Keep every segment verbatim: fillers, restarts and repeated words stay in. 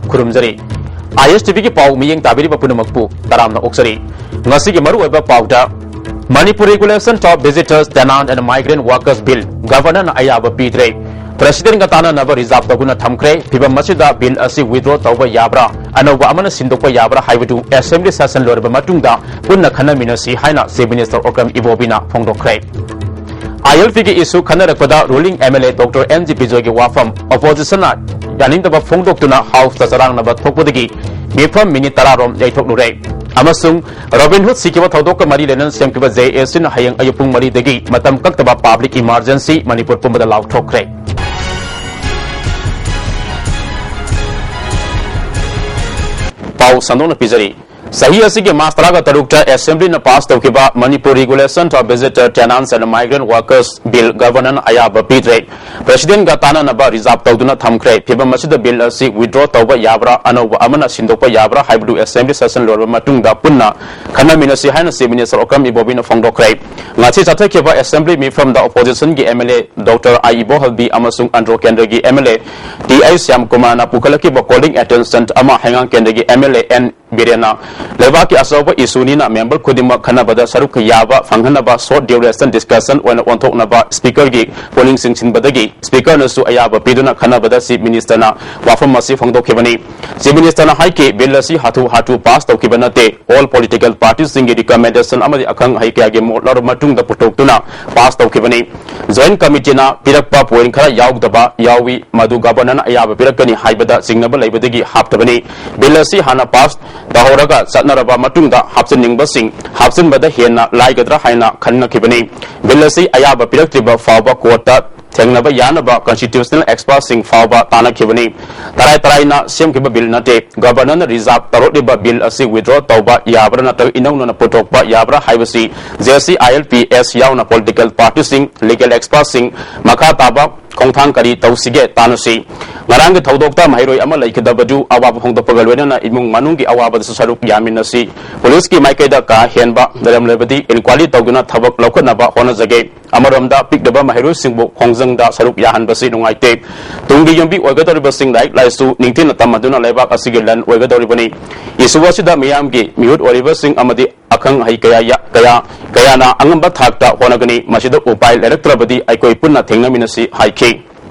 ꯈꯨꯔꯨꯝꯖꯔꯤ꯫ ISTVꯒꯤ ꯄꯥꯎ ꯃꯤꯠꯌꯦꯡ ꯇꯥꯕꯤꯔꯤꯕ ꯄꯨꯝꯅꯃꯛꯄꯨ ꯇꯔꯥꯝꯅ ꯑꯣꯛꯆꯔꯤ꯫ ꯉꯁꯤꯒꯤ ꯃꯔꯨꯑꯣꯏꯕ ꯄꯥꯎꯗ, Manipur Regulation of Visitors, Tenant and Migrant Workers Bill, Governorꯅ ꯑꯌꯥꯕ ꯄꯤꯗ꯭ꯔꯦ꯫ Presidentꯒ ꯇꯥꯟꯅꯅꯕ reserve ꯇꯧꯗꯨꯅ ꯊꯝꯈ꯭ꯔꯦ꯫ ꯐꯤꯚꯝ ꯑꯁꯤꯗ bill ꯑꯁꯤ withdraw ꯇꯧꯕ ꯌꯥꯕ꯭ꯔꯥ, ꯑꯅꯧꯕ ꯑꯃꯅ ꯁꯤꯟꯗꯣꯛꯄ ꯌꯥꯕ꯭ꯔꯥ ꯍꯥꯏꯕꯗꯨ Assembly session ꯂꯣꯏꯔꯕ ꯃꯇꯨꯡꯗ ꯄꯨꯟꯅ ꯈꯟꯅꯃꯤꯟꯅꯁꯤ ꯍꯥꯏꯅ Chief Minister Okram Ibobiꯅ ꯐꯣꯡꯗꯣꯛꯈ꯭ꯔꯦ꯫ ILPꯒꯤ issue ꯈꯟꯅꯔꯛꯄꯗ ruling MLA Doctor NG ꯕꯤꯖꯣꯏꯒꯤ ꯋꯥꯐꯝ oppositionꯅ ꯌꯥꯅꯤꯡꯗꯕ ꯐꯣꯡꯗꯣꯛꯇꯨꯅ Houseꯇ ꯆꯔꯥꯡꯅꯕ ꯊꯣꯛꯄꯗꯒꯤ ꯃꯤꯐꯝ minute ꯇꯔꯥ ꯔꯣꯝ ꯌꯩꯊꯣꯛꯂꯨꯔꯦ꯫ ꯑꯃꯁꯨꯡ Robin Hood ꯁꯤꯈꯤꯕ ꯊꯧꯗꯣꯛꯀ ꯃꯔꯤ ꯂꯩꯅꯅ ꯁꯦꯝꯈꯤꯕ JACꯅ ꯍꯌꯦꯡ ꯑꯌꯨꯛ ꯄꯨꯡ ꯃꯔꯤꯗꯒꯤ ꯃꯇꯝ ꯀꯛꯇꯕ public emergency ꯃꯅꯤꯄꯨꯔ ꯄꯨꯝꯕꯗ ꯂꯥꯎꯊꯣꯛꯈ꯭ꯔꯦ꯫ ꯄꯥꯎ ꯁꯟꯗꯣꯛꯅ ꯄꯤꯖꯔꯤ꯫ ꯆꯍꯤ ꯑꯁꯤꯒꯤ ꯃꯥꯔꯆ ꯇꯔꯥꯒ ꯇꯔꯨꯛꯇ Assemblyꯅ pass ꯇꯧꯈꯤꯕ Manipur Regulation of Visitor, Tenants and Migrant Workers Bill Governorꯅ ꯑꯌꯥꯕ ꯄꯤꯗ꯭ꯔꯦ꯫ Presidentꯒ ꯇꯥꯟꯅꯅꯕ reserve ꯇꯧꯗꯨꯅ ꯊꯝꯈ꯭ꯔꯦ꯫ ꯐꯤꯚꯝ ꯑꯁꯤꯗ bill ꯑꯁꯤ withdraw ꯇꯧꯕ ꯌꯥꯕ꯭ꯔꯥ, ꯑꯅꯧꯕ ꯑꯃꯅ ꯁꯤꯟꯗꯣꯛꯄ ꯌꯥꯕ꯭ꯔꯥ ꯍꯥꯏꯕꯗꯨ Assembly session ꯂꯣꯏꯔꯕ ꯃꯇꯨꯡꯗ ꯄꯨꯟꯅ ꯈꯟꯅꯃꯤꯟꯅꯁꯤ ꯍꯥꯏꯅ Chief Minister Okram Ibobiꯅ ꯐꯣꯡꯗꯣꯛꯈ꯭ꯔꯦ꯫ ꯉꯁꯤ ꯆꯠꯊꯈꯤꯕ Assembly ꯃꯤꯐꯝꯗ oppositionꯒꯤ MLA Doctor I Ibohalbi ꯑꯃꯁꯨꯡ ꯑꯟꯗ꯭ꯔꯣ ꯀꯦꯟꯗ꯭ꯔꯒꯤ MLA ꯇꯤ ꯑꯥꯏ ꯁ꯭ꯌꯥꯝꯀꯨꯃꯥꯔꯅ ꯄꯨꯈꯠꯂꯛꯈꯤꯕ calling attention ꯑꯃ ꯍꯩꯉꯥꯡ ꯀꯦꯟꯗ꯭ꯔꯒꯤ MLA ꯑꯦꯟ ꯕꯤꯔꯦꯟꯅ ꯂꯩꯕꯥꯛꯀꯤ ꯑꯆꯧꯕ issueꯅꯤꯅ member ꯈꯨꯗꯤꯡꯃꯛ ꯈꯟꯅꯕꯗ ꯁꯔꯨꯛ ꯌꯥꯕ ꯐꯪꯍꯟꯅꯕ short duration discussion ꯑꯣꯏꯅ ꯑꯣꯟꯊꯣꯛꯅꯕ Speakerꯒꯤ ꯄꯨꯛꯅꯤꯡ ꯆꯤꯡꯁꯤꯟꯕꯗꯒꯤ Speakerꯅꯁꯨ ꯑꯌꯥꯕ ꯄꯤꯗꯨꯅ ꯈꯟꯅꯕꯗ Chief Ministerꯅ ꯋꯥꯐꯝ ꯑꯁꯤ ꯐꯣꯡꯗꯣꯛꯈꯤꯕꯅꯤ꯫ Chief Ministerꯅ ꯍꯥꯏꯈꯤ, bill ꯑꯁꯤ ꯍꯥꯊꯨ ꯍꯥꯊꯨ pass ꯇꯧꯈꯤꯕ ꯅꯠꯇꯦ꯫ All political partiesꯁꯤꯡꯒꯤ recommendation ꯑꯃꯗꯤ ꯑꯈꯪ ꯑꯍꯩ ꯀꯌꯥꯒꯤ ꯃꯣꯠ ꯂꯧꯔꯕ ꯃꯇꯨꯡꯗ ꯄꯨꯊꯣꯛꯇꯨꯅ pass ꯇꯧꯈꯤꯕꯅꯤ꯫ Joint Committeeꯅ ꯄꯤꯔꯛꯄ point ꯈꯔ ꯌꯥꯎꯗꯕ ꯌꯥꯎꯏ, ꯃꯗꯨ Governorꯅ ꯑꯌꯥꯕ ꯄꯤꯔꯛꯀꯅꯤ ꯍꯥꯏꯕꯗ ꯆꯤꯡꯅꯕ ꯂꯩꯕꯗꯒꯤ ꯍꯥꯞꯇꯕꯅꯤ꯫ Bill ꯑꯁꯤ ꯍꯥꯟꯅ pass ꯇꯧꯍꯧꯔꯒ ꯆꯠꯅꯔꯕ ꯃꯇꯨꯡꯗ ꯍꯥꯞꯆꯤꯟꯅꯤꯡꯕꯁꯤꯡ ꯍꯥꯞꯆꯤꯟꯕꯗ ꯍꯦꯟꯅ ꯂꯥꯏꯒꯗ꯭ꯔꯥ ꯍꯥꯏꯅ ꯈꯟꯅꯈꯤꯕꯅꯤ꯫ Bill ꯑꯁꯤ ꯑꯌꯥꯕ ꯄꯤꯔꯛꯇ꯭ꯔꯤꯕ ꯐꯥꯎꯕ courtꯇ ꯊꯦꯡꯅꯕ ꯌꯥꯅꯕ constitutional expertꯁꯤꯡ ꯐꯥꯎꯕ ꯇꯥꯟꯅꯈꯤꯕꯅꯤ꯫ ꯇꯔꯥꯏ ꯇꯔꯥꯏꯅ ꯁꯦꯝꯈꯤꯕ bill ꯅꯠꯇꯦ꯫ Governorꯅ reserve ꯇꯧꯔꯛꯂꯤꯕ bill ꯑꯁꯤ withdraw ꯇꯧꯕ ꯌꯥꯕ꯭ꯔꯥ ꯅꯠꯇ꯭ꯔꯒ ꯏꯅꯧ ꯅꯧꯅ ꯄꯨꯊꯣꯛꯄ ꯌꯥꯕ꯭ꯔꯥ ꯍꯥꯏꯕꯁꯤ JAC, ILPS ꯌꯥꯎꯅ political partiesꯁꯤꯡ, legal expertsꯁꯤꯡ, ꯃꯈꯥ ꯇꯥꯕ ꯈꯣꯡꯊꯥꯡ ꯀꯔꯤ ꯇꯧꯁꯤꯒꯦ ꯇꯥꯟꯅꯁꯤ꯫ ꯉꯔꯥꯡꯒꯤ ꯊꯧꯗꯣꯛꯇ ꯃꯍꯩꯔꯣꯏ ꯑꯃ ꯂꯩꯈꯤꯗꯕꯗꯨ ꯑꯋꯥꯕ ꯐꯣꯡꯗꯣꯛꯄꯒ ꯂꯣꯏꯅꯅ ꯏꯃꯨꯡ ꯃꯅꯨꯡꯒꯤ ꯑꯋꯥꯕꯗꯁꯨ ꯁꯔꯨꯛ ꯌꯥꯃꯤꯟꯅꯁꯤ꯫ ꯄꯨꯂꯤꯁꯀꯤ ꯃꯥꯏꯀꯩꯗ ꯀꯥ ꯍꯦꯟꯕ ꯂꯩꯔꯝꯂꯕꯗꯤ ꯏꯟꯀ꯭ꯋꯥꯏꯔꯤ ꯇꯧꯗꯨꯅ ꯊꯕꯛ ꯂꯧꯈꯠꯅꯕ ꯍꯣꯠꯅꯖꯒꯦ꯫ ꯑꯃꯔꯣꯝꯗ ꯄꯤꯛꯂꯤꯕ ꯃꯍꯩꯔꯣꯏꯁꯤꯡꯕꯨ ꯈꯣꯡꯖꯪꯗ ꯁꯔꯨꯛ ꯌꯥꯍꯟꯕꯁꯤ ꯅꯨꯡꯉꯥꯏꯇꯦ꯫ ꯇꯨꯡꯒꯤ ꯌꯨꯝꯕꯤ ꯑꯣꯏꯒꯗꯧꯔꯤꯕꯁꯤꯡ ꯂꯥꯏꯔꯤꯛ ꯂꯥꯏꯁꯨ ꯅꯤꯡꯊꯤꯅ ꯇꯝꯃꯗꯨꯅ ꯂꯩꯕꯥꯛ ꯑꯁꯤꯒꯤ ꯂꯟ ꯑꯣꯏꯒꯗꯧꯔꯤꯕꯅꯤ꯫ ꯏꯁꯨ ꯑꯁꯤꯗ ꯃꯤꯌꯥꯝꯒꯤ ꯃꯤꯍꯨꯠ ꯑꯣꯏꯔꯤꯕꯁꯤꯡ ꯑꯃꯗꯤ ꯑꯈꯪ ꯑꯍꯩ ꯀꯌꯥ ꯌꯥ-, ꯀꯌꯥ, ꯀꯌꯥꯅ ꯑꯉꯝꯕ ꯊꯥꯛꯇ ꯍꯣꯠꯅꯒꯅꯤ꯫ ꯃꯁꯤꯗ ꯎꯄꯥꯏ ꯂꯩꯔꯛꯇ꯭ꯔꯕꯗꯤ ꯑꯩꯈꯣꯏ ꯄꯨꯟꯅ ꯊꯦꯡꯅꯃꯤꯟꯅꯁꯤ ꯍꯥꯏꯈꯤ꯫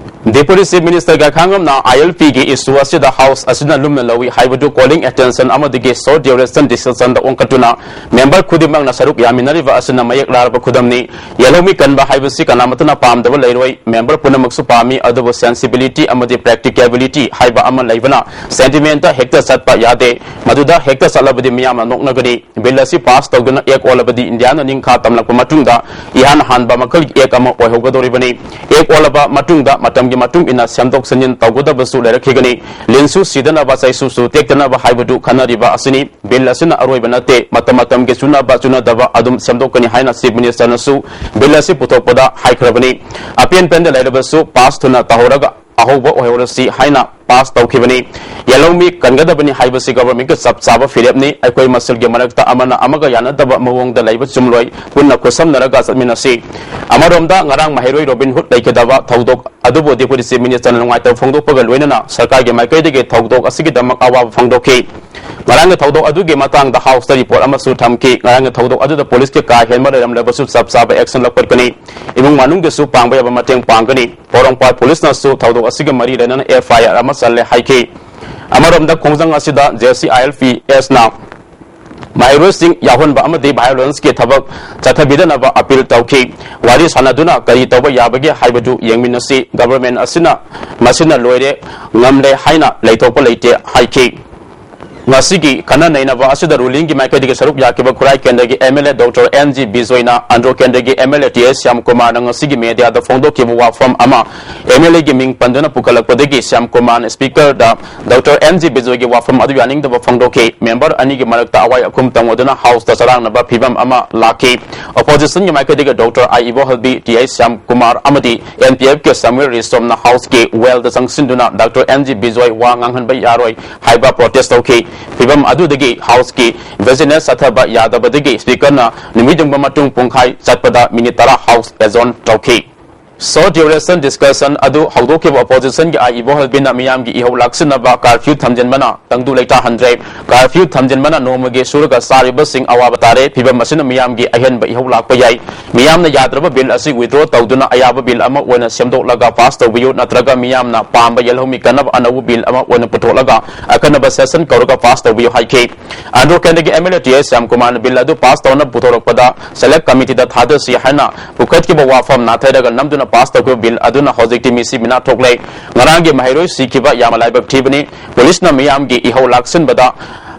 Deputy Chief Minister ꯒꯥꯏꯈꯥꯉꯝꯅ I L P ꯒꯤ issue ꯑꯁꯤꯗ House ꯑꯁꯤꯅ ꯂꯨꯝꯅ ꯂꯧꯏ ꯍꯥꯏꯕꯗꯨ calling attention ꯑꯃꯗꯤ short duration decision ꯗ ꯑꯣꯟꯈꯠꯇꯨꯅ member ꯈꯨꯗꯤꯡꯃꯛꯅ ꯁꯔꯨꯛ ꯌꯥꯃꯤꯟꯅꯔꯤꯕ ꯑꯁꯤꯅ ꯃꯌꯦꯛ ꯂꯥꯔꯕ ꯈꯨꯗꯝꯅꯤ꯫ ꯌꯦꯜꯍꯧꯃꯤ ꯀꯟꯕ ꯍꯥꯏꯕꯁꯤ ꯀꯅꯥꯃꯠꯇꯅ ꯄꯥꯝꯗꯕ ꯂꯩꯔꯣꯏ꯫ Member ꯄꯨꯝꯅꯃꯛꯁꯨ ꯄꯥꯝꯃꯤ, ꯑꯗꯨꯕꯨ sensibility ꯑꯃꯗꯤ practicability ꯍꯥꯏꯕ ꯑꯃ ꯂꯩꯕꯅ sentiment ꯍꯦꯛꯇ ꯆꯠꯄ ꯌꯥꯗꯦ꯫ ꯃꯗꯨꯗ ꯍꯦꯛꯇ ꯆꯠꯂꯕꯗꯤ ꯃꯤꯌꯥꯝꯅ ꯅꯣꯛꯅꯒꯅꯤ꯫ Bill ꯑꯁꯤ pass ꯇꯧꯗꯨꯅ Act ꯑꯣꯜꯂꯕꯗꯤ India ꯅ ꯅꯤꯡꯈꯥ ꯇꯝꯂꯛꯄ ꯃꯇꯨꯡꯗ ꯏꯍꯥꯟ ꯍꯥꯟꯕ ꯃꯈꯜꯒꯤ Act ꯑꯃ ꯑꯣꯏꯍꯧꯒꯗꯧꯔꯤꯕꯅꯤ꯫ Act ꯑꯣꯜꯂꯕ ꯃꯇꯨꯡꯗ ꯃꯇꯝꯒꯤ ꯃꯇꯨꯡ ꯏꯟꯅ ꯁꯦꯝꯗꯣꯛ ꯁꯦꯝꯖꯤꯟ ꯇꯧꯒꯗꯕꯁꯨ ꯂꯩꯔꯛꯈꯤꯒꯅꯤ꯫ ꯂꯤꯟꯁꯨ ꯁꯤꯗꯅꯕ, ꯆꯩꯁꯨꯁꯨ ꯇꯦꯛꯇꯅꯕ ꯍꯥꯏꯕꯗꯨ ꯈꯟꯅꯔꯤꯕ ꯑꯁꯤꯅꯤ꯫ Bill ꯑꯁꯤꯅ ꯑꯔꯣꯏꯕ ꯅꯠꯇꯦ꯫ ꯃꯇꯝ ꯃꯇꯝꯒꯤ ꯆꯨꯅꯕ ꯆꯨꯅꯗꯕ ꯑꯗꯨꯝ ꯁꯦꯝꯗꯣꯛꯀꯅꯤ ꯍꯥꯏꯅ Chief Minister ꯅꯁꯨ Bill ꯑꯁꯤ ꯄꯨꯊꯣꯛꯄꯗ ꯍꯥꯏꯈ꯭ꯔꯕꯅꯤ꯫ ꯑꯄꯦꯟ ꯄꯦꯟꯗ ꯂꯩꯔꯕꯁꯨ pass ꯊꯨꯅ ꯇꯧꯍꯧꯔꯒ ꯑꯍꯧꯕ ꯑꯣꯏꯍꯧꯔꯁꯤ ꯍꯥꯏꯅ pass ꯇꯧꯈꯤꯕꯅꯤ꯫ ꯌꯦꯜꯍꯧꯃꯤ ꯀꯟꯒꯗꯕꯅꯤ ꯍꯥꯏꯕꯁꯤ government ꯀ ꯆꯞ ꯆꯥꯕ ꯐꯤꯔꯦꯞꯅꯤ꯫ ꯑꯩꯈꯣꯏ ꯃꯁꯦꯜꯒꯤ ꯃꯔꯛꯇ ꯑꯃꯅ ꯑꯃꯒ ꯌꯥꯅꯗꯕ ꯃꯑꯣꯡꯗ ꯂꯩꯕ ꯆꯨꯝꯂꯣꯏ꯫ ꯄꯨꯟꯅ ꯈꯨꯠꯁꯝꯅꯔꯒ ꯆꯠꯃꯤꯟꯅꯁꯤ꯫ ꯑꯃꯔꯣꯝꯗ ꯉꯔꯥꯡ ꯃꯍꯩꯔꯣꯏ ꯔꯣꯕꯤꯟ ꯍꯨꯗ ꯂꯩꯈꯤꯗꯕ ꯊꯧꯗꯣꯛ ꯑꯗꯨꯕꯨ Deputy Chief Minister ꯅ ꯅꯨꯡꯉꯥꯏꯇꯕ ꯐꯣꯡꯗꯣꯛꯄꯒ ꯂꯣꯏꯅꯅ ꯁꯔꯀꯥꯔꯒꯤ ꯃꯥꯏꯀꯩꯗꯒꯤ ꯊꯧꯗꯣꯛ ꯑꯁꯤꯒꯤꯗꯃꯛ ꯑꯋꯥꯕ ꯐꯣꯡꯗꯣꯛꯈꯤ꯫ ꯉꯔꯥꯡꯒꯤ ꯊꯧꯗꯣꯛ ꯑꯗꯨꯒꯤ ꯃꯇꯥꯡꯗ House ꯇ report ꯑꯃꯁꯨ ꯊꯝꯈꯤ꯫ ꯉꯔꯥꯡꯒꯤ ꯊꯧꯗꯣꯛ ꯑꯗꯨꯗ ꯄꯨꯂꯤꯁꯀꯤ ꯀꯥ ꯍꯦꯟꯕ ꯂꯩꯔꯝꯂꯕꯁꯨ ꯆꯞ ꯆꯥꯕ action ꯂꯧꯈꯠꯀꯅꯤ꯫ ꯏꯃꯨꯡ ꯃꯅꯨꯡꯒꯤꯁꯨ ꯄꯥꯡꯕ ꯌꯥꯕ ꯃꯇꯦꯡ ꯄꯥꯡꯒꯅꯤ꯫ ꯄꯣꯔꯣꯝꯄꯥꯠ ꯄꯨꯂꯤꯁꯅꯁꯨ ꯊꯧꯗꯣꯛ ꯑꯁꯤꯒ ꯃꯔꯤ ꯂꯩꯅꯅ F I R ꯑꯃ ꯆꯜꯂꯦ ꯍꯥꯏꯈꯤ꯫ ꯑꯃꯔꯣꯝꯗ ꯈꯣꯡꯖꯪ ꯑꯁꯤꯗ J C I L P S ꯅ ꯃꯍꯩꯔꯣꯏꯁꯤꯡ ꯌꯥꯎꯍꯟꯕ ꯑꯃꯗꯤ violence ꯀꯤ ꯊꯕꯛ ꯆꯠꯊꯕꯤꯗꯅꯕ appeal ꯇꯧꯈꯤ꯫ ꯋꯥꯔꯤ ꯁꯥꯟꯅꯗꯨꯅ ꯀꯔꯤ ꯇꯧꯕ ꯌꯥꯕꯒꯦ ꯍꯥꯏꯕꯗꯨ ꯌꯦꯡꯃꯤꯟꯅꯁꯤ꯫ Government ꯑꯁꯤꯅ ꯃꯁꯤꯅ ꯂꯣꯏꯔꯦ, ꯉꯝꯂꯦ ꯍꯥꯏꯅ ꯂꯩꯊꯣꯛꯄ ꯂꯩꯇꯦ ꯍꯥꯏꯈꯤ꯫ ꯉꯁꯤꯒꯤ ꯈꯟꯅ ꯅꯩꯅꯕ ꯑꯁꯤꯗ ꯔꯨꯂꯤꯡꯒꯤ ꯃꯥꯏꯀꯩꯗꯒꯤ ꯁꯔꯨꯛ ꯌꯥꯈꯤꯕ ꯈꯨꯔꯥꯏ ꯀꯦꯟꯗ꯭ꯔꯒꯤ MLA Doctor N G ꯕꯤꯖꯣꯏꯅ Andro ꯀꯦꯟꯗ꯭ꯔꯒꯤ MLA T I ꯁ꯭ꯌꯥꯝ ꯀꯨꯃꯥꯔꯅ ꯉꯁꯤꯒꯤ ꯃꯦꯗꯤꯌꯥꯗ ꯐꯣꯡꯗꯣꯛꯈꯤꯕ ꯋꯥꯐꯝ ꯑꯃ MLAꯒꯤ ꯃꯤꯡ ꯄꯟꯗꯨꯅ ꯄꯨꯈꯠꯂꯛꯄꯗꯒꯤ ꯁ꯭ꯌꯥꯝ ꯀꯨꯃꯥꯔꯅ ꯁ꯭ꯄꯤꯀꯔꯗ Doctor N G ꯕꯤꯖꯣꯏꯒꯤ ꯋꯥꯐꯝ ꯑꯗꯨ ꯌꯥꯅꯤꯡꯗꯕ ꯐꯣꯡꯗꯣꯛꯈꯤ꯫ ꯃꯦꯝꯕꯔ ꯑꯅꯤꯒꯤ ꯃꯔꯛꯇ ꯑꯋꯥꯏ ꯑꯈꯨꯝ ꯇꯝꯉꯨꯗꯨꯅ ꯍꯥꯎꯁꯇ ꯆꯔꯥꯡꯅꯕ ꯐꯤꯕꯝ ꯑꯃ ꯂꯥꯛꯈꯤ꯫ ꯑꯣꯄꯣꯖꯤꯁꯟꯒꯤ ꯃꯥꯏꯀꯩꯗꯒꯤ Doctor I ꯏꯕꯣꯍꯜꯕꯤ, T I Shyam Kumar ꯑꯃꯗꯤ NPFꯀꯤ ꯁꯥꯃꯨꯑꯦꯜ ꯔꯤꯁꯣꯝꯅ ꯍꯥꯎꯁꯀꯤ ꯋꯦꯜꯗ ꯆꯪꯁꯤꯟꯗꯨꯅ Doctor N G ꯕꯤꯖꯣꯏ ꯋꯥ ꯉꯥꯡꯍꯟꯕ ꯌꯥꯔꯣꯏ ꯍꯥꯏꯕ ꯄ꯭ꯔꯣꯇꯦꯁ ꯇꯧꯈꯤ꯫ ꯐꯤꯕꯝ ꯑꯗꯨꯗꯒꯤ ꯍꯥꯎꯁꯀꯤ ꯕꯤꯖꯤꯅꯦꯁ ꯆꯠꯊꯕ ꯌꯥꯗꯕꯗꯒꯤ ꯁ꯭ꯄꯤꯀꯔꯅ ꯅꯨꯃꯤꯠ ꯌꯨꯡꯕ ꯃꯇꯨꯡ ꯄꯨꯡꯈꯥꯏ ꯆꯠꯄꯗ ꯃꯤꯅꯤꯠ ꯇꯔꯥ ꯍꯥꯎꯁ ꯑꯦꯖꯣꯔꯟ ꯇꯧꯈꯤ꯫ Short duration discussion ꯑꯗꯨ ꯍꯧꯗꯣꯛꯈꯤꯕ ꯑꯣꯄꯣꯖꯤꯁꯟꯒꯤ ꯑꯥꯏ ꯏꯕꯣꯍꯜꯕꯤꯅ ꯃꯤꯌꯥꯝꯒꯤ ꯏꯍꯧ ꯂꯥꯛꯁꯤꯟꯅꯕ ꯀꯥꯔꯐ꯭ꯌꯨ ꯊꯝꯖꯤꯟꯕꯅ ꯇꯪꯗꯨ ꯂꯩꯇꯥꯍꯟꯗ꯭ꯔꯦ꯫ ꯀꯥꯔꯐ꯭ꯌꯨ ꯊꯝꯖꯤꯟꯕꯅ ꯅꯣꯡꯃꯒꯤ ꯁꯨꯔꯒ ꯆꯥꯔꯤꯕꯁꯤꯡ ꯑꯋꯥꯕ ꯇꯥꯔꯦ꯫ ꯐꯤꯕꯝ ꯑꯁꯤꯅ ꯃꯤꯌꯥꯝꯒꯤ ꯑꯍꯦꯟꯕ ꯏꯍꯧ ꯂꯥꯛꯄ ꯌꯥꯏ꯫ ꯃꯤꯌꯥꯝꯅ ꯌꯥꯗ꯭ꯔꯕ ꯕꯤꯜ ꯑꯁꯤ ꯋꯤꯗ꯭ꯔꯣ ꯇꯧꯗꯨꯅ ꯑꯌꯥꯕ ꯕꯤꯜ ꯑꯃ ꯑꯣꯏꯅ ꯁꯦꯝꯗꯣꯛꯂꯒ ꯄꯥꯁ ꯇꯧꯕꯤꯌꯨ, ꯅꯠꯇ꯭ꯔꯒ ꯃꯤꯌꯥꯝꯅ ꯄꯥꯝꯕ ꯌꯦꯜꯍꯧꯃꯤ ꯀꯟꯅꯕ ꯑꯅꯧꯕ ꯕꯤꯜ ꯑꯃ ꯑꯣꯏꯅ ꯄꯨꯊꯣꯛꯂꯒ ꯑꯈꯟꯅꯕ ꯁꯦꯁꯟ ꯀꯧꯔꯒ ꯄꯥꯁ ꯇꯧꯕꯤꯌꯨ ꯍꯥꯏꯈꯤ꯫ ꯑꯟꯗ꯭ꯔꯣ ꯀꯦꯟꯗ꯭ꯔꯒꯤ MLA T I ꯁ꯭ꯌꯥꯝ ꯀꯨꯃꯥꯔꯅ ꯕꯤꯜ ꯑꯗꯨ ꯄꯥꯁ ꯇꯧꯅꯕ ꯄꯨꯊꯣꯔꯛꯄꯗ ꯁꯦꯂꯦꯛ ꯀꯃꯤꯇꯤꯗ ꯊꯥꯗꯁꯤ ꯍꯥꯏꯅ ꯄꯨꯈꯠꯈꯤꯕ ꯋꯥꯐꯝ ꯅꯥꯊꯩꯔꯒ ꯅꯝꯗꯨꯅ ꯄꯥꯁ ꯇꯧꯈꯤꯕ ꯕꯤꯜ ꯑꯗꯨꯅ ꯍꯧꯖꯤꯛꯇꯤ ꯃꯤꯁꯤ ꯃꯤꯅꯥ ꯊꯣꯛꯂꯦ꯫ ꯉꯔꯥꯡꯒꯤ ꯃꯍꯩꯔꯣꯏ ꯁꯤꯈꯤꯕ ꯌꯥꯝꯅ ꯂꯥꯏꯕꯛ ꯊꯤꯕꯅꯤ꯫ ꯄꯨꯂꯤꯁꯅ ꯃꯤꯌꯥꯝꯒꯤ ꯏꯍꯧ ꯂꯥꯛꯁꯤꯟꯕꯗ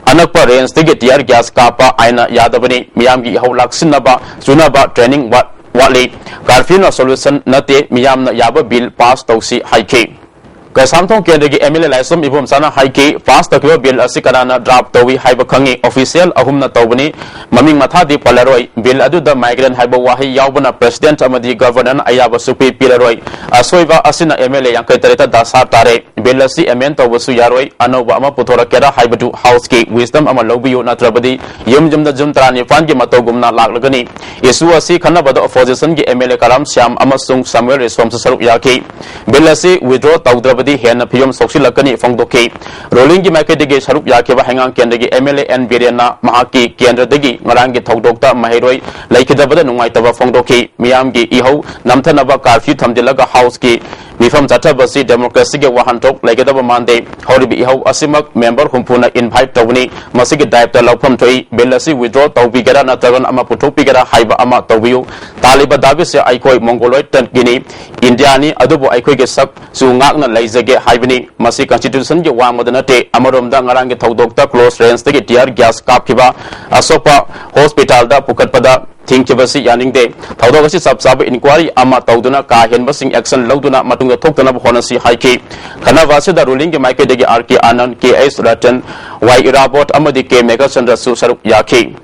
ꯑꯅꯛꯄ ꯔꯦꯟꯖꯇꯒꯤ ꯇꯤꯌꯔ ꯒ꯭ꯌꯥꯁ ꯀꯥꯞꯄ ꯑꯥꯏꯟꯅ ꯌꯥꯗꯕꯅꯤ꯫ ꯃꯤꯌꯥꯝꯒꯤ ꯏꯍꯧ ꯂꯥꯛꯁꯤꯟꯅꯕ ꯆꯨꯅꯕ ꯇ꯭ꯔꯦꯅꯤꯡ ꯋꯥꯠ-, ꯋꯥꯠꯂꯤ꯫ ꯀꯥꯔꯐ꯭ꯌꯨꯅ ꯁꯣꯂꯨꯁꯟ ꯅꯠꯇꯦ꯫ ꯃꯤꯌꯥꯝꯅ ꯌꯥꯕ ꯕꯤꯜ ꯄꯥꯁ ꯇꯧꯁꯤ ꯍꯥꯏꯈꯤ꯫ ꯀꯩꯁꯥꯝꯊꯣꯡ ꯀꯦꯟꯗ꯭ꯔꯒꯤ MLA ꯂꯥꯏꯁ꯭ꯔꯝ ꯏꯕꯣꯝꯆꯥꯅ ꯍꯥꯏꯈꯤ, ꯄꯥꯁ ꯇꯧꯈꯤꯕ ꯕꯤꯜ ꯑꯁꯤ ꯀꯅꯥꯅ ꯗ꯭ꯔꯥꯐ ꯇꯧꯏ ꯍꯥꯏꯕ ꯈꯪꯏ꯫ ꯑꯣꯐꯤꯁꯤꯌꯦꯜ ꯑꯍꯨꯝꯅ ꯇꯧꯕꯅꯤ꯫ ꯃꯃꯤꯡ ꯃꯊꯥꯗꯤ ꯄꯜꯂꯔꯣꯏ꯫ ꯕꯤꯜ ꯑꯗꯨꯗ ꯃꯥꯏꯒ꯭ꯔꯦꯟ ꯍꯥꯏꯕ ꯋꯥꯍꯩ ꯌꯥꯎꯕꯅ ꯄ꯭ꯔꯦꯁꯤꯗꯦꯟꯠ ꯑꯃꯗꯤ ꯒꯕꯔꯅꯔꯅ ꯑꯌꯥꯕ ꯁꯨꯛꯄꯤ ꯄꯤꯔꯔꯣꯏ꯫ ꯑꯁꯣꯏꯕ ꯑꯁꯤꯅ MLA ꯌꯥꯡꯈꯩ ꯇꯔꯦꯠꯇ ꯗꯁꯥ ꯇꯥꯔꯦ꯫ ꯕꯤꯜ ꯑꯁꯤ ꯑꯦꯃꯦꯟ ꯇꯧꯕꯁꯨ ꯌꯥꯔꯣꯏ꯫ ꯑꯅꯧꯕ ꯑꯃ ꯄꯨꯊꯣꯔꯛꯀꯦꯔꯥ ꯍꯥꯏꯕꯗꯨ ꯍꯥꯎꯁꯀꯤ wisdom ꯑꯃ ꯂꯧꯕꯤꯌꯨ, ꯅꯠꯇ꯭ꯔꯕꯗꯤ ꯌꯨꯝ ꯌꯨꯝꯗ ꯖꯨꯟ ꯇꯔꯥꯅꯤꯄꯥꯟꯒꯤ ꯃꯇꯧꯒꯨꯝꯅ ꯂꯥꯛꯂꯒꯅꯤ꯫ ꯏꯁꯨ ꯑꯁꯤ ꯈꯟꯅꯕꯗ ꯑꯣꯄꯣꯖꯤꯁꯟꯒꯤ MLA ꯀꯔꯥꯝ ꯁ꯭ꯌꯥꯝ ꯑꯃꯁꯨꯡ ꯁꯥꯃꯨꯑꯦꯜ ꯔꯤꯁꯣꯝꯁꯨ ꯁꯔꯨꯛ ꯌꯥꯈꯤ꯫ ꯕꯤꯜ ꯑꯁꯤ ꯋꯤꯗ꯭ꯔꯣ ꯇꯧꯗ꯭ꯔꯕꯗꯤ ꯍꯦꯟꯅ ꯐꯤꯕꯝ ꯁꯣꯛꯆꯤꯜꯂꯛꯀꯅꯤ ꯐꯣꯡꯗꯣꯛꯈꯤ꯫ ꯔꯨꯂꯤꯡꯒꯤ ꯃꯥꯏꯀꯩꯗꯒꯤ ꯁꯔꯨꯛ ꯌꯥꯈꯤꯕ ꯍꯩꯉꯥꯡ ꯀꯦꯟꯗ꯭ꯔꯒꯤ MLA N ꯕꯤꯔꯦꯟꯅ ꯃꯍꯥꯛꯀꯤ ꯀꯦꯟꯗ꯭ꯔꯗꯒꯤ ꯉꯔꯥꯡꯒꯤ ꯊꯧꯗꯣꯛꯇ ꯃꯍꯩꯔꯣꯏ ꯂꯩꯈꯤꯗꯕꯗ ꯅꯨꯡꯉꯥꯏꯇꯕ ꯐꯣꯡꯗꯣꯛꯈꯤ꯫ ꯃꯤꯌꯥꯝꯒꯤ ꯏꯍꯧ ꯅꯝꯊꯅꯕ ꯀꯥꯔꯐ꯭ꯌꯨ ꯊꯝꯖꯤꯜꯂꯒ ꯍꯥꯎꯁꯀꯤ ꯃꯤꯐꯝ ꯆꯠꯊꯕꯁꯤ democracy ꯒꯤ ꯋꯥꯍꯟꯊꯣꯛ ꯂꯩꯒꯗꯕ ꯃꯥꯟꯗꯦ꯫ ꯍꯧꯔꯤꯕ ꯏꯍꯧ ꯑꯁꯤꯃꯛ member ꯍꯨꯝꯐꯨꯅ invite ꯇꯧꯕꯅꯤ꯫ ꯃꯁꯤꯒꯤ ꯗꯥꯏꯞꯇ ꯂꯧꯐꯝ ꯊꯣꯛꯏ꯫ Bill ꯑꯁꯤ withdraw ꯇꯧꯕꯤꯒꯦꯔꯥ ꯅꯠꯇ꯭ꯔꯒꯅ ꯑꯃ ꯄꯨꯊꯣꯛꯄꯤꯒꯦꯔꯥ ꯍꯥꯏꯕ ꯑꯃ ꯇꯧꯕꯤꯌꯨ꯫ ꯇꯥꯜꯂꯤꯕ ꯗꯥꯕꯤꯁꯦ ꯑꯩꯈꯣꯏ Mongoloid ꯇꯟꯒꯤꯅꯤ, India ꯅꯤ, ꯑꯗꯨꯕꯨ ꯑꯩꯈꯣꯏꯒꯤ ꯁꯛꯁꯨ ꯉꯥꯛꯅ ꯂꯩꯖꯒꯦ ꯍꯥꯏꯕꯅꯤ꯫ ꯃꯁꯤ constitution ꯒꯤ ꯋꯥꯡꯃꯗ ꯅꯠꯇꯦ꯫ ꯑꯃꯔꯣꯝꯗ ꯉꯔꯥꯡꯒꯤ ꯊꯧꯗꯣꯛꯇ close range ꯇꯒꯤ tear gas ꯀꯥꯞꯈꯤꯕ, ꯑꯁꯣꯛꯄ hospital ꯗ ꯄꯨꯈꯠꯄꯗ ꯊꯤꯡꯈꯤꯕꯁꯤ ꯌꯥꯅꯤꯡꯗꯦ꯫ ꯊꯧꯗꯣꯛ ꯑꯁꯤ ꯆꯞ ꯆꯥꯕ inquiry ꯑꯃ ꯇꯧꯗꯨꯅ ꯀꯥ ꯍꯦꯟꯕꯁꯤꯡ action ꯂꯧꯗꯨꯅ ꯃꯇꯨꯡꯗ ꯊꯣꯛꯇꯅꯕ ꯍꯣꯠꯅꯁꯤ ꯍꯥꯏꯈꯤ꯫ ꯈꯟꯅꯕ ꯑꯁꯤꯗ ruling ꯒꯤ ꯃꯥꯏꯀꯩꯗꯒꯤ R K Anand, K H Ratan, Y Irabot ꯑꯃꯗꯤ K Meghachandra ꯁꯨ ꯁꯔꯨꯛ ꯌꯥꯈꯤ꯫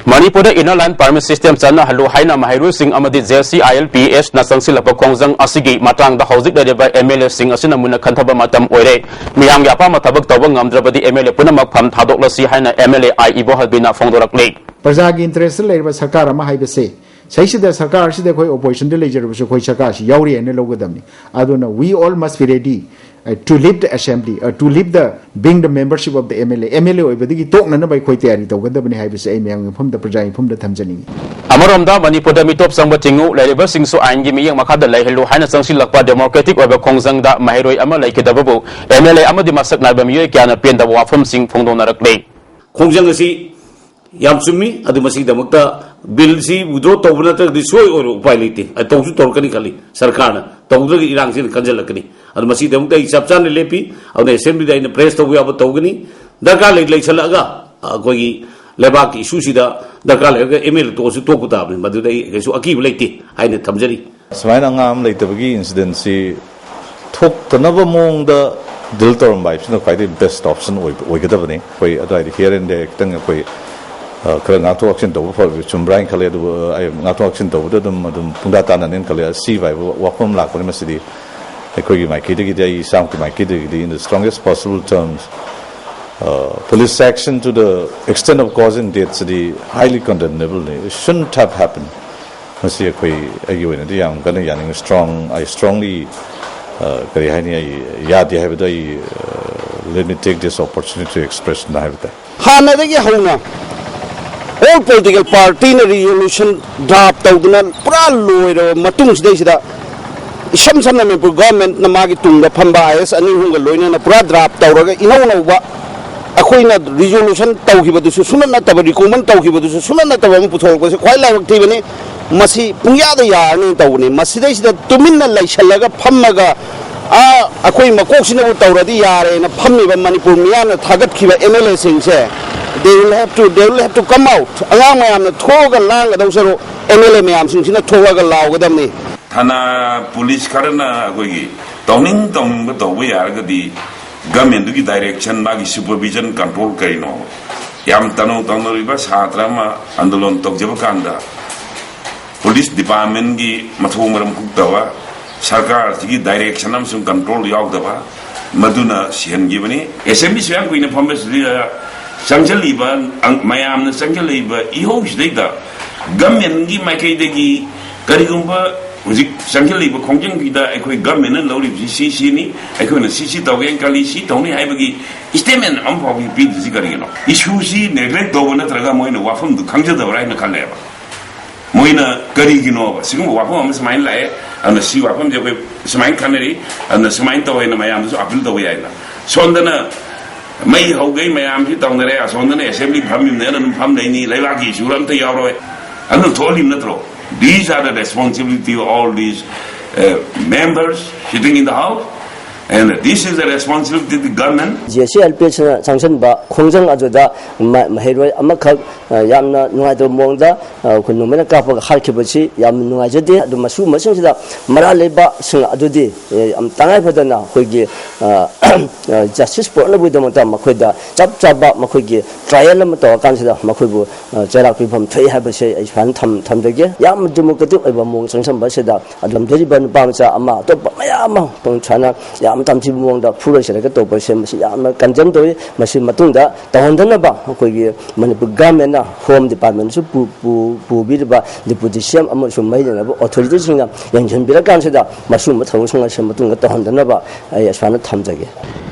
ꯃꯅꯤꯄꯨꯔꯗ inner line permit system ꯆꯠꯅꯍꯜꯂꯨ ꯍꯥꯏꯅ ꯃꯍꯩꯔꯣꯏꯁꯤꯡ ꯑꯃꯗꯤ J C I L P H ꯅ ꯆꯪꯁꯤꯜꯂꯛꯄ ꯈꯣꯡꯖꯪ ꯑꯁꯤꯒꯤ ꯃꯇꯥꯡꯗ ꯍꯧꯖꯤꯛ ꯂꯩꯔꯤꯕ M L A ꯁꯤꯡ ꯑꯁꯤꯅ ꯃꯨꯟꯅ ꯈꯟꯊꯕ ꯃꯇꯝ ꯑꯣꯏꯔꯦ꯫ ꯃꯤꯌꯥꯝꯒꯤ ꯑꯄꯥꯝꯕ ꯊꯕꯛ ꯇꯧꯕ ꯉꯝꯗ꯭ꯔꯕꯗꯤ M L A ꯄꯨꯝꯅꯃꯛ ꯐꯝ ꯊꯥꯗꯣꯛꯂꯁꯤ ꯍꯥꯏꯅ M L A I ꯏꯕꯣꯍꯜꯕꯤꯅ ꯐꯣꯡꯗꯣꯔꯛꯂꯤ꯫ ꯄ꯭ꯔꯖꯥꯒꯤ interest ꯇ ꯂꯩꯔꯕ ꯁꯔꯀꯥꯔ ꯑꯃ ꯍꯥꯏꯕꯁꯦ, ꯁꯤꯁꯤꯗ ꯁꯔꯀꯥꯔꯁꯤꯗ ꯑꯩꯈꯣꯏ opposition ꯗ ꯂꯩꯖꯔꯕꯁꯨ ꯑꯩꯈꯣꯏ ꯁꯔꯀꯥꯔꯁꯤ ꯌꯥꯎꯔꯤ ꯍꯥꯏꯅ ꯂꯧꯒꯗꯕꯅꯤ꯫ ꯑꯗꯨꯅ we all must be ready, uh, to leave the assembly, uh, to leave the being the membership of the M L A, M L A ꯑꯣꯏꯕꯗꯒꯤ ꯇꯣꯛꯅꯅꯕ ꯑꯩꯈꯣꯏ ꯇꯌꯥꯔꯤ ꯇꯧꯒꯗꯕꯅꯤ ꯍꯥꯏꯕꯁꯤ ꯑꯩ ꯃꯌꯥꯝꯒꯤ ꯃꯐꯝꯗ, ꯄ꯭ꯔꯖꯥꯒꯤ ꯃꯐꯝꯗ ꯊꯝꯖꯅꯤꯡꯏ꯫ ꯑꯃꯔꯣꯝꯗ ꯃꯅꯤꯄꯨꯔꯗ ꯃꯤꯇꯣꯞ ꯆꯪꯕ ꯊꯤꯡꯉꯨ, ꯂꯩꯔꯤꯕꯁꯤꯡꯁꯨ ꯑꯥꯏꯟꯒꯤ ꯃꯤꯠꯌꯦꯡ ꯃꯈꯥꯗ ꯂꯩꯍꯜꯂꯨ ꯍꯥꯏꯅ ꯆꯪꯁꯤꯜꯂꯛꯄ democratic ꯑꯣꯏꯕ ꯈꯣꯡꯖꯪꯗ ꯃꯍꯩꯔꯣꯏ ꯑꯃ ꯂꯩꯈꯤꯗꯕꯕꯨ M L A ꯑꯃꯗꯤ ꯃꯁꯛ ꯅꯥꯏꯕ ꯃꯤꯑꯣꯏ ꯀꯌꯥꯅ ꯄꯦꯟꯗꯕ ꯋꯥꯐꯝꯁꯤꯡ ꯐꯣꯡꯗꯣꯛꯅꯔꯛꯂꯤ꯫ ꯈꯣꯡꯖꯪ ꯑꯁꯤ ꯌꯥꯝ ꯆꯨꯝꯃꯤ꯫ ꯑꯗꯨ ꯃꯁꯤꯒꯤꯗꯃꯛꯇ Bill ꯁꯤ withdraw ꯇꯧꯕ ꯅꯠꯇ꯭ꯔꯒꯗꯤ ꯁꯣꯏ ꯑꯣꯏꯔꯣꯏ, ꯎꯄꯥꯏ ꯂꯩꯇꯦ꯫ ꯑ, ꯇꯧꯁꯨ ꯇꯧꯔꯛꯀꯅꯤ ꯈꯜꯂꯤ ꯁꯔꯀꯥꯔꯅ꯫ ꯇꯧꯗ꯭ꯔꯒ ꯏꯔꯥꯡꯁꯤꯅ ꯀꯟꯖꯜꯂꯛꯀꯅꯤ꯫ ꯑꯗꯨ ꯃꯁꯤꯒꯤꯗꯃꯛꯇ ꯑꯩ ꯆꯞ ꯆꯥꯅ ꯂꯦꯞꯄꯤ꯫ ꯑꯗꯨꯅ assembly ꯗ ꯑꯩꯅ press ꯇꯧꯕ ꯌꯥꯕ ꯇꯧꯒꯅꯤ꯫ ꯗꯔꯀꯥꯔ ꯂꯩ-, ꯂꯩꯁꯜꯂꯛꯑꯒ, ꯑ, ꯑꯩꯈꯣꯏꯒꯤ ꯂꯩꯕꯥꯛꯀꯤ issue ꯁꯤꯗ ꯗꯔꯀꯥꯔ ꯂꯩꯔꯒ M L A ꯇꯣꯛꯑꯁꯨ ꯇꯣꯛꯄ ꯇꯥꯕꯅꯤ꯫ ꯃꯗꯨꯗ ꯑꯩ ꯀꯩꯁꯨ ꯑꯀꯤꯕ ꯂꯩꯇꯦ ꯍꯥꯏꯅ ꯊꯝꯖꯔꯤ꯫ ꯁꯨꯃꯥꯏꯅ ꯑꯉꯥꯡ ꯑꯃ ꯂꯩꯇꯕꯒꯤ incident ꯁꯤ ꯊꯣꯛꯇꯅꯕ ꯃꯑꯣꯡꯗ deal ꯇꯧꯔꯝꯕ ꯍꯥꯏꯕꯁꯤꯅ ꯈ꯭ꯋꯥꯏꯗꯒꯤ best option ꯑꯣꯏꯕ, ꯑꯣꯏꯒꯗꯕꯅꯤ꯫ ꯑꯩꯈꯣꯏ ꯑꯗꯨꯋꯥꯏꯗ here and there ꯈꯤꯇꯪ ꯑꯩꯈꯣꯏ, ꯑ, ꯈꯔ ꯉꯥꯛꯊꯣꯛ ꯉꯥꯛꯁꯤꯟ ꯇꯧꯕ ꯐꯕ ꯆꯨꯝꯕ꯭ꯔꯥ ꯍꯥꯏꯅ ꯈꯜꯂꯤ꯫ ꯑꯗꯨꯕꯨ, ꯑ, ꯑꯩ ꯉꯥꯛꯊꯣꯛ ꯉꯥꯛꯁꯤꯟ ꯇꯧꯕꯗ ꯑꯗꯨꯝ, ꯑꯗꯨꯝ ꯄꯨꯡꯇꯥ ꯇꯥꯅꯅꯦꯅ ꯈꯜꯂꯤ꯫ ꯑꯁꯤꯕ ꯍꯥꯏꯕ ꯋꯥꯐꯝ ꯂꯥꯛꯄꯅꯤ꯫ ꯃꯁꯤꯗꯤ ꯑꯩꯈꯣꯏꯒꯤ ꯃꯥꯏꯀꯩꯗꯒꯤꯗꯤ, ꯑꯩ ꯏꯁꯥꯃꯛꯀꯤ ꯃꯥꯏꯀꯩꯗꯒꯤꯗꯤ, in the strongest possible terms, uh, police action to the extent of causing death CD highly condemnable ꯅꯤ꯫ It shouldn't have happened. ꯃꯁꯤ ꯑꯩꯈꯣꯏ, ꯑꯩꯒꯤ ꯑꯣꯏꯅꯗꯤ ꯌꯥꯝ ꯀꯟꯅ ꯌꯥꯅꯤꯡꯉꯤ꯫ Strong, I strongly, uh, ꯀꯔꯤ ꯍꯥꯏꯅꯤ, ꯑꯩ ꯌꯥꯗꯦ ꯍꯥꯏꯕꯗꯣ ꯑꯩ, uh, let me take this opportunity to express ꯅ ꯍꯥꯏꯕ ꯇꯥꯏ꯫ ꯍꯥꯟꯅꯗꯒꯤ ꯍꯧꯅ all political party ꯅ resolution draft ꯇꯧꯗꯨꯅ ꯄꯨꯔꯥ ꯂꯣꯏꯔꯕ ꯃꯇꯨꯡꯁꯤꯗꯩꯁꯤꯗ ꯏꯁꯝ ꯁꯝꯅ ꯃꯅꯤꯄꯨꯔ ꯒꯚꯔꯟꯃꯦꯟꯠꯅ ꯃꯥꯒꯤ ꯇꯨꯡꯗ ꯐꯝꯕ ꯑꯥꯏ ꯑꯦꯁ ꯑꯅꯤ ꯑꯍꯨꯝꯒ ꯂꯣꯏꯅꯅ ꯄꯨꯔꯥ ꯗ꯭ꯔꯥꯐ ꯇꯧꯔꯒ ꯏꯅꯧ ꯅꯧꯕ ꯑꯩꯈꯣꯏꯅ ꯔꯤꯖꯣꯂꯨꯁꯟ ꯇꯧꯈꯤꯕꯗꯨꯁꯨ ꯁꯨꯅꯠ ꯅꯠꯇꯕ, ꯔꯤꯀꯣꯃꯦꯟ ꯇꯧꯈꯤꯕꯗꯨꯁꯨ ꯁꯨꯅꯠ ꯅꯠꯇꯕ ꯑꯃ ꯄꯨꯊꯣꯔꯛꯄꯁꯤ ꯈ꯭ꯋꯥꯏ ꯂꯥꯏꯕꯛ ꯊꯤꯕꯅꯤ꯫ ꯃꯁꯤ ꯄꯨꯡꯌꯥꯗ ꯌꯥꯔꯅꯤ ꯇꯧꯕꯅꯤ꯫ ꯃꯁꯤꯗꯩꯁꯤꯗ ꯇꯨꯃꯤꯟꯅ ꯂꯩꯁꯜꯂꯒ ꯐꯝꯃꯒ, "ꯑꯥ, ꯑꯩꯈꯣꯏ ꯃꯀꯣꯛꯁꯤꯅꯕꯨ ꯇꯧꯔꯗꯤ ꯌꯥꯔꯦꯅ" ꯐꯝꯃꯤꯕ ꯃꯅꯤꯄꯨꯔ ꯃꯤꯌꯥꯝꯅ ꯊꯥꯒꯠꯈꯤꯕ ꯑꯦꯝ ꯑꯦꯜ ꯑꯦꯁꯤꯡꯁꯦ, they will have to, they will have to come out꯫ ꯑꯉꯥꯡ ꯃꯌꯥꯝꯅ ꯊꯣꯛꯑꯒ ꯂꯥꯡꯒꯗꯧ ꯁꯔꯨꯛ ꯑꯦꯝ ꯑꯦꯜ ꯑꯦ ꯃꯌꯥꯝꯁꯤꯡꯁꯤꯅ ꯊꯣꯛꯂꯒ ꯂꯥꯎꯒꯗꯕꯅꯤ꯫ ꯊꯥꯅ ꯄꯨꯂꯤꯁ ꯈꯔꯅ ꯑꯩꯈꯣꯏꯒꯤ ꯇꯧꯅꯤꯡ ꯇꯧꯅꯤꯡꯕ ꯇꯧꯕ ꯌꯥꯔꯒꯗꯤ, ꯒꯃꯦꯟꯗꯨꯒꯤ ꯗꯥꯏꯔꯦꯛꯁꯟ, ꯃꯥꯒꯤ ꯁꯨꯄꯔꯚꯤꯖꯟ, ꯀꯟꯇ꯭ꯔꯣꯜ ꯀꯔꯤꯅꯣ? ꯌꯥꯝ ꯇꯅꯧ ꯇꯧꯅꯔꯤꯕ ꯁꯥꯇ꯭ꯔ ꯑꯃ ꯑꯟꯗꯣꯂꯟ ꯇꯧꯖꯕ ꯀꯥꯟꯗ, ꯄꯨꯂꯤꯁ ꯗꯤꯄꯥꯔꯠꯃꯦꯟꯒꯤ ꯃꯊꯣꯡ ꯃꯔꯝ ꯈꯨꯛꯇꯕ, ꯁꯔꯀꯥꯔꯁꯤꯒꯤ ꯗꯥꯏꯔꯦꯛꯁꯟ ꯑꯃꯁꯨꯡ ꯀꯟꯇ꯭ꯔꯣꯜ ꯌꯥꯎꯗꯕ, ꯃꯗꯨꯅ ꯁꯤꯍꯟꯈꯤꯕꯅꯤ꯫ ꯑꯦꯁꯦꯝꯕ꯭ꯂꯤ ꯁꯨꯌꯥꯝ ꯀꯨꯏꯅ ꯐꯝꯕꯁꯤꯗ ꯆꯪꯁꯤꯜꯂꯤꯕ, ꯑꯪ-, ꯃꯌꯥꯝꯅ ꯆꯪꯁꯤꯜꯂꯛꯏꯕ ꯏꯍꯧꯁꯤꯗꯩꯗ ꯒꯃꯦꯟꯒꯤ ꯃꯥꯏꯀꯩꯗꯒꯤ ꯀꯔꯤꯒꯨꯝꯕ ꯍꯧꯖꯤꯛ ꯆꯪꯁꯤꯜꯂꯛꯏꯕ ꯈꯣꯡꯖꯪꯁꯤꯗ ꯑꯩꯈꯣꯏ ꯒꯃꯦꯟꯅ ꯂꯧꯔꯤꯕꯁꯤ ꯁꯤ ꯁꯤꯅꯤ, ꯑꯩꯈꯣꯏꯅ ꯁꯤ ꯁꯤ ꯇꯧꯒꯦꯅ ꯈꯜꯂꯤ, ꯁꯤ ꯇꯧꯅꯤ ꯍꯥꯏꯕꯒꯤ ꯁ꯭ꯇꯦꯠꯃꯦꯟ ꯑꯃꯐꯥꯎꯕ ꯄꯤꯗ꯭ꯔꯤꯁꯤ ꯀꯔꯤꯒꯤꯅꯣ? ꯏꯁꯨꯁꯤ ꯅꯦꯒ꯭ꯂꯦꯛ ꯇꯧꯕ ꯅꯠꯇ꯭ꯔꯒ ꯃꯣꯏꯅ ꯋꯥꯐꯝꯗꯨ ꯈꯪꯖꯗꯕ꯭ꯔꯥ ꯍꯥꯏꯅ ꯈꯜꯂꯦꯕ꯫ ꯃꯣꯏꯅ ꯀꯔꯤꯒꯤꯅꯣꯕ ꯁꯤꯒꯨꯝꯕ ꯋꯥꯐꯝ ꯑꯃ ꯁꯨꯃꯥꯏꯅ ꯂꯥꯛꯑꯦ, ꯑꯗꯨꯅ ꯁꯤ ꯋꯥꯐꯝꯁꯦ ꯑꯩꯈꯣꯏ ꯁꯨꯃꯥꯏꯅ ꯈꯟꯅꯔꯤ, ꯑꯗꯨꯅ ꯁꯨꯃꯥꯏꯅ ꯇꯧꯋꯦꯅ ꯃꯌꯥꯝꯗꯁꯨ ꯑꯄꯤꯜ ꯇꯧꯕ ꯌꯥꯏꯅ꯫ ꯁꯣꯝꯗꯅ ꯃꯩ ꯍꯧꯒꯩ ꯃꯌꯥꯝꯁꯤ ꯇꯧꯅꯔꯦ, ꯑꯁꯣꯝꯗꯅ ꯑꯦꯁꯦꯝꯕ꯭ꯂꯤ ꯐꯝꯃꯤꯕꯅꯦꯅ ꯑꯗꯨꯝ ꯐꯝ ꯂꯩꯅꯤ, ꯂꯩꯕꯥꯛꯀꯤ ꯏꯁꯨ ꯑꯝꯇ ꯌꯥꯎꯔꯣꯏ꯫ ꯑꯗꯨꯅ ꯊꯣꯛꯍꯜꯂꯤꯕ ꯅꯠꯇ꯭ꯔꯣ? These are the responsibility of all these, uh, members sitting in the house, and this is the responsibility of the government. J S C L P ꯑꯦꯁꯅ ꯆꯪꯁꯤꯟꯕ ꯈꯣꯡꯖꯪ ꯑꯗꯨꯗ ꯃ-, ꯃꯍꯩꯔꯣꯏ ꯑꯃꯈꯛ, ꯑ, ꯌꯥꯝꯅ ꯅꯨꯡꯉꯥꯏꯇꯕ ꯃꯑꯣꯡꯗ, ꯑ, ꯑꯩꯈꯣꯏ ꯅꯣꯡꯃꯩꯅ ꯀꯥꯞꯄꯒ ꯍꯥꯠꯈꯤꯕꯁꯤ ꯌꯥꯝꯅ ꯅꯨꯡꯉꯥꯏꯖꯗꯦ꯫ ꯑꯗꯨ ꯃꯁꯤꯒꯨꯝꯕꯁꯤꯡꯁꯤꯗ ꯃꯔꯥꯜ ꯂꯩꯕꯁꯤꯡ ꯑꯗꯨꯗꯤ, ꯑ, ꯌꯥꯝ ꯇꯉꯥꯏ ꯐꯗꯅ ꯑꯩꯈꯣꯏꯒꯤ, ꯑ, ꯑ, ꯖꯁꯇꯤꯁ ꯄꯨꯔꯛꯅꯕꯒꯤꯗꯃꯛꯇ ꯃꯈꯣꯏꯗ ꯆꯞ ꯆꯥꯕ ꯃꯈꯣꯏꯒꯤ ꯇ꯭ꯔꯥꯏꯌꯦꯜ ꯑꯃ ꯇꯧꯔꯀꯥꯟꯁꯤꯗ ꯃꯈꯣꯏꯕꯨ, ꯑ, ꯆꯩꯔꯥꯛ ꯄꯤꯐꯝ ꯊꯣꯛꯏ ꯍꯥꯏꯕꯁꯦ ꯑꯩ ꯁꯨꯃꯥꯏꯅ ꯊꯝ-, ꯊꯝꯖꯒꯦ꯫ ꯌꯥꯝꯅ ꯗꯦꯃꯣꯀ꯭ꯔꯦꯇꯤꯛ ꯑꯣꯏꯕ ꯃꯑꯣꯡ ꯆꯪꯁꯤꯟꯕ ꯑꯁꯤꯗ ꯑꯗꯨ ꯂꯝꯖꯔꯤꯕ ꯅꯨꯄꯥ ꯃꯆꯥ ꯑꯃ ꯑꯇꯣꯞꯄ ꯃꯌꯥꯝ ꯑꯃ ꯁꯨꯃꯥꯏꯅ ꯌꯥꯝ ꯇꯝꯊꯤꯕ ꯃꯑꯣꯡꯗ ꯐꯨꯔꯣꯏꯁꯤꯜꯂꯒ ꯇꯧꯕꯁꯦ ꯃꯁꯤ ꯌꯥꯝꯅ ꯀꯟꯗꯦꯝ ꯇꯧꯏ꯫ ꯃꯁꯤ ꯃꯇꯨꯡꯗ ꯇꯧꯍꯟꯗꯅꯕ ꯑꯩꯈꯣꯏꯒꯤ ꯃꯅꯤꯄꯨꯔ ꯒꯚꯔꯟꯃꯦꯟꯠꯅ, ꯍꯣꯝ ꯗꯤꯄꯥꯔꯠꯃꯦꯟꯠꯁꯨ ꯄꯨ-, ꯄꯨ-, ꯄꯨꯕꯤꯔꯤꯕ ꯗꯤꯄꯨꯇꯤ ꯁꯤ ꯑꯦꯝ ꯑꯃꯁꯨꯡ ꯃꯔꯤ ꯂꯩꯅꯕ ꯑꯣꯊꯣꯔꯤꯇꯤꯁꯤꯡꯅ ꯌꯦꯡꯁꯤꯟꯕꯤꯔꯀꯥꯟꯁꯤꯗ ꯃꯁꯤꯒꯨꯝꯕ ꯊꯧꯑꯣꯡꯁꯤꯡ ꯑꯁꯤ ꯃꯇꯨꯡꯗ ꯇꯧꯍꯟꯗꯅꯕ ꯑꯩ ꯑꯁꯨꯃꯥꯏꯅ ꯊꯝꯖꯒꯦ꯫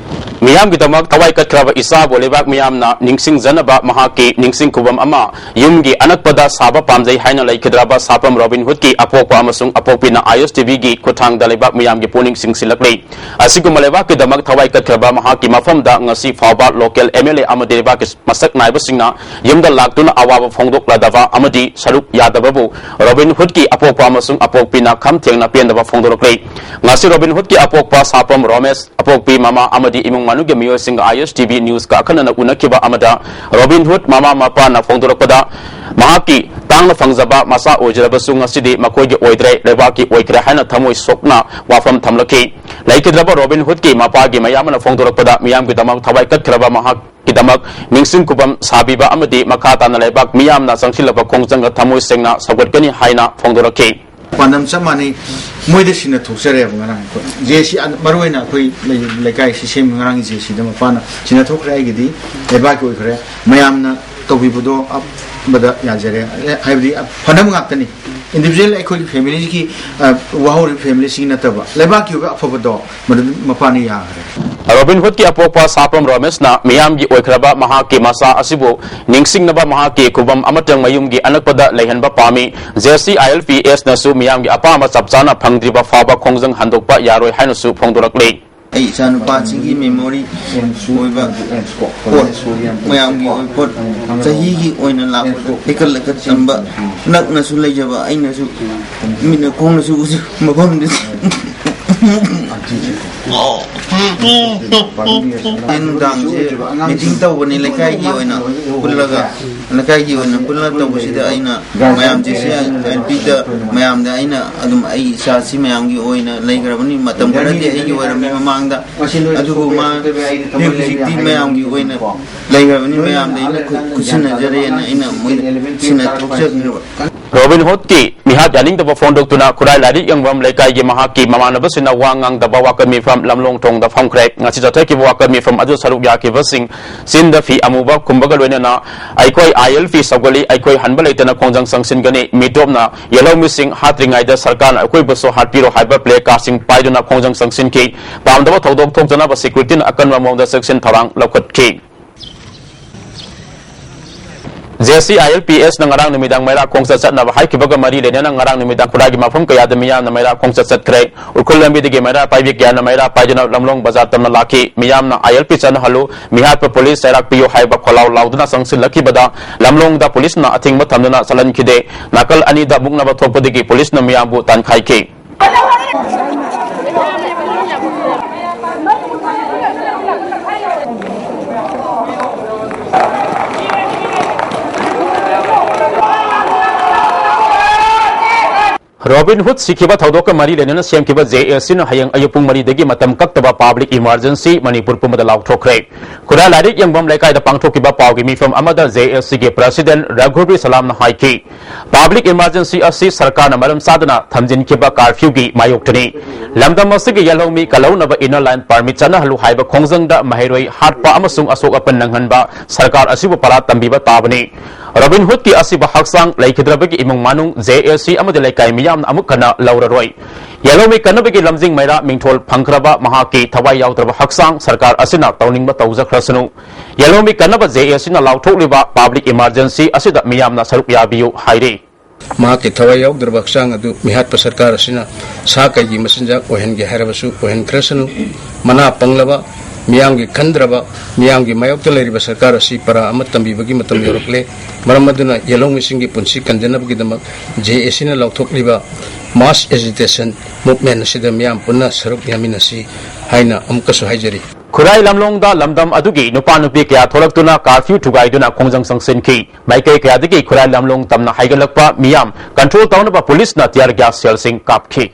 ꯃꯤꯌꯥꯝꯒꯤꯗꯃꯛ ꯊꯋꯥꯏ ꯀꯠꯈ꯭ꯔꯕ ꯏꯆꯥꯕꯨ ꯂꯩꯕꯥꯛ ꯃꯤꯌꯥꯝꯅ ꯅꯤꯡꯁꯤꯡꯖꯅꯕ ꯃꯍꯥꯛꯀꯤ ꯅꯤꯡꯁꯤꯡ ꯈꯨꯕꯝ ꯑꯃ ꯌꯨꯝꯒꯤ ꯑꯅꯛꯄꯗ ꯁꯥꯕ ꯄꯥꯝꯖꯩ ꯍꯥꯏꯅ ꯂꯩꯈꯤꯗ꯭ꯔꯕ ꯁꯥꯄꯝ ꯔꯣꯕꯤꯟ ꯍꯨꯗꯀꯤ ꯑꯄꯣꯛꯄ ꯑꯃꯁꯨꯡ ꯑꯄꯣꯛꯄꯤꯅ ꯑꯥꯏ ꯑꯦꯁ ꯇꯤ ꯚꯤꯒꯤ ꯈꯨꯠꯊꯥꯡꯗ ꯂꯩꯕꯥꯛ ꯃꯤꯌꯥꯝꯒꯤ ꯄꯨꯛꯅꯤꯡ ꯆꯤꯡꯁꯤꯜꯂꯛꯂꯤ꯫ ꯑꯁꯤꯒꯨꯝꯕ ꯂꯩꯕꯥꯛꯀꯤꯗꯃꯛ ꯊꯋꯥꯏ ꯀꯠꯈ꯭ꯔꯕ ꯃꯍꯥꯛꯀꯤ ꯃꯐꯝꯗ ꯉꯁꯤ ꯐꯥꯎꯕ ꯂꯣꯀꯦꯜ ꯑꯦꯝ ꯑꯦꯜ ꯑꯦ ꯑꯃꯗꯤ ꯂꯩꯕꯥꯛꯀꯤ ꯃꯁꯛ ꯅꯥꯏꯕꯁꯤꯡꯅ ꯌꯨꯝꯗ ꯂꯥꯛꯇꯨꯅ ꯑꯋꯥꯕ ꯐꯣꯡꯗꯣꯛꯂꯗꯕ ꯑꯃꯗꯤ ꯁꯔꯨꯛ ꯌꯥꯗꯕꯕꯨ ꯔꯣꯕꯤꯟ ꯍꯨꯗꯀꯤ ꯑꯄꯣꯛꯄ ꯑꯃꯁꯨꯡ ꯑꯄꯣꯛꯄꯤꯅ ꯈꯝ ꯊꯦꯡꯅ ꯄꯦꯟꯗꯕ ꯐꯣꯡꯗꯣꯔꯛꯂꯤ꯫ ꯉꯁꯤ ꯔꯣꯕꯤꯟ ꯍꯨꯗꯀꯤ ꯑꯄꯣꯛꯄ ꯁꯥꯄꯝ ꯔꯣꯃꯦꯁ, ꯑꯄꯣꯛꯄꯤ ꯃꯃꯥ ꯑꯃꯗꯤ ꯏꯃꯨꯡ ꯃꯅꯨꯡꯒꯤ ꯃꯤꯑꯣꯏꯁꯤꯡꯒ ꯑꯥꯏ ꯑꯦꯁ ꯇꯤ ꯚꯤ ꯅ꯭ꯌꯨꯁꯀ ꯑꯈꯟꯅꯅ ꯎꯅꯈꯤꯕ ꯑꯃꯗ ꯔꯣꯕꯤꯟ ꯍꯨꯗ ꯃꯃꯥ ꯃꯄꯥꯅ ꯐꯣꯡꯗꯣꯔꯛꯄꯗ ꯃꯍꯥꯛꯀꯤ ꯇꯥꯡꯅ ꯐꯪꯖꯕ ꯃꯆꯥ ꯑꯣꯏꯖꯔꯕꯁꯨ ꯉꯁꯤꯗꯤ ꯃꯈꯣꯏꯒꯤ ꯑꯣꯏꯗ꯭ꯔꯦ, ꯂꯩꯕꯥꯛꯀꯤ ꯑꯣꯏꯈ꯭ꯔꯦ ꯍꯥꯏꯅ ꯊꯃꯣꯏ ꯁꯣꯛꯅ ꯋꯥꯐꯝ ꯊꯝꯂꯛꯈꯤ꯫ ꯂꯩꯈꯤꯗ꯭ꯔꯕ ꯔꯣꯕꯤꯟ ꯍꯨꯗꯀꯤ ꯃꯄꯥꯒꯤ ꯃꯌꯥꯝꯕꯅ ꯐꯣꯡꯗꯣꯔꯛꯄꯗ ꯃꯤꯌꯥꯝꯒꯤꯗꯃꯛ ꯊꯋꯥꯏ ꯀꯠꯈ꯭ꯔꯕ ꯃꯍꯥꯛꯀꯤꯗꯃꯛ ꯅꯤꯡꯁꯤꯡ ꯈꯨꯕꯝ ꯁꯥꯕꯤꯕ ꯑꯃꯗꯤ ꯃꯈꯥ ꯇꯥꯅ ꯂꯩꯕꯥꯛ ꯃꯤꯌꯥꯝꯅ ꯆꯪꯁꯤꯜꯂꯛꯄ ꯈꯣꯡꯖꯪꯒ ꯊꯃꯣꯏ ꯁꯦꯡꯅ ꯁꯧꯒꯠꯀꯅꯤ ꯍꯥꯏꯅ ꯐꯣꯡꯗꯣꯔꯛꯈꯤ꯫ ꯄꯥꯟꯗꯝ ꯆꯞ ꯃꯥꯟꯅꯩ꯫ ꯃꯣꯏꯗ ꯁꯤꯟꯅ ꯊꯣꯛꯆꯔꯦꯕ ꯉꯔꯥꯡ ꯑꯩꯈꯣꯏ꯫ ꯖꯦ ꯁꯤ, ꯃꯔꯨꯑꯣꯏꯅ ꯑꯩꯈꯣꯏ ꯂꯩ-, ꯂꯩꯀꯥꯏꯁꯤ ꯁꯦꯝꯕ ꯉꯔꯥꯡꯒꯤ ꯖꯦ ꯁꯤꯗ ꯃꯄꯥꯅ ꯁꯤꯟꯅ ꯊꯣꯛꯈ꯭ꯔꯦ꯫ ꯑꯩꯒꯤꯗꯤ ꯂꯩꯕꯥꯛꯀꯤ ꯑꯣꯏꯈ꯭ꯔꯦ꯫ ꯃꯌꯥꯝꯅ ꯇꯧꯕꯤꯕꯗꯣ ꯑꯝꯕꯗ ꯌꯥꯖꯔꯦ꯫ ꯍꯥꯏꯕꯗꯤ ꯐꯅꯕ ꯉꯥꯛꯇꯅꯤ꯫ Individual ꯑꯩꯈꯣꯏꯒꯤ family ꯒꯤ, ꯑ, ꯋꯥꯍꯧꯔꯤꯕ family ꯁꯤꯒꯤ ꯅꯠꯇꯕ, ꯂꯩꯕꯥꯛꯀꯤ ꯑꯣꯏꯕ ꯑꯐꯕꯗꯣ ꯃꯗꯨ ꯃꯄꯥꯅ ꯌꯥꯈ꯭ꯔꯦ꯫ ꯔꯣꯕꯤꯟ ꯍꯨꯗꯀꯤ ꯑꯄꯣꯛꯄ ꯁꯥꯄꯝ ꯔꯣꯃꯦꯁꯅ ꯃꯤꯌꯥꯝꯒꯤ ꯑꯣꯏꯈ꯭ꯔꯕ ꯃꯍꯥꯛꯀꯤ ꯃꯆꯥ ꯑꯁꯤꯕꯨ ꯅꯤꯡꯁꯤꯡꯅꯕ ꯃꯍꯥꯛꯀꯤ ꯈꯨꯕꯝ ꯑꯃꯇꯪ ꯃꯌꯨꯝꯒꯤ ꯑꯅꯛꯄꯗ ꯂꯩꯍꯟꯕ ꯄꯥꯝꯃꯤ꯫ J C I L P ꯑꯦꯁꯅꯁꯨ ꯃꯤꯌꯥꯝꯒꯤ ꯑꯄꯥꯝꯕ ꯆꯞ ꯆꯥꯅ ꯐꯪꯗ꯭ꯔꯤꯕ ꯐꯥꯎꯕ ꯈꯣꯡꯖꯪ ꯍꯟꯗꯣꯛꯄ ꯌꯥꯔꯣꯏ ꯍꯥꯏꯅꯁꯨ ꯐꯣꯡꯗꯣꯔꯛꯂꯤ꯫ ꯑꯩ ꯏꯆꯥꯅꯨꯄꯥꯁꯤꯒꯤ memory ꯑꯣꯏꯕ ꯄꯣꯠ, ꯃꯌꯥꯝꯒꯤ ꯑꯣꯏꯕ ꯄꯣꯠ, ꯆꯍꯤꯒꯤ ꯑꯣꯏꯅ ꯂꯥꯛꯄꯗ ꯍꯩꯀꯠ ꯂꯩꯀꯠ ꯇꯝꯕ, ꯅꯛꯅꯁꯨ ꯂꯩꯖꯕ, ꯑꯩꯅꯁꯨ ꯃꯤꯠꯅ ꯈꯣꯡꯅꯁꯨ ꯎꯖꯕ ꯃꯐꯝꯗꯨ꯫ ꯑꯩ ꯅꯨꯡꯗꯥꯡꯁꯦ meeting ꯇꯧꯕꯅꯤ ꯂꯩꯀꯥꯏꯒꯤ ꯑꯣꯏꯅ ꯄꯨꯜꯂꯒ꯫ ꯂꯩꯀꯥꯏꯒꯤ ꯑꯣꯏꯅ ꯄꯨꯟꯅ ꯇꯧꯕꯁꯤꯗ ꯑꯩꯅ ꯃꯌꯥꯝ ꯖꯦ ꯁꯤ ꯑꯥꯏ ꯑꯦꯜ ꯄꯤꯗ ꯃꯌꯥꯝꯗ ꯑꯩꯅ ꯑꯗꯨꯝ ꯑꯩꯒꯤ ꯏꯆꯥꯁꯤ ꯃꯌꯥꯝꯒꯤ ꯑꯣꯏꯅ ꯂꯩꯈ꯭ꯔꯕꯅꯤ꯫ ꯃꯇꯝ ꯈꯔꯗꯤ ꯑꯩꯒꯤ ꯑꯣꯏꯔꯝꯃꯤ ꯃꯃꯥꯡꯗ, ꯑꯗꯨꯕꯨ ꯃꯥ ꯍꯧꯖꯤꯛꯇꯤ ꯃꯌꯥꯝꯒꯤ ꯑꯣꯏꯅ ꯂꯩꯈ꯭ꯔꯕꯅꯤ꯫ ꯃꯌꯥꯝꯗ ꯑꯩꯅ ꯈꯨ-, ꯈꯨꯠꯁꯤꯟꯅꯖꯔꯦꯅ ꯑꯩꯅ ꯃꯣꯏꯗ ꯁꯤꯟꯅ ꯊꯣꯛꯆꯈ꯭ꯔꯕ꯫ ꯔꯣꯕꯤꯟ ꯍꯨꯗꯀꯤ ꯃꯤꯍꯥꯠ ꯌꯥꯅꯤꯡꯗꯕ ꯐꯣꯡꯗꯣꯛꯇꯨꯅ ꯈꯨꯔꯥꯏ ꯂꯥꯏꯔꯤꯛ ꯌꯦꯡꯐꯝ ꯂꯩꯀꯥꯏꯒꯤ ꯃꯍꯥꯛꯀꯤ ꯃꯃꯥꯟꯅꯕꯁꯤꯡꯅ ꯋꯥ ꯉꯥꯡꯗꯕ ꯋꯥꯀꯠ ꯃꯤꯐꯝ ꯂꯝꯂꯣꯡ ꯊꯣꯡꯗ ꯐꯝꯈ꯭ꯔꯦ꯫ ꯉꯁꯤ ꯆꯠꯊꯈꯤꯕ ꯋꯥꯀꯠ ꯃꯤꯐꯝ ꯑꯗꯨ ꯁꯔꯨꯛ ꯌꯥꯈꯤꯕꯁꯤꯡ ꯆꯤꯟꯗ ꯐꯤ ꯑꯃꯨꯕ ꯈꯨꯝꯕꯒ ꯂꯣꯏꯅꯅ "ꯑꯩꯈꯣꯏ ꯑꯥꯏ ꯑꯦꯜ ꯄꯤ ꯁꯧꯒꯠꯂꯤ, ꯑꯩꯈꯣꯏ ꯍꯟꯕ ꯂꯩꯇꯅ ꯈꯣꯡꯖꯪ ꯆꯪꯁꯤꯟꯒꯅꯤ, ꯃꯤꯇꯣꯞꯅ ꯌꯦꯜꯍꯧꯃꯤꯁꯤꯡ ꯍꯥꯠꯇ꯭ꯔꯤꯉꯩꯗ ꯁꯔꯀꯥꯔꯅ ꯑꯩꯈꯣꯏꯕꯨꯁꯨ ꯍꯥꯠꯄꯤꯔꯣ" ꯍꯥꯏꯕ ꯄ꯭ꯂꯦ ꯀꯥꯔꯗꯁꯤꯡ ꯄꯥꯏꯗꯨꯅ ꯈꯣꯡꯖꯪ ꯆꯪꯁꯤꯟꯈꯤ꯫ ꯄꯥꯝꯗꯕ ꯊꯧꯗꯣꯛ ꯊꯣꯛꯇꯅꯕ ꯁꯦꯀ꯭ꯌꯨꯔꯤꯇꯤꯅ ꯑꯀꯟꯕ ꯃꯑꯣꯡꯗ ꯆꯦꯛꯁꯤꯟ ꯊꯧꯔꯥꯡ ꯂꯧꯈꯠꯈꯤ꯫ J C I L P ꯑꯦꯁꯅ ꯉꯔꯥꯡ ꯅꯨꯃꯤꯗꯥꯡ ꯃꯩꯔꯥ ꯈꯣꯡꯆꯠ ꯆꯠꯅꯕ ꯍꯥꯏꯈꯤꯕꯒ ꯃꯔꯤ ꯂꯩꯅꯅ ꯉꯔꯥꯡ ꯅꯨꯃꯤꯗꯥꯡ ꯈꯨꯔꯥꯏꯒꯤ ꯃꯐꯝ ꯀꯌꯥꯗ ꯃꯤꯌꯥꯝꯅ ꯃꯩꯔꯥ ꯈꯣꯡꯆꯠ ꯆꯠꯈ꯭ꯔꯦ꯫ ꯎꯈ꯭ꯔꯨꯜ ꯂꯝꯕꯤꯗꯒꯤ ꯃꯩꯔꯥ ꯄꯥꯏꯕꯤ ꯀꯌꯥꯅ ꯃꯩꯔꯥ ꯄꯥꯏꯗꯨꯅ ꯂꯝꯂꯣꯡ ꯕꯖꯥꯔ ꯇꯝꯅ ꯂꯥꯛꯈꯤ꯫ ꯃꯤꯌꯥꯝꯅ "ꯑꯥꯏ ꯑꯦꯜ ꯄꯤ ꯆꯠꯅꯍꯜꯂꯨ, ꯃꯤꯍꯥꯠꯄ ꯄꯨꯂꯤꯁ ꯆꯩꯔꯥꯛ ꯄꯤꯌꯨ" ꯍꯥꯏꯕ ꯈꯣꯜꯂꯥꯎ ꯂꯥꯎꯗꯨꯅ ꯆꯪꯁꯤꯜꯂꯛꯈꯤꯕꯗ ꯂꯝꯂꯣꯡꯗ ꯄꯨꯂꯤꯁꯅ ꯑꯊꯤꯡꯕ ꯊꯝꯗꯨꯅ ꯆꯠꯍꯟꯈꯤꯗꯦ꯫ ꯅꯥꯀꯜ ꯑꯅꯤꯗ ꯃꯨꯛꯅꯕ ꯊꯣꯛꯄꯗꯒꯤ ꯄꯨꯂꯤꯁꯅ ꯃꯤꯌꯥꯝꯕꯨ ꯇꯥꯟꯈꯥꯏꯈꯤ꯫ ꯔꯣꯕꯤꯟ ꯍꯨꯗ ꯁꯤꯈꯤꯕ ꯊꯧꯗꯣꯛꯀ ꯃꯔꯤ ꯂꯩꯅꯅ ꯁꯦꯝꯈꯤꯕ ꯖꯦ ꯑꯦ ꯁꯤꯅ ꯍꯌꯦꯡ ꯑꯌꯨꯛ ꯄꯨꯡ ꯃꯔꯤꯗꯒꯤ ꯃꯇꯝ ꯀꯛꯇꯕ ꯄꯕ꯭ꯂꯤꯛ ꯏꯃꯥꯔꯖꯦꯟꯁꯤ ꯃꯅꯤꯄꯨꯔ ꯄꯨꯝꯕꯗ ꯂꯥꯎꯊꯣꯛꯈ꯭ꯔꯦ꯫ ꯈꯨꯔꯥꯏ ꯂꯥꯏꯔꯤꯛ ꯌꯦꯡꯐꯝ ꯂꯩꯀꯥꯏꯗ ꯄꯥꯡꯊꯣꯛꯈꯤꯕ ꯄꯥꯎꯒꯤ ꯃꯤꯐꯝ ꯑꯃꯗ ꯖꯦ ꯑꯦ ꯁꯤꯒꯤ ꯄ꯭ꯔꯁꯤꯗꯦꯟ ꯔꯘꯨꯕꯤꯔ ꯁꯂꯥꯝꯅ ꯍꯥꯏꯈꯤ, ꯄꯕ꯭ꯂꯤꯛ ꯏꯃꯥꯔꯖꯦꯟꯁꯤ ꯑꯁꯤ ꯁꯔꯀꯥꯔꯅ ꯃꯔꯝ ꯆꯥꯗꯅ ꯊꯝꯖꯤꯟꯈꯤꯕ ꯀꯥꯔꯐ꯭ꯌꯨꯒꯤ ꯃꯥꯌꯣꯛꯇꯅꯤ꯫ ꯂꯝꯗꯝ ꯑꯁꯤꯒꯤ ꯌꯦꯜꯍꯧꯃꯤ ꯀꯜꯍꯧꯅꯕ ꯏꯟꯅꯔ ꯂꯥꯏꯟ ꯄꯔꯃꯤꯠ ꯆꯠꯅꯍꯜꯂꯨ ꯍꯥꯏꯕ ꯈꯣꯡꯖꯪꯗ ꯃꯍꯩꯔꯣꯏ ꯍꯥꯠꯄ ꯑꯃꯁꯨꯡ ꯑꯁꯣꯛ ꯑꯄꯟ ꯅꯪꯍꯟꯕ ꯁꯔꯀꯥꯔ ꯑꯁꯤꯕꯨ ꯄꯔꯥ ꯇꯝꯕꯤꯕ ꯇꯥꯕꯅꯤ꯫ ꯔꯣꯕꯤꯟ ꯍꯨꯗꯀꯤ ꯑꯁꯤꯕ ꯍꯛꯆꯥꯡ ꯂꯩꯈꯤꯗ꯭ꯔꯕꯒꯤ ꯏꯃꯨꯡ ꯃꯅꯨꯡ, ꯖꯦ ꯑꯦ ꯁꯤ ꯑꯃꯗꯤ ꯂꯩꯀꯥꯏ ꯃꯤꯌꯥꯝꯅ ꯑꯃꯨꯛ ꯍꯟꯅ ꯂꯧꯔꯔꯣꯏ꯫ ꯌꯦꯜꯍꯧꯃꯤ ꯀꯟꯅꯕꯒꯤ ꯂꯝꯖꯤꯡ ꯃꯩꯔꯥ ꯃꯤꯡꯊꯣꯜ ꯐꯪꯈ꯭ꯔꯕ ꯃꯍꯥꯛꯀꯤ ꯊꯋꯥꯏ ꯌꯥꯎꯗ꯭ꯔꯕ ꯍꯛꯆꯥꯡ ꯁꯔꯀꯥꯔ ꯑꯁꯤꯅ ꯇꯧꯅꯤꯡꯕ ꯇꯧꯖꯈ꯭ꯔꯁꯅꯨ꯫ ꯌꯦꯜꯍꯧꯃꯤ ꯀꯟꯅꯕ ꯖꯦ ꯑꯦ ꯁꯤꯅ ꯂꯥꯎꯊꯣꯛꯂꯤꯕ ꯄꯕ꯭ꯂꯤꯛ ꯏꯃꯥꯔꯖꯦꯟꯁꯤ ꯑꯁꯤꯗ ꯃꯤꯌꯥꯝꯅ ꯁꯔꯨꯛ ꯌꯥꯕꯤꯌꯨ ꯍꯥꯏꯔꯤ꯫ ꯃꯍꯥꯛꯀꯤ ꯊꯋꯥꯏ ꯌꯥꯎꯗ꯭ꯔꯕ ꯍꯛꯆꯥꯡ ꯑꯗꯨ ꯃꯤꯍꯥꯠꯄ ꯁꯔꯀꯥꯔ ꯑꯁꯤꯅ ꯁꯥ ꯀꯩꯒꯤ ꯃꯆꯤꯟꯖꯥꯛ ꯑꯣꯏꯍꯟꯒꯦ ꯍꯥꯏꯔꯕꯁꯨ ꯑꯣꯏꯍꯟꯈ꯭ꯔꯁꯅꯨ꯫ ꯃꯅꯥ ꯄꯪꯂꯕ, ꯃꯤꯌꯥꯝꯒꯤ ꯈꯟꯗ꯭ꯔꯕ, ꯃꯤꯌꯥꯝꯒꯤ ꯃꯥꯌꯣꯛꯇ ꯂꯩꯔꯤꯕ ꯁꯔꯀꯥꯔ ꯑꯁꯤ ꯄꯔꯥ ꯑꯃ ꯇꯝꯕꯤꯕꯒꯤ ꯃꯇꯝ ꯌꯧꯔꯛꯂꯦ꯫ ꯃꯔꯝ ꯑꯗꯨꯅ ꯌꯦꯜꯍꯧꯃꯤꯁꯤꯡꯒꯤ ꯄꯨꯟꯁꯤ ꯀꯟꯖꯅꯕꯒꯤꯗꯃꯛ ꯖꯦ ꯑꯦ ꯁꯤꯅ ꯂꯥꯎꯊꯣꯛꯂꯤꯕ ꯃꯥꯁ ꯑꯦꯖꯤꯇꯦꯁꯟ ꯃꯨꯚꯃꯦꯟ ꯑꯁꯤꯗ ꯃꯤꯌꯥꯝ ꯄꯨꯟꯅ ꯁꯔꯨꯛ ꯌꯥꯃꯤꯟꯅꯁꯤ ꯍꯥꯏꯅ ꯑꯃꯨꯛꯀꯁꯨ ꯍꯥꯏꯖꯔꯤ꯫ ꯈꯨꯔꯥꯏ ꯂꯝꯂꯣꯡꯗ ꯂꯝꯗꯝ ꯑꯗꯨꯒꯤ ꯅꯨꯄꯥ ꯅꯨꯄꯤ ꯀꯌꯥ ꯊꯣꯛꯂꯛꯇꯨꯅ ꯀꯥꯔꯐ꯭ꯌꯨ ꯊꯨꯒꯥꯏꯗꯨꯅ ꯈꯣꯡꯖꯪ ꯆꯪꯁꯤꯟꯈꯤ꯫ ꯃꯥꯏꯀꯩ ꯀꯌꯥꯗꯒꯤ ꯈꯨꯔꯥꯏ ꯂꯝꯂꯣꯡ ꯇꯝꯅ ꯍꯥꯏꯒꯠꯂꯛꯄ ꯃꯤꯌꯥꯝ ꯀꯟꯇ꯭ꯔꯣꯜ ꯇꯧꯅꯕ ꯄꯨꯂꯤꯁꯅ ꯇꯤꯌꯔ ꯒ꯭ꯌꯥꯁ ꯁꯦꯜꯁꯤꯡ ꯀꯥꯞꯈꯤ꯫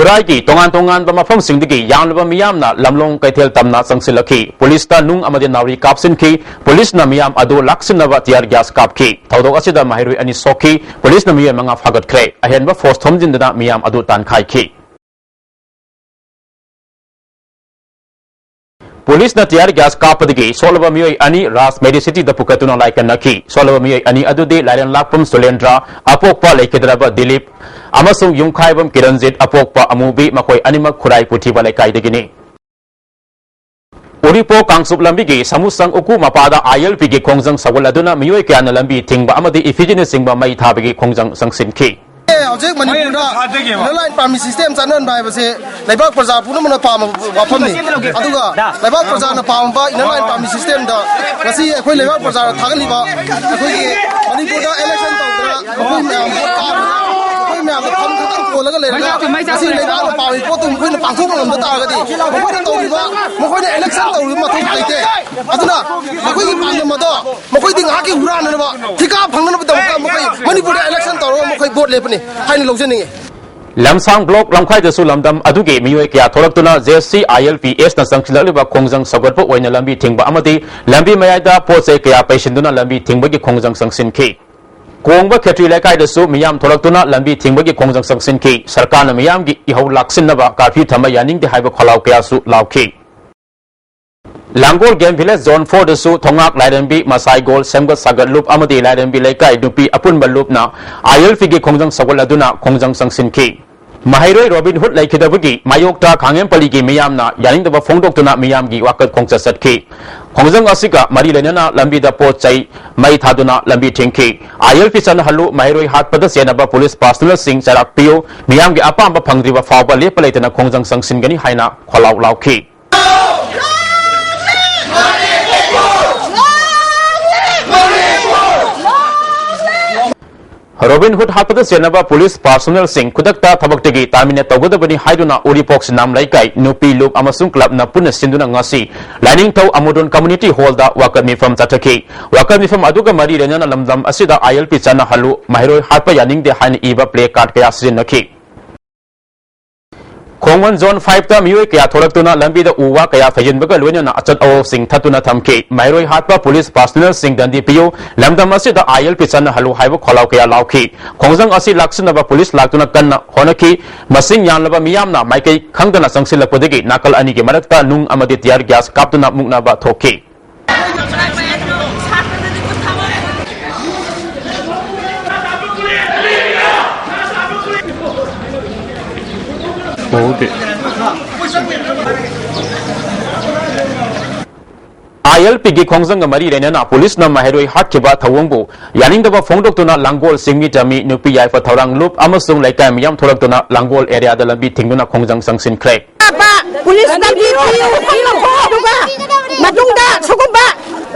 ꯈꯨꯔꯥꯏꯒꯤ ꯇꯣꯉꯥꯟ ꯇꯣꯉꯥꯟꯕ ꯃꯐꯝꯁꯤꯡꯗꯒꯤ ꯌꯥꯝꯂꯕ ꯃꯤꯌꯥꯝꯅ ꯂꯝꯂꯣꯡ ꯀꯩꯊꯦꯜ ꯇꯝꯅ ꯆꯪꯁꯤꯜꯂꯛꯈꯤ꯫ ꯄꯨꯂꯤꯁꯇ ꯅꯨꯡ ꯑꯃꯗꯤ ꯅꯥꯎꯔꯤ ꯀꯥꯞꯁꯤꯟꯈꯤ꯫ ꯄꯨꯂꯤꯁꯅ ꯃꯤꯌꯥꯝ ꯑꯗꯨ ꯂꯥꯛꯁꯤꯟꯅꯕ tear gas ꯀꯥꯞꯈꯤ꯫ ꯊꯧꯗꯣꯛ ꯑꯁꯤꯗ ꯃꯍꯩꯔꯣꯏ ꯑꯅꯤ ꯁꯣꯛꯈꯤ꯫ ꯄꯨꯂꯤꯁꯅ ꯃꯤꯑꯣꯏ ꯃꯉꯥ ꯐꯥꯒꯠꯈ꯭ꯔꯦ꯫ ꯑꯍꯦꯟꯕ force ꯊꯣꯝꯖꯤꯟꯗꯨꯅ ꯃꯤꯌꯥꯝ ꯑꯗꯨ ꯇꯥꯟꯈꯥꯏꯈꯤ꯫ ꯄꯨꯂꯤꯁꯅ tear gas ꯀꯥꯞꯄꯗꯒꯤ ꯁꯣꯛꯂꯕ ꯃꯤꯑꯣꯏ ꯑꯅꯤ ꯔꯥꯖ medicityꯗ ꯄꯨꯈꯠꯇꯨꯅ ꯂꯥꯏꯀꯠꯅꯈꯤ꯫ ꯁꯣꯛꯂꯕ ꯃꯤꯑꯣꯏ ꯑꯅꯤ ꯑꯗꯨꯗꯤ ꯂꯥꯏꯔꯦꯟꯂꯥꯛꯄꯝ ꯁꯨꯂꯦꯟꯗ꯭ꯔ, ꯑꯄꯣꯛꯄ ꯂꯩꯈꯤꯗ꯭ꯔꯕ ꯗꯤꯂꯤꯞ, ꯑꯃꯁꯨꯡ ꯌꯨꯝꯈꯥꯏꯕꯝ ꯀꯤꯔꯟꯖꯤꯠ, ꯑꯄꯣꯛꯄ ꯑꯃꯨꯕꯤ, ꯃꯈꯣꯏ ꯑꯅꯤꯃꯛ ꯈꯨꯔꯥꯏ ꯄꯨꯊꯤꯕ ꯂꯩꯀꯥꯏꯗꯒꯤꯅꯤ꯫ ꯎꯔꯤꯄꯣꯛ ꯀꯥꯡꯆꯨꯞ ꯂꯝꯕꯤꯒꯤ ꯁꯃꯨꯁꯪ ꯎꯀꯨ ꯃꯄꯥꯗ ILPꯒꯤ ꯈꯣꯡꯖꯪ ꯁꯧꯒꯠꯂꯗꯨꯅ ꯃꯤꯑꯣꯏ ꯀꯌꯥꯅ ꯂꯝꯕꯤ ꯊꯤꯡꯕ ꯑꯃꯗꯤ effigyꯅꯆꯤꯡꯕ ꯃꯩ ꯊꯥꯕꯒꯤ ꯈꯣꯡꯖꯪ ꯆꯪꯁꯤꯟꯈꯤ꯫ ꯑꯦ, ꯍꯧꯖꯤꯛ ꯃꯅꯤꯄꯨꯔꯗ inner line permit system ꯆꯠꯅꯍꯟꯕ ꯍꯥꯏꯕꯁꯦ ꯂꯩꯕꯥꯛ ꯄ꯭ꯔꯖꯥ ꯄꯨꯝꯅꯃꯛꯅ ꯄꯥꯝꯕ ꯋꯥꯐꯝꯅꯤ꯫ ꯑꯗꯨꯒ ꯂꯩꯕꯥꯛ ꯄ꯭ꯔꯖꯥꯅ ꯄꯥꯝꯕ inner line permit systemꯗ ꯉꯁꯤ ꯑꯩꯈꯣꯏ ꯂꯩꯕꯥꯛ ꯄ꯭ꯔꯖꯥꯅ ꯊꯥꯒꯠꯂꯤꯕ ꯑꯩꯈꯣꯏꯒꯤ ꯃꯅꯤꯄꯨꯔꯗ election ꯇꯧꯗꯅ ꯑꯩꯈꯣꯏ ꯃꯌꯥꯝ ꯚꯣꯠ ꯀꯥꯕꯗ ꯑꯩꯈꯣꯏ ꯃꯌꯥꯝꯅ ꯐꯝ ꯈꯛꯇꯪ ꯀꯣꯜꯂꯒ ꯂꯩꯔꯒ ꯉꯁꯤ ꯂꯩꯕꯥꯛꯅ ꯄꯥꯝꯃꯤ ꯄꯣꯠꯇꯨ ꯃꯈꯣꯏꯅ ꯄꯥꯡꯊꯣꯛꯄ ꯉꯝꯗ ꯇꯥꯔꯒꯗꯤ ꯃꯈꯣꯏꯅ ꯇꯧꯔꯤꯕ, ꯃꯈꯣꯏꯅ election ꯇꯧꯔꯤꯕ ꯃꯊꯧ ꯂꯩꯇꯦ꯫ ꯑꯗꯨꯅ ꯃꯈꯣꯏꯒꯤ ꯄꯥꯟꯗꯝ ꯑꯗꯣ ꯃꯈꯣꯏꯗꯤ ꯉꯥꯏꯍꯥꯛꯀꯤ ꯍꯨꯔꯥꯟꯅꯅꯕ, ꯊꯤꯀꯥ ꯐꯪꯅꯅꯕꯒꯤꯗꯃꯛꯇ ꯃꯈꯣꯏ ꯃꯅꯤꯄꯨꯔꯗ election ꯇꯧꯔꯒ ꯃꯈꯣꯏ ꯚꯣꯠ ꯂꯦꯞꯄꯅꯤ ꯍꯥꯏꯅ ꯂꯧꯖꯅꯤꯡꯉꯤ꯫ ꯂꯝꯁꯥꯡ block ꯂꯝꯈꯥꯏꯗꯁꯨ ꯂꯝꯗꯝ ꯑꯗꯨꯒꯤ ꯃꯤꯑꯣꯏ ꯀꯌꯥ ꯊꯣꯛꯂꯛꯇꯨꯅ JCILPSꯅ ꯆꯪꯁꯤꯜꯂꯛꯂꯤꯕ ꯈꯣꯡꯖꯪ ꯁꯧꯒꯠꯄ ꯑꯣꯏꯅ ꯂꯝꯕꯤ ꯊꯤꯡꯕ ꯑꯃꯗꯤ ꯂꯝꯕꯤ ꯃꯌꯥꯏꯗ ꯄꯣꯠ ꯆꯩ ꯀꯌꯥ ꯄꯩꯁꯤꯟꯗꯨꯅ ꯂꯝꯕꯤ ꯊꯤꯡꯕꯒꯤ ꯈꯣꯡꯖꯪ ꯆꯪꯁꯤꯟꯈꯤ꯫ ꯀꯣꯡꯕ ꯈꯦꯇ꯭ꯔꯤ ꯂꯩꯀꯥꯏꯗꯁꯨ ꯃꯤꯌꯥꯝ ꯊꯣꯛꯂꯛꯇꯨꯅ ꯂꯝꯕꯤ ꯊꯤꯡꯕꯒꯤ ꯈꯣꯡꯖꯪ ꯆꯪꯁꯤꯟꯈꯤ꯫ ꯁꯔꯀꯥꯔꯅ ꯃꯤꯌꯥꯝꯒꯤ ꯏꯍꯧ ꯂꯥꯛꯁꯤꯟꯅꯕ curfew ꯊꯝꯕ ꯌꯥꯅꯤꯡꯗꯦ ꯍꯥꯏꯕ ꯈꯣꯜꯂꯥꯎ ꯀꯌꯥꯁꯨ ꯂꯥꯎꯈꯤ꯫ ꯂꯥꯡꯒꯣꯜ Game Village Zone fourꯗꯁꯨ ꯊꯣꯉꯥꯛ ꯂꯥꯏꯔꯦꯝꯕꯤ, ꯃꯁꯥꯏꯒꯣꯜ, ꯁꯦꯝꯒꯠ ꯁꯥꯒꯠꯂꯨꯞ ꯑꯃꯗꯤ ꯂꯥꯏꯔꯦꯝꯕꯤ ꯂꯩꯀꯥꯏ ꯅꯨꯄꯤ ꯑꯄꯨꯟꯕ ꯂꯨꯞꯅ ILPꯒꯤ ꯈꯣꯡꯖꯪ ꯁꯧꯒꯠꯂꯗꯨꯅ ꯈꯣꯡꯖꯪ ꯆꯪꯁꯤꯟꯈꯤ꯫ ꯃꯍꯩꯔꯣꯏ ꯔꯣꯕꯤꯟ ꯍꯨꯠ ꯂꯩꯈꯤꯗꯕꯒꯤ ꯃꯥꯌꯣꯛꯇ ꯈꯥꯉꯦꯝꯄꯜꯂꯤꯒꯤ ꯃꯤꯌꯥꯝꯅ ꯌꯥꯅꯤꯡꯗꯕ ꯐꯣꯡꯗꯣꯛꯇꯨꯅ ꯃꯤꯌꯥꯝꯒꯤ ꯋꯥꯀꯠ ꯈꯣꯡꯆꯠ ꯆꯠꯈꯤ꯫ ꯈꯣꯡꯖꯪ ꯑꯁꯤꯒ ꯃꯔꯤ ꯂꯩꯅꯅ ꯂꯝꯕꯤꯗ ꯄꯣꯠ ꯆꯩ ꯃꯩ ꯊꯥꯗꯨꯅ ꯂꯝꯕꯤ ꯊꯤꯡꯈꯤ꯫ ILP ꯆꯠꯅꯍꯜꯂꯨ, ꯃꯍꯩꯔꯣꯏ ꯍꯥꯠꯄꯗ ꯆꯦꯟꯅꯕ ꯄꯨꯂꯤꯁ personnelꯁꯤꯡ ꯆꯩꯔꯥꯛ ꯄꯤꯌꯨ, ꯃꯤꯌꯥꯝꯒꯤ ꯑꯄꯥꯝꯕ ꯐꯪꯗ꯭ꯔꯤꯕ ꯐꯥꯎꯕ ꯂꯦꯞꯄ ꯂꯩꯇꯅ ꯈꯣꯡꯖꯪ ꯆꯪꯁꯤꯟꯒꯅꯤ ꯍꯥꯏꯅ ꯈꯣꯜꯂꯥꯎ ꯂꯥꯎꯈꯤ꯫ ꯔꯣꯕꯤꯟ ꯍꯨꯠ ꯍꯥꯠꯄꯗ ꯆꯦꯟꯅꯕ ꯄꯨꯂꯤꯁ personnelꯁꯤꯡ ꯈꯨꯗꯛꯇ ꯊꯕꯛꯇꯒꯤ terminate ꯇꯧꯒꯗꯕꯅꯤ ꯍꯥꯏꯗꯨꯅ ꯎꯔꯤꯄꯣꯛ ꯁꯤꯅꯥꯝ ꯂꯩꯀꯥꯏ ꯅꯨꯄꯤ ꯂꯨꯞ ꯑꯃꯁꯨꯡ clubꯅ ꯄꯨꯟꯅ ꯁꯤꯟꯗꯨꯅ ꯉꯁꯤ ꯂꯥꯏꯅꯤꯡꯊꯧ ꯑꯃꯨꯗꯣꯟ community hallꯗ ꯋꯥꯀꯠ ꯃꯤꯐꯝ ꯆꯠꯊꯈꯤ꯫ ꯋꯥꯀꯠ ꯃꯤꯐꯝ ꯑꯗꯨꯒ ꯃꯔꯤ ꯂꯩꯅꯅ ꯂꯝꯗꯝ ꯑꯁꯤꯗ ILP ꯆꯠꯅꯍꯜꯂꯨ, ꯃꯍꯩꯔꯣꯏ ꯍꯥꯠꯄ ꯌꯥꯅꯤꯡꯗꯦ ꯍꯥꯏꯅ ꯏꯕ placard ꯀꯌꯥ ꯁꯤꯖꯤꯟꯅꯈꯤ꯫ ꯈꯣꯡꯃꯟ ꯖꯣꯟ ꯐꯥꯏꯚꯇ ꯃꯤꯑꯣꯏ ꯀꯌꯥ ꯊꯣꯛꯂꯛꯇꯨꯅ ꯂꯝꯕꯤꯗ ꯎ ꯋꯥ ꯀꯌꯥ ꯊꯩꯖꯤꯟꯕꯒ ꯂꯣꯏꯅꯅ ꯑꯆꯠ ꯑꯋꯣꯛꯁꯤꯡ ꯊꯠꯇꯨꯅ ꯊꯝꯈꯤ꯫ ꯃꯍꯩꯔꯣꯏ ꯍꯥꯠꯄ ꯄꯨꯂꯤꯁ ꯄꯥꯔꯁꯣꯅꯦꯜꯁꯤꯡ ꯗꯟꯗꯤ ꯄꯤꯌꯨ, ꯂꯝꯗꯝ ꯑꯁꯤꯗ ꯑꯥꯏ ꯑꯦꯜ ꯄꯤ ꯆꯠꯅꯍꯜꯂꯨ ꯍꯥꯏꯕ ꯈꯣꯜꯂꯥꯎ ꯀꯌꯥ ꯂꯥꯎꯈꯤ꯫ ꯈꯣꯡꯖꯪ ꯑꯁꯤ ꯂꯥꯛꯁꯤꯟꯅꯕ ꯄꯨꯂꯤꯁ ꯂꯥꯛꯇꯨꯅ ꯀꯟꯅ ꯍꯣꯠꯅꯈꯤ꯫ ꯃꯁꯤꯡ ꯌꯥꯝꯂꯕ ꯃꯤꯌꯥꯝꯅ ꯃꯥꯏꯀꯩ ꯈꯪꯗꯅ ꯆꯪꯁꯤꯜꯂꯛꯄꯗꯒꯤ ꯅꯥꯀꯜ ꯑꯅꯤꯒꯤ ꯃꯔꯛꯇ ꯅꯨꯡ ꯑꯃꯗꯤ ꯇꯤꯌꯥꯔ ꯒ꯭ꯌꯥꯁ ꯀꯥꯞꯇꯨꯅ ꯃꯨꯛꯅꯕ ꯊꯣꯛꯈꯤ꯫ ꯑꯥꯏ ꯑꯦꯜ ꯄꯤꯒꯤ ꯈꯣꯡꯖꯪꯒ ꯃꯔꯤ ꯂꯩꯅꯅ ꯄꯨꯂꯤꯁꯅ ꯃꯍꯩꯔꯣꯏ ꯍꯥꯠꯈꯤꯕ ꯊꯧꯑꯣꯡꯕꯨ ꯌꯥꯅꯤꯡꯗꯕ ꯐꯣꯡꯗꯣꯛꯇꯨꯅ ꯂꯥꯡꯒꯣꯜ ꯆꯤꯡꯃꯤ ꯇꯝꯃꯤ ꯅꯨꯄꯤ ꯌꯥꯏꯐ ꯊꯧꯔꯥꯡ ꯂꯨꯞ ꯑꯃꯁꯨꯡ ꯂꯩꯀꯥꯏ ꯃꯤꯌꯥꯝ ꯊꯣꯛꯂꯛꯇꯨꯅ ꯂꯥꯡꯒꯣꯜ ꯑꯦꯔꯤꯌꯥꯗ ꯂꯝꯕꯤ ꯊꯤꯡꯗꯨꯅ ꯈꯣꯡꯖꯪ ꯆꯪꯁꯤꯟꯈ꯭ꯔꯦ꯫ ꯄꯨꯂꯤꯁꯅ ꯄꯤꯌꯨ, ꯑꯗꯨꯒ ꯃꯇꯨꯡꯗ ꯁꯤꯒꯨꯝꯕ,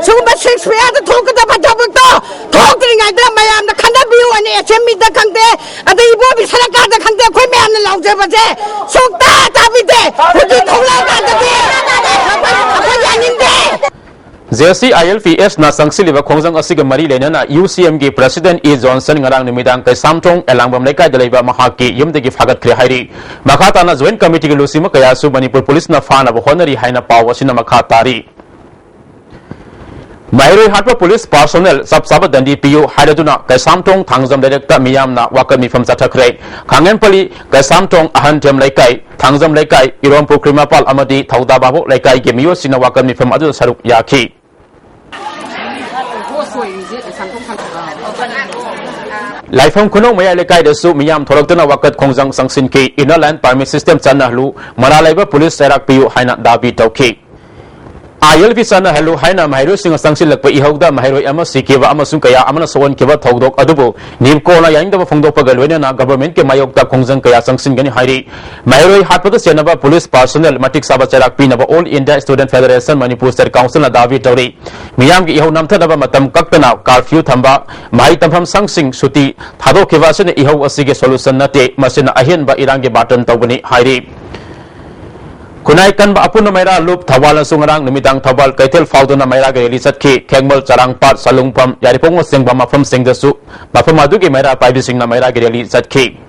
ꯁꯤꯒꯨꯝꯕ ꯁꯤꯛꯁ ꯐꯤꯌꯥꯔꯗ ꯊꯣꯛꯀꯗꯕ ꯊꯕꯛꯇꯣ ꯊꯣꯛꯇ꯭ꯔꯤꯉꯩꯗ ꯃꯌꯥꯝꯅ ꯈꯟꯅꯕꯤꯌꯨ ꯑꯅ ꯑꯦꯁꯦꯝꯕ꯭ꯂꯤꯗ ꯈꯪꯗꯦ, ꯑꯗꯩ ꯏꯕꯣꯕꯤ ꯁꯔꯀꯥꯔꯗ ꯈꯪꯗꯦ, ꯑꯩꯈꯣꯏ ꯃꯌꯥꯝꯅ ꯂꯥꯎꯖꯕꯁꯦ ꯁꯨꯡꯇꯥ ꯇꯥꯕꯤꯗꯦ꯫ ꯍꯧꯖꯤꯛ ꯊꯣꯛꯂꯛꯑꯀꯥꯟꯗꯗꯤ ꯑꯩꯈꯣꯏ, ꯑꯩꯈꯣꯏ ꯌꯥꯅꯤꯡꯗꯦ꯫ J C I L P ꯑꯦꯁꯅ ꯆꯪꯁꯤꯜꯂꯤꯕ ꯈꯣꯡꯖꯪ ꯑꯁꯤꯒ ꯃꯔꯤ ꯂꯩꯅꯅ ꯌꯨ ꯁꯤ ꯑꯦꯝꯒꯤ ꯄ꯭ꯔꯁꯤꯗꯦꯟ ꯏ ꯖꯣꯟꯁꯟ ꯉꯔꯥꯡ ꯅꯨꯃꯤꯗꯥꯡ ꯀꯩꯁꯥꯝꯊꯣꯡ ꯑꯦꯂꯥꯡꯕꯝ ꯂꯩꯀꯥꯏꯗ ꯂꯩꯕ ꯃꯍꯥꯛꯀꯤ ꯌꯨꯝꯗꯒꯤ ꯐꯥꯒꯠꯈ꯭ꯔꯦ ꯍꯥꯏꯔꯤ꯫ ꯃꯈꯥ ꯇꯥꯅ ꯖꯣꯏꯟꯠ ꯀꯃꯤꯇꯤꯒꯤ ꯂꯨꯆꯤꯡꯕ ꯀꯌꯥꯁꯨ ꯃꯅꯤꯄꯨꯔ ꯄꯨꯂꯤꯁꯅ ꯐꯥꯅꯕ ꯍꯣꯠꯅꯔꯤ ꯍꯥꯏꯅ ꯄꯥꯎ ꯑꯁꯤꯅ ꯃꯈꯥ ꯇꯥꯔꯤ꯫ ꯃꯍꯩꯔꯣꯏ ꯍꯥꯠꯄ ꯄꯨꯂꯤꯁ ꯄꯥꯔꯁꯣꯅꯦꯜ ꯆꯞ ꯆꯥꯕ ꯗꯟꯗꯤ ꯄꯤꯌꯨ ꯍꯥꯏꯔꯗꯨꯅ ꯀꯩꯁꯥꯝꯊꯣꯡ ꯊꯥꯡꯖꯝ ꯂꯩꯔꯛꯇ ꯃꯤꯌꯥꯝꯅ ꯋꯥꯀꯠ ꯃꯤꯐꯝ ꯆꯠꯊꯈ꯭ꯔꯦ꯫ ꯈꯥꯡꯉꯦꯝꯄꯜꯂꯤ, ꯀꯩꯁꯥꯝꯊꯣꯡ, ꯑꯍꯟꯊꯦꯝ ꯂꯩꯀꯥꯏ, ꯊꯥꯡꯖꯝ ꯂꯩꯀꯥꯏ, ꯏꯔꯣꯝ ꯄꯨꯈ꯭ꯔꯤ ꯃꯄꯥꯜ ꯑꯃꯗꯤ ꯊꯧꯗꯥ ꯚꯥꯕꯣꯛ ꯂꯩꯀꯥꯏꯒꯤ ꯃꯤꯑꯣꯏꯁꯤꯡꯅ ꯋꯥꯀꯠ ꯃꯤꯐꯝ ꯑꯗꯨꯗ ꯁꯔꯨꯛ ꯌꯥꯈꯤ꯫ ꯂꯥꯏꯐꯝ ꯈꯨꯅꯧ ꯃꯌꯥꯏ ꯂꯩꯀꯥꯏꯗꯁꯨ ꯃꯤꯌꯥꯝ ꯊꯣꯛꯂꯛꯇꯨꯅ ꯋꯥꯀꯠ ꯈꯣꯡꯖꯪ ꯆꯪꯁꯤꯟꯈꯤ꯫ Inner Line Permit System ꯆꯠꯅꯍꯜꯂꯨ, ꯃꯔꯥ ꯂꯩꯕ ꯄꯨꯂꯤꯁ ꯆꯩꯔꯥꯛ ꯄꯤꯌꯨ ꯍꯥꯏꯅ ꯗꯥꯕꯤ ꯇꯧꯈꯤ꯫ ꯑꯥꯏ ꯑꯦꯜ ꯄꯤ ꯆꯠꯅꯍꯜꯂꯨ ꯍꯥꯏꯅ ꯃꯍꯩꯔꯣꯏꯁꯤꯡꯅ ꯆꯪꯁꯤꯜꯂꯛꯄ ꯏꯍꯧꯗ ꯃꯍꯩꯔꯣꯏ ꯑꯃ ꯁꯤꯈꯤꯕ ꯑꯃꯁꯨꯡ ꯀꯌꯥ ꯑꯃꯅ ꯁꯣꯛꯍꯟꯈꯤꯕ ꯊꯧꯗꯣꯛ ꯑꯗꯨꯕꯨ ꯅꯤꯞꯀꯣꯅ ꯌꯥꯅꯤꯡꯗꯕ ꯐꯣꯡꯗꯣꯛꯄꯒ ꯂꯣꯏꯅꯅ ꯒꯚꯔꯟꯃꯦꯟꯠꯀꯤ ꯃꯥꯌꯣꯛꯇ ꯈꯣꯡꯖꯪ ꯀꯌꯥ ꯆꯪꯁꯤꯟꯒꯅꯤ ꯍꯥꯏꯔꯤ꯫ ꯃꯍꯩꯔꯣꯏ ꯍꯥꯠꯄꯗ ꯆꯦꯟꯅꯕ ꯄꯨꯂꯤꯁ ꯄꯥꯔꯁꯣꯅꯦꯜ ꯃꯇꯤꯛ ꯆꯥꯕ ꯆꯩꯔꯥꯛ ꯄꯤꯅꯕ All India Student Federation Manipur State Councilꯅ ꯗꯥꯕꯤ ꯇꯧꯔꯤ꯫ ꯃꯤꯌꯥꯝꯒꯤ ꯏꯍꯧ ꯅꯝꯊꯅꯕ ꯃꯇꯝ ꯀꯛꯇꯅ ꯀꯥꯔꯐ꯭ꯌꯨ ꯊꯝꯕ, ꯃꯍꯩ ꯇꯝꯐꯝ ꯁꯪꯁꯤꯡ ꯁꯨꯇꯤ ꯊꯥꯗꯣꯛꯈꯤꯕ ꯑꯁꯤꯅ ꯏꯍꯧ ꯑꯁꯤꯒꯤ ꯁꯣꯂꯨꯁꯟ ꯅꯠꯇꯦ, ꯃꯁꯤꯅ ꯑꯍꯦꯟꯕ ꯏꯔꯥꯡꯒꯤ ꯕꯥꯔꯇꯟ ꯇꯧꯕꯅꯤ ꯍꯥꯏꯔꯤ꯫ ꯈꯨꯟꯅꯥꯏ ꯀꯟꯕ ꯑꯄꯨꯟꯕ ꯃꯩꯔꯥ ꯂꯨꯞ ꯊꯧꯕꯥꯜꯅꯁꯨ ꯉꯔꯥꯡ ꯅꯨꯃꯤꯗꯥꯡ ꯊꯧꯕꯥꯜ ꯀꯩꯊꯦꯜ ꯐꯥꯎꯗꯨꯅ ꯃꯩꯔꯥꯒꯤ ꯔꯦꯂꯤ ꯆꯠꯈꯤ꯫ ꯈꯦꯡꯃꯜ, ꯆꯔꯥꯡꯄꯥꯠ, ꯁꯂꯨꯡꯐꯝ, ꯌꯥꯏꯔꯤꯄꯣꯛꯅꯆꯤꯡꯕ ꯃꯐꯝꯁꯤꯡꯗꯁꯨ ꯃꯐꯝ ꯑꯗꯨꯒꯤ ꯃꯩꯔꯥ ꯄꯥꯏꯕꯤꯁꯤꯡꯅ ꯃꯩꯔꯥꯒꯤ ꯔꯦꯂꯤ ꯆꯠꯈꯤ꯫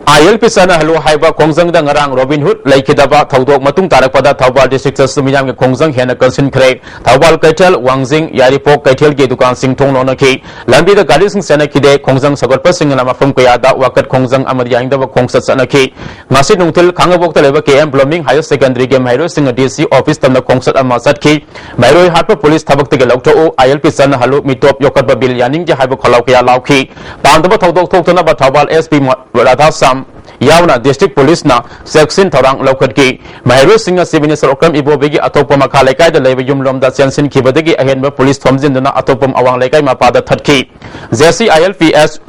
ꯑꯥꯏ ꯑꯦꯜ ꯄꯤ ꯆꯠꯅꯍꯜꯂꯨ ꯍꯥꯏꯕ ꯈꯣꯡꯖꯪꯗ ꯉꯔꯥꯡ ꯔꯣꯕꯤꯟ ꯍꯨꯗ ꯂꯩꯈꯤꯗꯕ ꯊꯧꯗꯣꯛ ꯃꯇꯨꯡ ꯇꯥꯔꯛꯄꯗ ꯊꯧꯕꯥꯜ ꯗꯤꯁꯇ꯭ꯔꯤꯛꯇꯁꯨ ꯃꯤꯌꯥꯝꯒꯤ ꯈꯣꯡꯖꯪ ꯍꯦꯟꯅ ꯀꯟꯁꯤꯟꯈ꯭ꯔꯦ꯫ ꯊꯧꯕꯥꯜ ꯀꯩꯊꯦꯜ, ꯋꯥꯡꯖꯤꯡ, ꯌꯥꯏꯔꯤꯄꯣꯛ ꯀꯩꯊꯦꯜꯒꯤ ꯗꯨꯀꯥꯟꯁꯤꯡ ꯊꯣꯡ ꯂꯣꯟꯅꯈꯤ꯫ ꯂꯝꯕꯤꯗ ꯒꯥꯔꯤꯁꯤꯡ ꯆꯦꯟꯅꯈꯤꯗꯦ꯫ ꯈꯣꯡꯖꯪ ꯁꯧꯒꯠꯄꯁꯤꯡꯅ ꯃꯐꯝ ꯀꯌꯥꯗ ꯋꯥꯀꯠ ꯈꯣꯡꯖꯪ ꯑꯃꯗꯤ ꯌꯥꯅꯤꯡꯗꯕ ꯈꯣꯡꯆꯠ ꯆꯠꯅꯈꯤ꯫ ꯉꯁꯤ ꯅꯨꯡꯊꯤꯜ ꯈꯥꯡꯉꯕꯣꯛꯇ ꯂꯩꯕ ꯀꯦ ꯑꯦꯝ ꯕ꯭ꯂꯨꯃꯤꯡ ꯍꯥꯌꯔ ꯁꯦꯀꯦꯟꯗꯔꯤꯒꯤ ꯃꯍꯩꯔꯣꯏꯁꯤꯡꯅ ꯗꯤ ꯁꯤ ꯑꯣꯐꯤꯁ ꯇꯝꯅ ꯈꯣꯡꯆꯠ ꯑꯃ ꯆꯠꯈꯤ꯫ ꯃꯍꯩꯔꯣꯏ ꯍꯥꯠꯄ ꯄꯨꯂꯤꯁ ꯊꯕꯛꯇꯒꯤ ꯂꯧꯊꯣꯛꯎ, ꯑꯥꯏ ꯑꯦꯜ ꯄꯤ ꯆꯠꯅꯍꯜꯂꯨ, ꯃꯤꯇꯣꯞ ꯌꯣꯛꯈꯠꯄ ꯕꯤꯜ ꯌꯥꯅꯤꯡꯗꯦ ꯍꯥꯏꯕ ꯈꯣꯜꯂꯥꯎ ꯀꯌꯥ ꯂꯥꯎꯈꯤ꯫ ꯄꯥꯝꯗꯕ ꯊꯧꯗꯣꯛ ꯊꯣꯛꯇꯅꯕ ꯊꯧꯕꯥꯜ ꯑꯦꯁ ꯄꯤ ꯔꯥꯙꯥꯁ꯭ꯌꯥꯝ ꯌꯥꯎꯅ ꯗꯤꯁꯇ꯭ꯔꯤꯛ ꯄꯨꯂꯤꯁꯅ ꯆꯦꯛꯁꯤꯟ ꯊꯧꯔꯥꯡ ꯂꯧꯈꯠꯈꯤ꯫ ꯃꯍꯩꯔꯣꯏꯁꯤꯡꯅ ꯆꯤꯐ ꯃꯤꯅꯤꯁꯇꯔ ꯑꯣꯀ꯭ꯔꯝ ꯏꯕꯣꯕꯤꯒꯤ ꯑꯇꯣꯞꯄ ꯃꯈꯥ ꯂꯩꯀꯥꯏꯗ ꯂꯩꯕ ꯌꯨꯝꯂꯣꯝꯗ ꯆꯦꯟꯁꯤꯟꯈꯤꯕꯗꯒꯤ ꯑꯍꯦꯟꯕ ꯄꯨꯂꯤꯁ ꯊꯣꯝꯖꯤꯟꯗꯨꯅ ꯑꯇꯣꯞꯄ ꯑꯋꯥꯡ ꯂꯩꯀꯥꯏ ꯃꯄꯥꯗ ꯊꯠꯈꯤ꯫ J C I L P S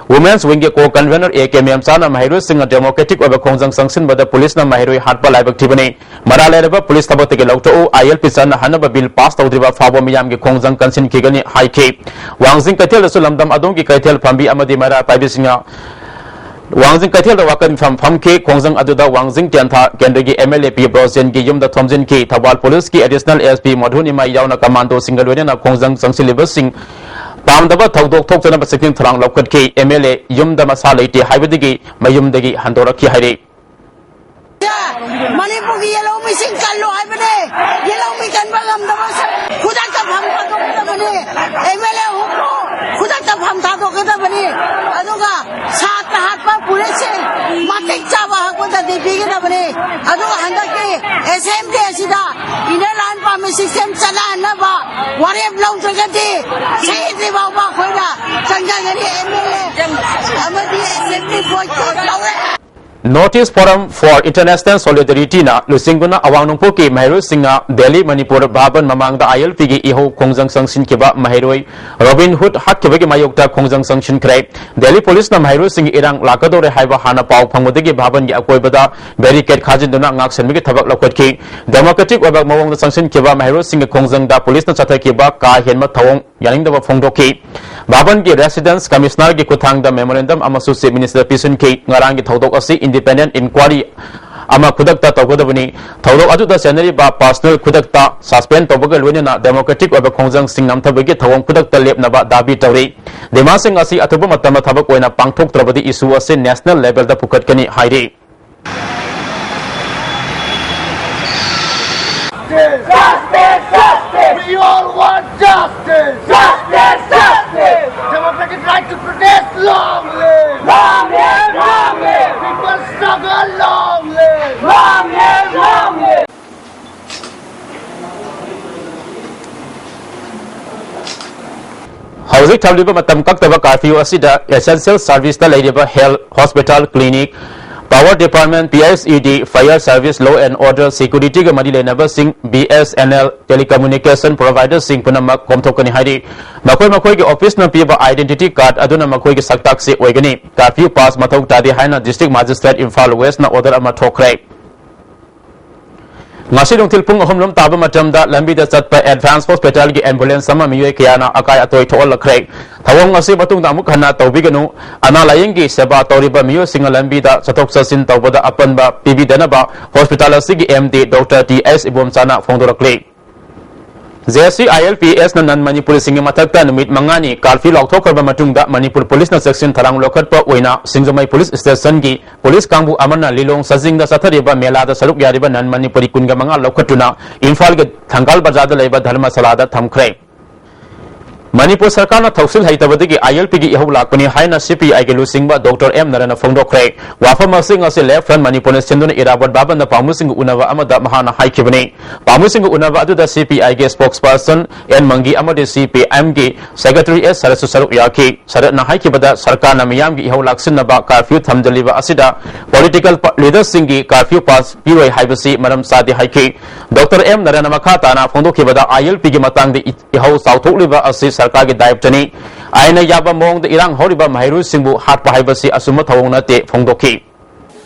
women's ꯋꯤꯡꯒꯤ ꯀꯣ ꯀꯟꯚꯦꯅꯔ ꯑꯦ ꯀꯦ ꯃꯦꯝꯆꯥꯅ ꯃꯍꯩꯔꯣꯏꯁꯤꯡꯅ ꯗꯦꯃꯣꯀ꯭ꯔꯦꯇꯤꯛ ꯑꯣꯏꯕ ꯈꯣꯡꯖꯪ ꯆꯪꯁꯤꯟꯕꯗ ꯄꯨꯂꯤꯁꯅ ꯃꯍꯩꯔꯣꯏ ꯍꯥꯠꯄ ꯂꯥꯏꯕꯛ ꯊꯤꯕꯅꯤ꯫ ꯃꯔꯥꯜ ꯂꯩꯔꯕ ꯄꯨꯂꯤꯁ ꯊꯕꯛꯇꯒꯤ ꯂꯧꯊꯣꯛꯎ, ꯑꯥꯏ ꯑꯦꯜ ꯄꯤ ꯆꯠꯅꯍꯟꯅꯕ ꯕꯤꯜ ꯄꯥꯁ ꯇꯧꯗ꯭ꯔꯤꯕ ꯐꯥꯎꯕ ꯃꯤꯌꯥꯝꯒꯤ ꯈꯣꯡꯖꯪ ꯀꯟꯁꯤꯟꯈꯤꯒꯅꯤ ꯍꯥꯏꯈꯤ꯫ ꯋꯥꯡꯖꯤꯡ ꯀꯩꯊꯦꯜꯗꯁꯨ ꯂꯝꯗꯝ ꯑꯗꯣꯝꯒꯤ ꯀꯩꯊꯦꯜ ꯐꯝꯕꯤ ꯑꯃꯗꯤ ꯃꯩꯔꯥ ꯄꯥꯏꯕꯤꯁꯤꯡꯅ ꯋꯥꯡꯖꯤꯡ ꯀꯩꯊꯦꯜꯗ ꯋꯥꯀꯠ ꯃꯤꯐꯝ ꯐꯝꯈꯤ꯫ ꯈꯣꯡꯖꯪ ꯑꯗꯨꯗ ꯋꯥꯡꯖꯤꯡ ꯇꯦꯟꯊꯥ ꯀꯦꯟꯗ꯭ꯔꯒꯤ ꯑꯦꯝ ꯑꯦꯜ ꯑꯦ ꯄꯤ ꯕ꯭ꯔꯣꯖꯦꯟꯒꯤ ꯌꯨꯝꯗ ꯊꯣꯝꯖꯤꯟꯈꯤ꯫ ꯊꯧꯕꯥꯜ ꯄꯨꯂꯤꯁꯀꯤ ꯑꯦꯗꯤꯁꯅꯦꯜ ꯑꯦꯁ ꯄꯤ ꯃꯙꯨꯅꯤꯃꯥ ꯌꯥꯎꯅ ꯀꯃꯥꯟꯗꯣꯁꯤꯡꯒ ꯂꯣꯏꯅꯅ ꯈꯣꯡꯖꯪ ꯆꯪꯁꯤꯜꯂꯤꯕꯁꯤꯡ ꯄꯥꯝꯗꯕ ꯊꯧꯗꯣꯛ ꯊꯣꯛꯇꯅꯕ ꯆꯦꯛꯁꯤꯟ ꯊꯧꯔꯥꯡ ꯂꯧꯈꯠꯈꯤ꯫ ꯑꯦꯝ ꯑꯦꯜ ꯑꯦ ꯌꯨꯝꯗ ꯃꯁꯥ ꯂꯩꯇꯦ ꯍꯥꯏꯕꯗꯒꯤ ꯃꯌꯨꯝꯗꯒꯤ ꯍꯟꯗꯣꯔꯛꯈꯤ ꯍꯥꯏꯔꯤ꯫ ꯃꯅꯤꯄꯨꯔꯒꯤ ꯌꯦꯜꯍꯧꯃꯤꯁꯤꯡ ꯀꯜꯂꯨ ꯍꯥꯏꯕꯅꯦ꯫ ꯌꯦꯜꯍꯧꯃꯤ ꯀꯟꯕ ꯉꯝꯗꯕ ꯁ-, ꯈꯨꯗꯛꯇ ꯐꯝ ꯊꯥꯗꯣꯛꯀꯗꯕꯅꯤ꯫ ꯑꯦꯝ ꯑꯦꯜ ꯑꯦ ꯍꯨꯝꯐꯨ ꯈꯨꯗꯛꯇ ꯐꯝ ꯊꯥꯗꯣꯛꯀꯗꯕꯅꯤ꯫ ꯑꯗꯨꯒ ꯁꯥꯇ꯭ꯔ ꯍꯥꯠꯄ ꯄꯨꯂꯤꯁꯁꯤꯡ ꯃꯇꯤꯛ ꯆꯥꯕ ꯍꯛꯄꯗꯗꯤ ꯄꯤꯒꯗꯕꯅꯤ꯫ ꯑꯗꯨꯒ ꯍꯟꯗꯛꯀꯤ ꯑꯦꯁꯦꯝꯕ꯭ꯂꯤ ꯑꯁꯤꯗ ꯏꯟꯅꯔ ꯂꯥꯏꯟ ꯄꯥꯔꯃꯤꯠ ꯁꯤꯁꯇꯦꯝ ꯆꯠꯅꯍꯟꯅꯕ ꯋꯥꯔꯦꯞ ꯂꯧꯗ꯭ꯔꯒꯗꯤ ꯁꯤꯗ꯭ꯔꯤ ꯐꯥꯎꯕ ꯑꯩꯈꯣꯏꯅ ꯆꯪꯖꯒꯅꯤ꯫ ꯑꯦꯝ ꯑꯦꯜ ꯑꯦ ꯑꯃꯗꯤ ꯑꯦꯁꯦꯝꯕ꯭ꯂꯤ ꯕꯣꯏꯀꯣꯠ ꯇꯧꯔꯦ꯫ North East Forum for International Solidarityꯅ ꯂꯨꯆꯤꯡꯗꯨꯅ ꯑꯋꯥꯡ ꯅꯣꯡꯄꯣꯛꯀꯤ ꯃꯍꯩꯔꯣꯏꯁꯤꯡꯅ ꯗꯦꯜꯂꯤ ꯃꯅꯤꯄꯨꯔ ꯚꯥꯕꯟ ꯃꯃꯥꯡꯗ ꯑꯥꯏ ꯑꯦꯜ ꯄꯤꯒꯤ ꯏꯍꯧ ꯈꯣꯡꯖꯪ ꯆꯪꯁꯤꯟꯈꯤꯕ ꯃꯍꯩꯔꯣꯏ ꯔꯣꯕꯤꯟ ꯍꯨꯗ ꯍꯥꯠꯈꯤꯕꯒꯤ ꯃꯥꯌꯣꯛꯇ ꯈꯣꯡꯖꯪ ꯆꯪꯁꯤꯟꯈ꯭ꯔꯦ꯫ ꯗꯦꯜꯂꯤ ꯄꯨꯂꯤꯁꯅ ꯃꯍꯩꯔꯣꯏꯁꯤꯡꯒꯤ ꯏꯔꯥꯡ ꯂꯥꯛꯀꯗꯧꯔꯦ ꯍꯥꯏꯕ ꯍꯥꯟꯅ ꯄꯥꯎ ꯐꯪꯕꯗꯒꯤ ꯚꯥꯕꯟꯒꯤ ꯑꯀꯣꯏꯕꯗ ꯕꯦꯔꯤꯀꯦꯗ ꯈꯥꯖꯤꯟꯗꯨꯅ ꯉꯥꯛꯁꯦꯟꯕꯒꯤ ꯊꯕꯛ ꯂꯧꯈꯠꯈꯤ꯫ ꯗꯦꯃꯣꯀ꯭ꯔꯦꯇꯤꯛ ꯑꯣꯏꯕ ꯃꯑꯣꯡꯗ ꯆꯪꯁꯤꯟꯈꯤꯕ ꯃꯍꯩꯔꯣꯏꯁꯤꯡꯒꯤ ꯈꯣꯡꯖꯪꯗ ꯄꯨꯂꯤꯁꯅ ꯆꯠꯊꯈꯤꯕ ꯀꯥ ꯍꯦꯟꯕ ꯊꯧꯑꯣꯡ ꯌꯥꯅꯤꯡꯗꯕ ꯐꯣꯡꯗꯣꯛꯈꯤ꯫ ꯚꯥꯕꯟꯒꯤ ꯔꯦꯁꯤꯗꯦꯟꯁ ꯀꯃꯤꯁꯅꯔꯒꯤ ꯈꯨꯠꯊꯥꯡꯗ ꯃꯦꯃꯣꯔꯦꯟꯗꯝ ꯑꯃꯁꯨ ꯆꯤꯐ ꯃꯤꯅꯤꯁꯇꯔꯗ ꯄꯤꯁꯤꯟꯈꯤ꯫ ꯉꯔꯥꯡꯒꯤ ꯊꯧꯗꯣꯛ ꯑꯁꯤ ꯏꯟꯗꯤꯄꯦꯟꯗꯦꯟꯠ ꯏꯟꯀ꯭ꯋꯥꯔꯤ ꯑꯃ ꯈꯨꯗꯛꯇ ꯇꯧꯒꯗꯕꯅꯤ꯫ ꯊꯧꯗꯣꯛ ꯑꯗꯨꯗ ꯆꯦꯟꯅꯔꯤꯕ personnel ꯈꯨꯗꯛꯇ suspend ꯇꯧꯕꯒ ꯂꯣꯏꯅꯅ democratic ꯑꯣꯏꯕ ꯈꯣꯡꯖꯪꯁꯤꯡ ꯅꯝꯊꯕꯒꯤ ꯊꯧꯑꯣꯡ ꯈꯨꯗꯛꯇ ꯂꯦꯞꯅꯕ ꯗꯥꯕꯤ ꯇꯧꯔꯤ꯫ Demandꯁꯤꯡ ꯑꯁꯤ ꯑꯊꯨꯕ ꯃꯇꯝꯗ ꯊꯕꯛ ꯑꯣꯏꯅ ꯄꯥꯡꯊꯣꯛꯇ꯭ꯔꯕꯗꯤ issue ꯑꯁꯤ national levelꯗ ꯄꯨꯈꯠꯀꯅꯤ ꯍꯥꯏꯔꯤ꯫ Justice! Justice! We all want justice! Justice! Justice! Democratic right to protest, long live! Long live! Long live! People struggle, long live! Long live! Long live! ꯍꯧꯖꯤꯛ ꯊꯝꯂꯤꯕ ꯃꯇꯝ ꯀꯛꯇꯕ curfew ꯑꯁꯤꯗ essential serviceꯇ ꯂꯩꯔꯤꯕ health, hospital, clinic, power department, P S E D, fire service, law and order, securityꯒ ꯃꯔꯤ ꯂꯩꯅꯕꯁꯤꯡ, B S N L, telecommunication providerꯁꯤꯡ ꯄꯨꯝꯅꯃꯛ ꯀꯣꯝꯊꯣꯛꯀꯅꯤ ꯍꯥꯏꯔꯤ꯫ ꯃꯈꯣꯏ ꯃꯈꯣꯏꯒꯤ officeꯅ ꯄꯤꯕ identity card ꯑꯗꯨꯅ ꯃꯈꯣꯏꯒꯤ ꯁꯛꯇꯥꯛꯁꯤ ꯑꯣꯏꯒꯅꯤ꯫ Curfew pass ꯃꯊꯧ ꯇꯥꯗꯦ ꯍꯥꯏꯅ District Magistrate ꯏꯝꯐꯥꯜ Westꯅ order ꯑꯃ ꯊꯣꯛꯈ꯭ꯔꯦ꯫ ꯉꯁꯤ ꯅꯨꯡꯊꯤꯜ ꯄꯨꯡ ꯑꯍꯨꯝ ꯂꯣꯝ ꯇꯥꯕ ꯃꯇꯝꯗ ꯂꯝꯕꯤꯗ ꯆꯠꯄ Advance Hospitalꯒꯤ ambulance ꯑꯃ ꯃꯤꯑꯣꯏ ꯀꯌꯥꯅ ꯑꯀꯥꯏ ꯑꯇꯣꯏ ꯊꯣꯛꯍꯜꯂꯛꯈ꯭ꯔꯦ꯫ ꯊꯧꯑꯣꯡ ꯑꯁꯤ ꯃꯇꯨꯡꯗ ꯑꯃꯨꯛ ꯍꯟꯅ ꯇꯧꯕꯤꯒꯅꯨ꯫ ꯑꯅꯥ ꯂꯥꯌꯦꯡꯒꯤ ꯁꯦꯕꯥ ꯇꯧꯔꯤꯕ ꯃꯤꯑꯣꯏꯁꯤꯡꯅ ꯂꯝꯕꯤꯗ ꯆꯠꯊꯣꯛ ꯆꯠꯁꯤꯟ ꯇꯧꯕꯗ ꯑꯄꯟꯕ ꯄꯤꯕꯤꯗꯅꯕ hospital ꯑꯁꯤꯒꯤ M D Doctor T S ꯏꯕꯣꯝꯆꯥꯅ ꯐꯣꯡꯗꯣꯔꯛꯂꯤ꯫ J C I L P Sꯅ non Manipuriꯁꯤꯡꯒꯤ ꯃꯊꯛꯇ ꯅꯨꯃꯤꯠ ꯃꯉꯥꯅꯤ curfew ꯂꯥꯎꯊꯣꯛꯈ꯭ꯔꯕ ꯃꯇꯨꯡꯗ ꯃꯅꯤꯄꯨꯔ ꯄꯨꯂꯤꯁꯅ ꯆꯦꯛꯁꯤꯟ ꯊꯧꯔꯥꯡ ꯂꯧꯈꯠꯄ ꯑꯣꯏꯅ ꯁꯤꯡꯖꯃꯩ ꯄꯨꯂꯤꯁ ꯁ꯭ꯇꯦꯁꯟꯒꯤ ꯄꯨꯂꯤꯁ ꯀꯥꯡꯕꯨ ꯑꯃꯅ ꯂꯤꯂꯣꯡ ꯆꯥꯖꯤꯡꯗ ꯆꯠꯊꯔꯤꯕ ꯃꯦꯂꯥꯗ ꯁꯔꯨꯛ ꯌꯥꯔꯤꯕ non Manipuri ꯀꯨꯟꯒ ꯃꯉꯥ ꯂꯧꯈꯠꯇꯨꯅ ꯏꯝꯐꯥꯜꯒꯤ ꯊꯪꯒꯥꯜ ꯕꯖꯥꯔꯗ ꯂꯩꯕ ꯙꯔꯃꯁꯥꯂꯥꯗ ꯊꯝꯈ꯭ꯔꯦ꯫ ꯃꯅꯤꯄꯨꯔ ꯁꯔꯀꯥꯔꯅ ꯊꯧꯁꯤꯜ ꯍꯩꯇꯕꯗꯒꯤ I L Pꯒꯤ ꯏꯍꯧ ꯂꯥꯛꯄꯅꯤ ꯍꯥꯏꯅ C P Iꯒꯤ ꯂꯨꯆꯤꯡꯕ Doctor M ꯅꯔꯦꯟꯅ ꯐꯣꯡꯗꯣꯛꯈ꯭ꯔꯦ꯫ ꯋꯥꯐꯝ ꯑꯁꯤꯡ ꯑꯁꯤ Left Front ꯃꯅꯤꯄꯨꯔꯅ ꯁꯤꯟꯗꯨꯅ ꯏꯔꯥꯕꯣꯠ ꯚꯕꯟꯗ ꯄꯥꯎꯃꯤꯁꯤꯡꯒ ꯎꯅꯕ ꯑꯃꯗ ꯃꯍꯥꯛꯅ ꯍꯥꯏꯈꯤꯕꯅꯤ꯫ ꯄꯥꯎꯃꯤꯁꯤꯡꯒ ꯎꯅꯕ ꯑꯗꯨꯗ C P Iꯒꯤ spokesperson N ꯃꯪꯒꯤ ꯑꯃꯗꯤ C P Mꯒꯤ secretary S ꯁꯔꯠꯁꯨ ꯁꯔꯨꯛ ꯌꯥꯈꯤ꯫ ꯁꯔꯠꯅ ꯍꯥꯏꯈꯤꯕꯗ ꯁꯔꯀꯥꯔꯅ ꯃꯤꯌꯥꯝꯒꯤ ꯏꯍꯧ ꯂꯥꯛꯁꯤꯟꯅꯕ curfew ꯊꯝꯖꯤꯜꯂꯤꯕ ꯑꯁꯤꯗ political leaderꯁꯤꯡꯒꯤ curfew pass ꯄꯤꯔꯣꯏ ꯍꯥꯏꯕꯁꯤ ꯃꯔꯝ ꯆꯥꯗꯦ ꯍꯥꯏꯈꯤ꯫ Doctor M ꯅꯔꯦꯟꯅ ꯃꯈꯥ ꯇꯥꯅ ꯐꯣꯡꯗꯣꯛꯈꯤꯕꯗ I L Pꯒꯤ ꯃꯇꯥꯡꯗ ꯏ-, ꯏꯍꯧ ꯆꯥꯎꯊꯣꯛꯂꯤꯕ ꯑꯁꯤ ꯁꯔꯀꯥꯔꯒꯤ ꯗꯥꯌꯤꯠꯇꯅꯤ꯫ ꯑꯥꯏꯟꯅ ꯌꯥꯕ ꯃꯑꯣꯡꯗ ꯏꯔꯥꯡ ꯍꯧꯔꯤꯕ ꯃꯍꯩꯔꯣꯏꯁꯤꯡꯕꯨ ꯍꯥꯠꯄ ꯍꯥꯏꯕꯁꯤ ꯑꯆꯨꯝꯕ ꯊꯧꯑꯣꯡ ꯅꯠꯇꯦ ꯐꯣꯡꯗꯣꯛꯈꯤ꯫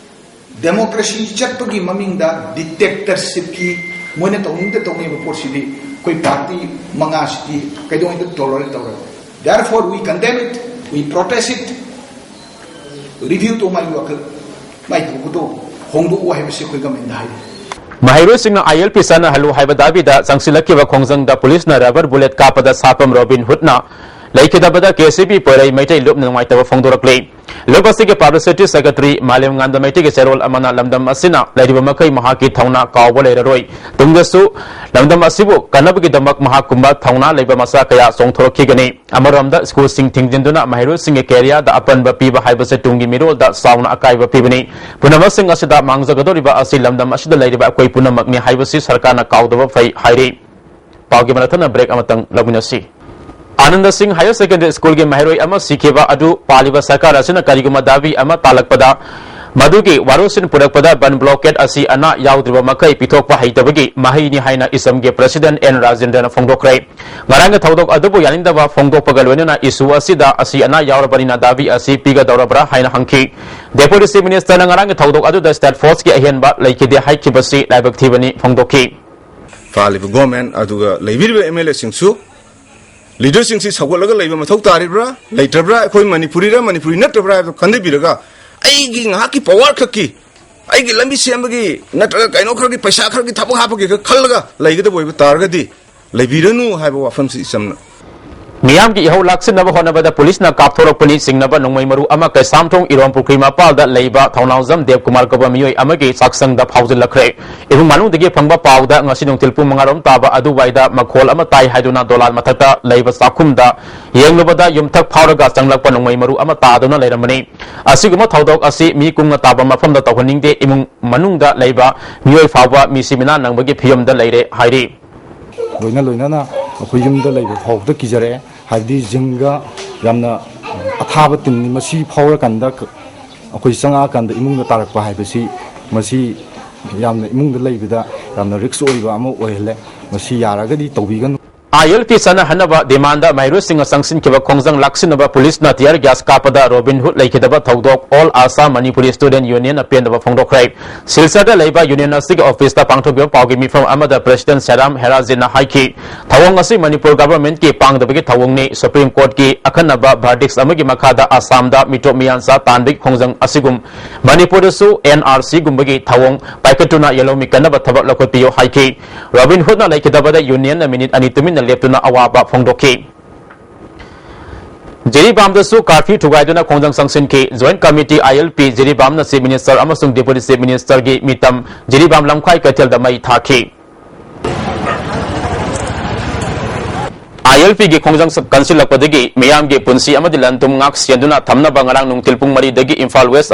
Democracy ꯆꯠꯄꯒꯤ ꯃꯃꯤꯡꯗ dictatorshipꯀꯤ ꯃꯣꯏꯅ ꯇꯧꯅꯤꯡꯗ ꯇꯧꯅꯤꯡꯕ ꯄꯣꯠꯁꯤꯗꯤ ꯑꯩꯈꯣꯏ party ꯃꯉꯥꯁꯤꯗꯤ ꯀꯩꯗꯧꯉꯩꯗ tolerate ꯇꯧꯔꯣꯏ꯫ Therefore, we condemn it, we protest it, review ꯇꯧ ꯃꯥꯏ ꯋꯥꯈꯜ, ꯃꯥꯏ ꯇꯧꯕꯗꯣ꯫ ꯍꯣꯡꯗꯣꯛꯎ ꯍꯥꯏꯕꯁꯤ ꯑꯩꯈꯣꯏ ꯒꯃꯦꯟꯗ ꯍꯥꯏꯔꯤ꯫ ꯃꯍꯩꯔꯣꯏꯁꯤꯡꯅ ꯑꯥꯏ ꯑꯦꯜ ꯄꯤ ꯆꯠꯅꯍꯜꯂꯨ ꯍꯥꯏꯕ ꯗꯥꯕꯤꯗ ꯆꯪꯁꯤꯜꯂꯛꯈꯤꯕ ꯈꯣꯡꯖꯪꯗ ꯄꯨꯂꯤꯁꯅ ꯔꯕꯔ ꯕꯨꯂꯦꯠ ꯀꯥꯞꯄꯗ ꯁꯥꯄꯝ robin ꯍꯨꯠꯅ ꯂꯩꯈꯤꯗꯕꯗ K C B ꯄꯣꯏꯔꯩ Meitei ꯂꯨꯞꯅ ꯅꯨꯡꯉꯥꯏꯇꯕ ꯐꯣꯡꯗꯣꯔꯛꯂꯤ꯫ ꯂꯨꯞ ꯑꯁꯤꯒꯤ ꯄꯕ꯭ꯂꯤꯁꯤꯇꯤ ꯁꯦꯀ꯭ꯔꯦꯇꯔꯤ ꯃꯥꯂꯦꯝꯉꯥꯟꯕ ꯃꯩꯇꯩꯒꯤ ꯆꯦꯔꯣꯜ ꯑꯃꯅ ꯂꯝꯗꯝ ꯑꯁꯤꯅ ꯂꯩꯔꯤꯕ ꯃꯈꯩ ꯃꯍꯥꯛꯀꯤ ꯊꯧꯅꯥ ꯀꯥꯎꯕ ꯂꯩꯔꯔꯣꯏ꯫ ꯇꯨꯡꯗꯁꯨ ꯂꯝꯗꯝ ꯑꯁꯤꯕꯨ ꯀꯟꯅꯕꯒꯤꯗꯃꯛ ꯃꯍꯥꯛꯀꯨꯝꯕ ꯊꯧꯅꯥ ꯂꯩꯕ ꯃꯆꯥ ꯀꯌꯥ ꯆꯣꯡꯊꯣꯔꯛꯈꯤꯒꯅꯤ꯫ ꯑꯃꯔꯣꯝꯗ ꯁ꯭ꯀꯨꯜꯁꯤꯡ ꯊꯤꯡꯖꯤꯟꯗꯨꯅ ꯃꯍꯩꯔꯣꯏꯁꯤꯡꯒꯤ ꯀꯦꯔꯤꯌꯔꯗ ꯑꯄꯟꯕ ꯄꯤꯕ ꯍꯥꯏꯕꯁꯤ ꯇꯨꯡꯒꯤ ꯃꯤꯔꯣꯜꯗ ꯆꯥꯎꯅ ꯑꯀꯥꯏꯕ ꯄꯤꯕꯅꯤ꯫ ꯄꯨꯝꯅꯃꯛꯁꯤꯡ ꯑꯁꯤꯗ ꯃꯥꯡꯖꯒꯗꯧꯔꯤꯕ ꯑꯁꯤ ꯂꯝꯗꯝ ꯑꯁꯤꯗ ꯂꯩꯔꯤꯕ ꯑꯩꯈꯣꯏ ꯄꯨꯝꯅꯃꯛꯅꯤ ꯍꯥꯏꯕꯁꯤ ꯁꯔꯀꯥꯔꯅ ꯀꯥꯎꯗꯕ ꯐꯩ ꯍꯥꯏꯔꯤ꯫ ꯄꯥꯎꯒꯤ ꯃꯔꯛ ꯊꯠꯅ ꯕ꯭ꯔꯦꯛ ꯑꯃꯇꯪ ꯂꯧꯃꯤꯟꯅꯁꯤ꯫ ꯑꯥꯅꯟꯗ ꯁꯤꯡ ꯍꯥꯌꯔ ꯁꯦꯀꯦꯟꯗꯔꯤ ꯁ꯭ꯀꯨꯜꯒꯤ ꯃꯍꯩꯔꯣꯏ ꯑꯃ ꯁꯤꯈꯤꯕ ꯑꯗꯨ ꯄꯥꯜꯂꯤꯕ ꯁꯔꯀꯥꯔ ꯑꯁꯤꯅ ꯀꯔꯤꯒꯨꯝꯕ ꯗꯥꯕꯤ ꯑꯃ ꯇꯥꯜꯂꯛꯄꯗ ꯃꯗꯨꯒꯤ ꯋꯥꯔꯣꯜꯁꯤꯟ ꯄꯨꯔꯛꯄꯗ ꯕꯟ ꯕ꯭ꯂꯣꯀꯦꯠ ꯑꯁꯤ ꯑꯅꯥ ꯌꯥꯎꯗ꯭ꯔꯤꯕ ꯃꯈꯩ ꯄꯤꯊꯣꯛꯄ ꯍꯩꯇꯕꯒꯤ ꯃꯍꯩꯅꯤ ꯍꯥꯏꯅ ꯏꯁꯝꯒꯤ ꯄ꯭ꯔꯁꯤꯗꯦꯟ ꯑꯦꯟ ꯔꯥꯖꯦꯟꯗ꯭ꯔꯅ ꯐꯣꯡꯗꯣꯛꯈ꯭ꯔꯦ꯫ ꯉꯔꯥꯡꯒꯤ ꯊꯧꯗꯣꯛ ꯑꯗꯨꯕꯨ ꯌꯥꯅꯤꯡꯗꯕ ꯐꯣꯡꯗꯣꯛꯄꯒ ꯂꯣꯏꯅꯅ ꯏꯁꯨ ꯑꯁꯤꯗ ꯑꯁꯤ ꯑꯅꯥ ꯌꯥꯎꯔꯕꯅꯤꯅ ꯗꯥꯕꯤ ꯑꯁꯤ ꯄꯤꯒꯗꯧꯔꯕ꯭ꯔꯥ ꯍꯥꯏꯅ ꯍꯪꯈꯤ꯫ ꯗꯦꯄꯨꯇꯤ ꯆꯤꯐ ꯃꯤꯅꯤꯁꯇꯔꯅ ꯉꯔꯥꯡꯒꯤ ꯊꯧꯗꯣꯛ ꯑꯗꯨꯗ ꯁ꯭ꯇꯦꯠ ꯐꯣꯔꯁꯀꯤ ꯑꯍꯦꯟꯕ ꯂꯩꯈꯤꯗꯦ ꯍꯥꯏꯈꯤꯕꯁꯤ ꯂꯥꯏꯕꯛ ꯊꯤꯕꯅꯤ ꯐꯣꯡꯗꯣꯛꯈꯤ꯫ ꯄꯥꯜꯂꯤꯕ ꯒꯣꯔꯃꯦꯟ ꯑꯗꯨꯒ ꯂꯩꯕꯤꯔꯤꯕ ꯑꯦꯝ ꯑꯦꯜ ꯑꯦꯁꯤꯡꯁꯨ ꯂꯤꯗꯔꯁꯤꯡꯁꯤ ꯁꯧꯒꯠꯂꯒ ꯂꯩꯕ ꯃꯊꯧ ꯇꯥꯔꯤꯕ꯭ꯔꯥ ꯂꯩꯇ꯭ꯔꯕ꯭ꯔꯥ, ꯑꯩꯈꯣꯏ ꯃꯅꯤꯄꯨꯔꯤꯔ ꯃꯅꯤꯄꯨꯔꯤ ꯅꯠꯇ꯭ꯔꯕ꯭ꯔꯥ ꯍꯥꯏꯕꯗꯨ ꯈꯟꯊꯕꯤꯔꯒ ꯑꯩꯒꯤ ꯉꯥꯏꯍꯥꯛꯀꯤ ꯄꯋꯥꯔ ꯈꯛꯀꯤ, ꯑꯩꯒꯤ ꯂꯝꯕꯤ ꯁꯦꯝꯕꯒꯤ ꯅꯠꯇ꯭ꯔꯒ ꯀꯩꯅꯣ ꯈꯔꯒꯤ ꯄꯩꯁꯥ ꯈꯔꯒꯤ ꯊꯕꯛ ꯍꯥꯞꯄꯒꯤ ꯈꯛ ꯈꯜꯂꯒ ꯂꯩꯒꯗꯕ ꯑꯣꯏꯕ ꯇꯥꯔꯒꯗꯤ ꯂꯩꯕꯤꯔꯅꯨ ꯍꯥꯏꯕ ꯋꯥꯐꯝꯁꯤ ꯏꯆꯝꯅ ꯃꯤꯌꯥꯝꯒꯤ ꯏꯍꯧ ꯂꯥꯛꯁꯤꯟꯅꯕ ꯍꯣꯠꯅꯕꯗ ꯄꯨꯂꯤꯁꯅ ꯀꯥꯞꯊꯣꯔꯛꯄꯅꯤ꯫ ꯆꯤꯡꯅꯕ ꯅꯣꯡꯃꯩ ꯃꯔꯨ ꯑꯃ ꯀꯩꯁꯥꯝꯊꯣꯡ ꯏꯔꯣꯝ ꯄꯨꯈ꯭ꯔꯤ ꯃꯄꯥꯜꯗ ꯂꯩꯕ ꯊꯧꯅꯥꯎꯖꯝ ꯗꯦꯕꯀꯨꯃꯥꯔ ꯀꯧꯕ ꯃꯤꯑꯣꯏ ꯑꯃꯒꯤ ꯆꯥꯛꯁꯪꯗ ꯐꯥꯎꯖꯤꯜꯂꯛꯈ꯭ꯔꯦ꯫ ꯏꯃꯨꯡ ꯃꯅꯨꯡꯗꯒꯤ ꯐꯪꯕ ꯄꯥꯎꯗ ꯉꯁꯤ ꯅꯨꯡꯊꯤꯜ ꯄꯨꯡ ꯃꯉꯥꯔꯣꯝ ꯇꯥꯕ ꯑꯗꯨꯋꯥꯏꯗ ꯃꯈꯣꯜ ꯑꯃ ꯇꯥꯏ ꯍꯥꯏꯗꯨꯅ ꯗꯣꯂꯥꯟ ꯃꯊꯛꯇ ꯂꯩꯕ ꯆꯥꯛꯈꯨꯝꯗ ꯌꯦꯡꯂꯨꯕꯗ ꯌꯨꯝꯊꯛ ꯐꯥꯎꯔꯒ ꯆꯪꯂꯛꯄ ꯅꯣꯡꯃꯩ ꯃꯔꯨ ꯑꯃ ꯇꯥꯗꯨꯅ ꯂꯩꯔꯝꯕꯅꯤ꯫ ꯑꯁꯤꯒꯨꯝꯕ ꯊꯧꯗꯣꯛ ꯑꯁꯤ ꯃꯤ ꯀꯨꯡꯅ ꯇꯥꯕ ꯃꯐꯝꯗ ꯇꯧꯍꯟꯅꯤꯡꯗꯦ꯫ ꯏꯃꯨꯡ ꯃꯅꯨꯡꯗ ꯂꯩꯕ ꯃꯤꯑꯣꯏ ꯐꯥꯎꯕ ꯃꯤꯁꯤ ꯃꯤꯅꯥ ꯅꯪꯕꯒꯤ ꯐꯤꯕꯝꯗ ꯂꯩꯔꯦ ꯍꯥꯏꯔꯤ꯫ ꯂꯣꯏꯅ ꯂꯣꯏꯅꯅ ꯑꯩꯈꯣꯏ ꯌꯨꯝꯗ ꯂꯩꯕ ꯐꯥꯎꯕꯗ ꯀꯤꯖꯔꯛꯑꯦ꯫ ꯍꯥꯏꯕꯗꯤ ꯖꯤꯡꯒ ꯌꯥꯝꯅ ꯑꯊꯥꯕ ꯇꯤꯟꯅꯤ꯫ ꯃꯁꯤ ꯐꯥꯎꯔꯀꯥꯟꯗ ꯑꯩꯈꯣꯏ ꯆꯪꯉꯛꯑꯀꯥꯟꯗ ꯏꯃꯨꯡꯗ ꯇꯥꯔꯛꯄ ꯍꯥꯏꯕꯁꯤ ꯃꯁꯤ ꯌꯥꯝꯅ ꯏꯃꯨꯡꯗ ꯂꯩꯕꯗ ꯌꯥꯝꯅ ꯔꯤꯛꯁ ꯑꯣꯏꯕ ꯑꯃ ꯑꯣꯏꯍꯜꯂꯦ꯫ ꯃꯁꯤ ꯌꯥꯔꯒꯗꯤ ꯇꯧꯕꯤꯒꯅꯨ꯫ ꯑꯥꯏ ꯑꯦꯜ ꯄꯤ ꯆꯠꯅꯍꯟꯅꯕ ꯗꯤꯃꯥꯟꯗ ꯃꯍꯩꯔꯣꯏꯁꯤꯡꯅ ꯆꯪꯁꯤꯟꯈꯤꯕ ꯈꯣꯡꯖꯪ ꯂꯥꯛꯁꯤꯟꯅꯕ ꯄꯨꯂꯤꯁꯅ tear gas ꯀꯥꯞꯄꯗ ꯔꯣꯕꯤꯟ ꯍꯨꯗ ꯂꯩꯈꯤꯗꯕ ꯊꯧꯗꯣꯛ All Assam Manipuri Student Union ꯅ ꯄꯦꯟꯗꯕ ꯐꯣꯡꯗꯣꯛꯈ꯭ꯔꯦ꯫ ꯁꯤꯜꯆꯔꯗ ꯂꯩꯕ ꯌꯨꯅꯤꯌꯟ ꯑꯁꯤꯒꯤ ꯑꯣꯐꯤꯁꯇ ꯄꯥꯡꯊꯣꯛꯈꯤꯕ ꯄꯥꯎꯒꯤ ꯃꯤꯐꯝ ꯑꯃꯗ President ꯁꯦꯔꯥꯝ ꯍꯦꯔꯥꯖꯤꯅ ꯍꯥꯏꯈꯤ, ꯊꯧꯑꯣꯡ ꯑꯁꯤ ꯃꯅꯤꯄꯨꯔ government ꯀꯤ ꯄꯥꯡꯗꯕꯒꯤ ꯊꯧꯑꯣꯡꯅꯤ꯫ Supreme Court ꯀꯤ ꯑꯈꯟꯅꯕ verdicts ꯑꯃꯒꯤ ꯃꯈꯥꯗ ꯑꯁꯥꯝꯗ ꯃꯤꯇꯣꯞ ꯃꯤꯌꯥꯟꯆꯥ ꯇꯥꯟꯕꯒꯤ ꯈꯣꯡꯖꯪ ꯑꯁꯤꯒꯨꯝ ꯃꯅꯤꯄꯨꯔꯗꯁꯨ ꯑꯦꯟ ꯑꯥꯔ ꯁꯤꯒꯨꯝꯕꯒꯤ ꯊꯧꯑꯣꯡ ꯄꯥꯏꯈꯠꯇꯨꯅ ꯌꯦꯜꯍꯧꯃꯤ ꯀꯟꯅꯕ ꯊꯕꯛ ꯂꯧꯈꯠꯄꯤꯌꯨ ꯍꯥꯏꯈꯤ꯫ ꯔꯣꯕꯤꯟ ꯍꯨꯗꯅ ꯂꯩꯈꯤꯗꯕꯗ ꯌꯨꯅꯤꯌꯟꯅ ꯃꯤꯅꯤꯠ ꯑꯅꯤ ꯇꯨꯃꯤꯟꯅ ꯂꯦꯞꯇꯨꯅ ꯑꯋꯥꯕ ꯐꯣꯡꯗꯣꯛꯈꯤ꯫ ꯖꯤꯔꯤꯕꯥꯝꯗꯁꯨ curfew ꯊꯨꯒꯥꯏꯗꯨꯅ ꯈꯣꯡꯖꯪ ꯆꯪꯁꯤꯟꯈꯤ꯫ Joint Committee ꯑꯥꯏ ꯑꯦꯜ ꯄꯤ ꯖꯤꯔꯤꯕꯥꯝꯅ Chief Minister ꯑꯃꯁꯨꯡ Deputy Chief Minister ꯒꯤ ꯃꯤꯇꯝ ꯖꯤꯔꯤꯕꯥꯝ ꯂꯝꯈꯥꯏ ꯀꯩꯊꯦꯜꯗ ꯃꯩ ꯊꯥꯈꯤ꯫ ꯑꯥꯏ ꯑꯦꯜ ꯄꯤ ꯒꯤ ꯈꯣꯡꯖꯪ ꯀꯟꯁꯤꯜꯂꯛꯄꯗꯒꯤ ꯃꯤꯌꯥꯝꯒꯤ ꯄꯨꯟꯁꯤ ꯑꯃꯗꯤ ꯂꯟ ꯊꯨꯝ ꯉꯥꯛ ꯁꯦꯟꯗꯨꯅ ꯊꯝꯅꯕ ꯉꯔꯥꯡ ꯅꯨꯡꯊꯤꯜ ꯄꯨꯡ ꯃꯔꯤꯗꯒꯤ ꯏꯝꯐꯥꯜ West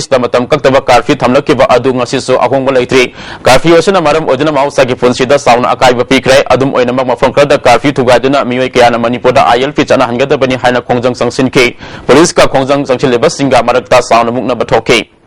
ꯗ ꯃꯇꯝ ꯀꯛꯇꯕ curfew ꯊꯝꯂꯛꯈꯤꯕ ꯑꯗꯨ ꯉꯁꯤꯁꯨ ꯑꯍꯣꯡꯕ ꯂꯩꯇ꯭ꯔꯤ꯫ Curfew ꯑꯁꯤꯅ ꯃꯔꯝ ꯑꯣꯏꯗꯨꯅ ꯃꯍꯧꯁꯥꯒꯤ ꯄꯨꯟꯁꯤꯗ ꯆꯥꯎꯅ ꯑꯀꯥꯏꯕ ꯄꯤꯈ꯭ꯔꯦ꯫ ꯑꯗꯨꯝ ꯑꯣꯏꯅꯃꯛ, ꯃꯐꯝ ꯈꯔꯗ curfew ꯊꯨꯒꯥꯏꯗꯨꯅ ꯃꯤꯑꯣꯏ ꯀꯌꯥꯅ ꯃꯅꯤꯄꯨꯔꯗ ꯑꯥꯏ ꯑꯦꯜ ꯄꯤ ꯆꯠꯅꯍꯟꯒꯗꯕꯅꯤ ꯍꯥꯏꯅ ꯈꯣꯡꯖꯪ ꯆꯪꯁꯤꯟꯈꯤ꯫ ꯄꯨꯂꯤꯁꯀ ꯈꯣꯡꯖꯪ ꯆꯪꯁꯤꯜꯂꯤꯕꯁꯤꯡꯒ ꯃꯔꯛꯇ ꯆꯥꯎꯅ ꯃꯨꯛꯅꯕ ꯊꯣꯛꯈꯤ꯫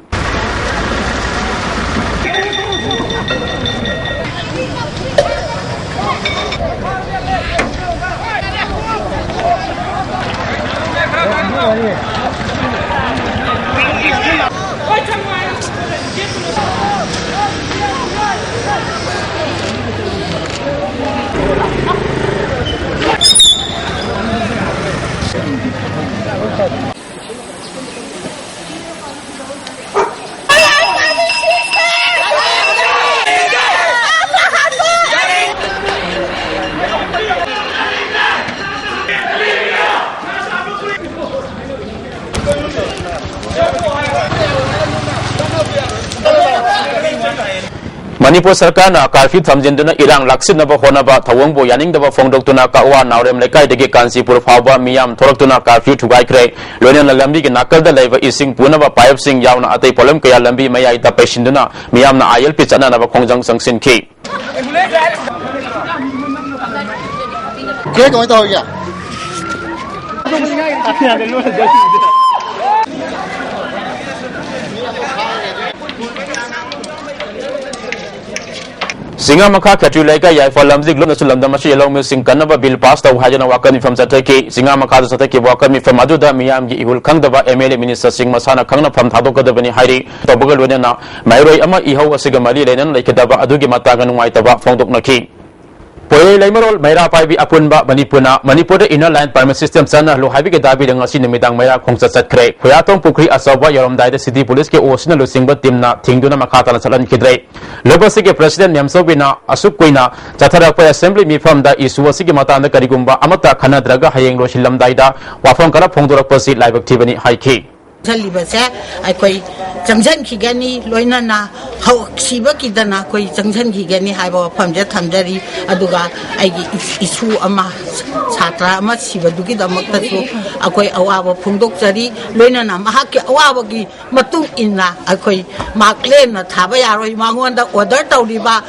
ꯃꯅꯤꯄꯨꯔ ꯁꯔꯀꯥꯔꯅ curfew ꯊꯝꯖꯤꯟꯗꯨꯅ ꯏꯔꯥꯡ ꯂꯥꯛꯁꯤꯟꯅꯕ ꯍꯣꯠꯅꯕ ꯊꯧꯑꯣꯡꯕꯨ ꯌꯥꯅꯤꯡꯗꯕ ꯐꯣꯡꯗꯣꯛꯇꯨꯅ ꯀꯛꯋꯥ ꯅꯥꯎꯔꯦꯝ ꯂꯩꯀꯥꯏꯗꯒꯤ ꯀꯥꯟꯆꯤꯄꯨꯔ ꯐꯥꯎꯕ ꯃꯤꯌꯥꯝ ꯊꯣꯛꯂꯛꯇꯨꯅ curfew ꯊꯨꯒꯥꯏꯈ꯭ꯔꯦ꯫ ꯂꯣꯏꯅꯅ ꯂꯝꯕꯤꯒꯤ ꯅꯥꯀꯜꯗ ꯂꯩꯕ ꯏꯁꯤꯡ ꯄꯨꯅꯕ pipe ꯁꯤꯡ ꯌꯥꯎꯅ ꯑꯇꯩ ꯄꯣꯠꯂꯝ ꯀꯌꯥ ꯂꯝꯕꯤ ꯃꯌꯥꯏꯗ ꯄꯩꯁꯤꯟꯗꯨꯅ ꯃꯤꯌꯥꯝꯅ ꯑꯥꯏ ꯑꯦꯜ ꯄꯤ ꯆꯠꯅꯅꯕ ꯈꯣꯡꯖꯪ ꯆꯪꯁꯤꯟꯈꯤ꯫ ꯀꯦꯛ ꯀꯃꯥꯏꯅ ꯇꯧꯍꯧꯒꯦ? ꯆꯤꯡꯉꯥ ꯃꯈꯥ ꯈꯦꯇ꯭ꯔꯤ ꯂꯩꯀꯥꯏ ꯌꯥꯏꯐ ꯂꯝꯖꯤꯡ ꯂꯨꯞꯅꯁꯨ ꯂꯝꯗꯝ ꯑꯁꯤꯒꯤ ꯂꯧꯃꯤꯁꯤꯡ ꯀꯟꯅꯕ ꯕꯤꯜ ꯄꯥꯁ ꯇꯧ ꯍꯥꯏꯗꯨꯅ ꯋꯥꯀꯠ ꯃꯤꯐꯝ ꯆꯠꯊꯈꯤ꯫ ꯆꯤꯡꯉꯥ ꯃꯈꯥꯗ ꯆꯠꯊꯈꯤꯕ ꯋꯥꯀꯠ ꯃꯤꯐꯝ ꯑꯗꯨꯗ ꯃꯤꯌꯥꯝꯒꯤ ꯏꯍꯨꯜ ꯈꯪꯗꯕ ꯑꯦꯝ ꯑꯦꯜ ꯑꯦ ꯃꯤꯅꯤꯁꯇꯔꯁꯤꯡ ꯃꯁꯥꯅ ꯈꯪꯅꯐꯝ ꯊꯥꯗꯣꯛꯀꯗꯕꯅꯤ ꯍꯥꯏꯔꯤ꯫ ꯇꯧꯕꯒ ꯂꯣꯏꯅꯅ ꯃꯍꯩꯔꯣꯏ ꯑꯃ ꯏꯍꯧ ꯑꯁꯤꯒ ꯃꯔꯤ ꯂꯩꯅꯅ ꯂꯩꯈꯤꯗꯕ ꯑꯗꯨꯒꯤ ꯃꯇꯥꯡꯗ ꯅꯨꯡꯉꯥꯏꯇꯕ ꯐꯣꯡꯗꯣꯛꯅꯈꯤ꯫ ꯄꯣꯏꯔꯩ ꯂꯩꯃꯔꯣꯜ ꯃꯩꯔꯥ ꯄꯥꯏꯕꯤ ꯑꯄꯨꯟꯕ ꯃꯅꯤꯄꯨꯔꯅ ꯃꯅꯤꯄꯨꯔꯗ ꯏꯟꯅꯔ ꯂꯥꯏꯟ ꯄꯔꯃꯤꯠ ꯁꯤꯁꯇꯦꯝ ꯆꯠꯅꯍꯜꯂꯨ ꯍꯥꯏꯕꯒꯤ ꯗꯥꯕꯤꯗ ꯉꯁꯤ ꯅꯨꯃꯤꯗꯥꯡ ꯃꯩꯔꯥ ꯈꯣꯡꯆꯠ ꯆꯠꯈ꯭ꯔꯦ꯫ ꯈꯨꯌꯥꯊꯣꯡ ꯄꯨꯈ꯭ꯔꯤ ꯑꯆꯧꯕ ꯌꯧꯔꯝꯗꯥꯏꯗ ꯁꯤꯇꯤ ꯄꯨꯂꯤꯁꯀꯤ ꯑꯣꯁꯤꯅ ꯂꯨꯆꯤꯡꯕ ꯇꯤꯝꯅ ꯊꯤꯡꯗꯨꯅ ꯃꯈꯥ ꯇꯥꯅ ꯆꯠꯍꯟꯈꯤꯗ꯭ꯔꯦ꯫ ꯂꯨꯞ ꯑꯁꯤꯒꯤ ꯄ꯭ꯔꯁꯤꯗꯦꯟ ꯃꯦꯝꯆꯧꯕꯤꯅ ꯑꯁꯨꯛ ꯀꯨꯏꯅ ꯆꯠꯊꯔꯛꯄ ꯑꯦꯁꯦꯝꯕ꯭ꯂꯤ ꯃꯤꯐꯝꯗ ꯏꯁꯨ ꯑꯁꯤꯒꯤ ꯃꯇꯥꯡꯗ ꯀꯔꯤꯒꯨꯝꯕ ꯑꯃꯠꯇ ꯈꯟꯅꯗ꯭ꯔꯒ ꯍꯌꯦꯡ ꯂꯣꯏꯁꯤꯜꯂꯝꯗꯥꯏꯗ ꯋꯥꯐꯝ ꯈꯔ ꯐꯣꯡꯗꯣꯔꯛꯄꯁꯤ ꯂꯥꯏꯕꯛ ꯊꯤꯕꯅꯤ ꯍꯥꯏꯈꯤ꯫ ꯆꯠꯂꯤꯕꯁꯦ ꯑꯩꯈꯣꯏ ꯆꯪꯁꯤꯟꯈꯤꯒꯅꯤ, ꯂꯣꯏꯅꯅ ꯍꯧ-, ꯁꯤꯕ ꯀꯤꯗꯅ ꯑꯩꯈꯣꯏ ꯆꯪꯁꯤꯟꯈꯤꯒꯅꯤ ꯍꯥꯏꯕ ꯋꯥꯐꯝꯁꯦ ꯊꯝꯖꯔꯤ꯫ ꯑꯗꯨꯒ ꯑꯩꯒꯤ ꯏꯁꯨ ꯑꯃ, ꯁꯥꯇ꯭ꯔ ꯑꯃ ꯁꯤꯕꯗꯨꯒꯤꯗꯃꯛꯇꯁꯨ ꯑꯩꯈꯣꯏ ꯑꯋꯥꯕ ꯐꯣꯡꯗꯣꯛꯆꯔꯤ꯫ ꯂꯣꯏꯅꯅ ꯃꯍꯥꯛꯀꯤ ꯑꯋꯥꯕꯒꯤ ꯃꯇꯨꯡ ꯏꯟꯅ ꯑꯩꯈꯣꯏ ꯃꯍꯥꯛ ꯂꯦꯝꯅ ꯊꯥꯕ ꯌꯥꯔꯣꯏ꯫ ꯃꯉꯣꯟꯗ ꯑꯣꯔꯗꯔ ꯇꯧꯔꯤꯕ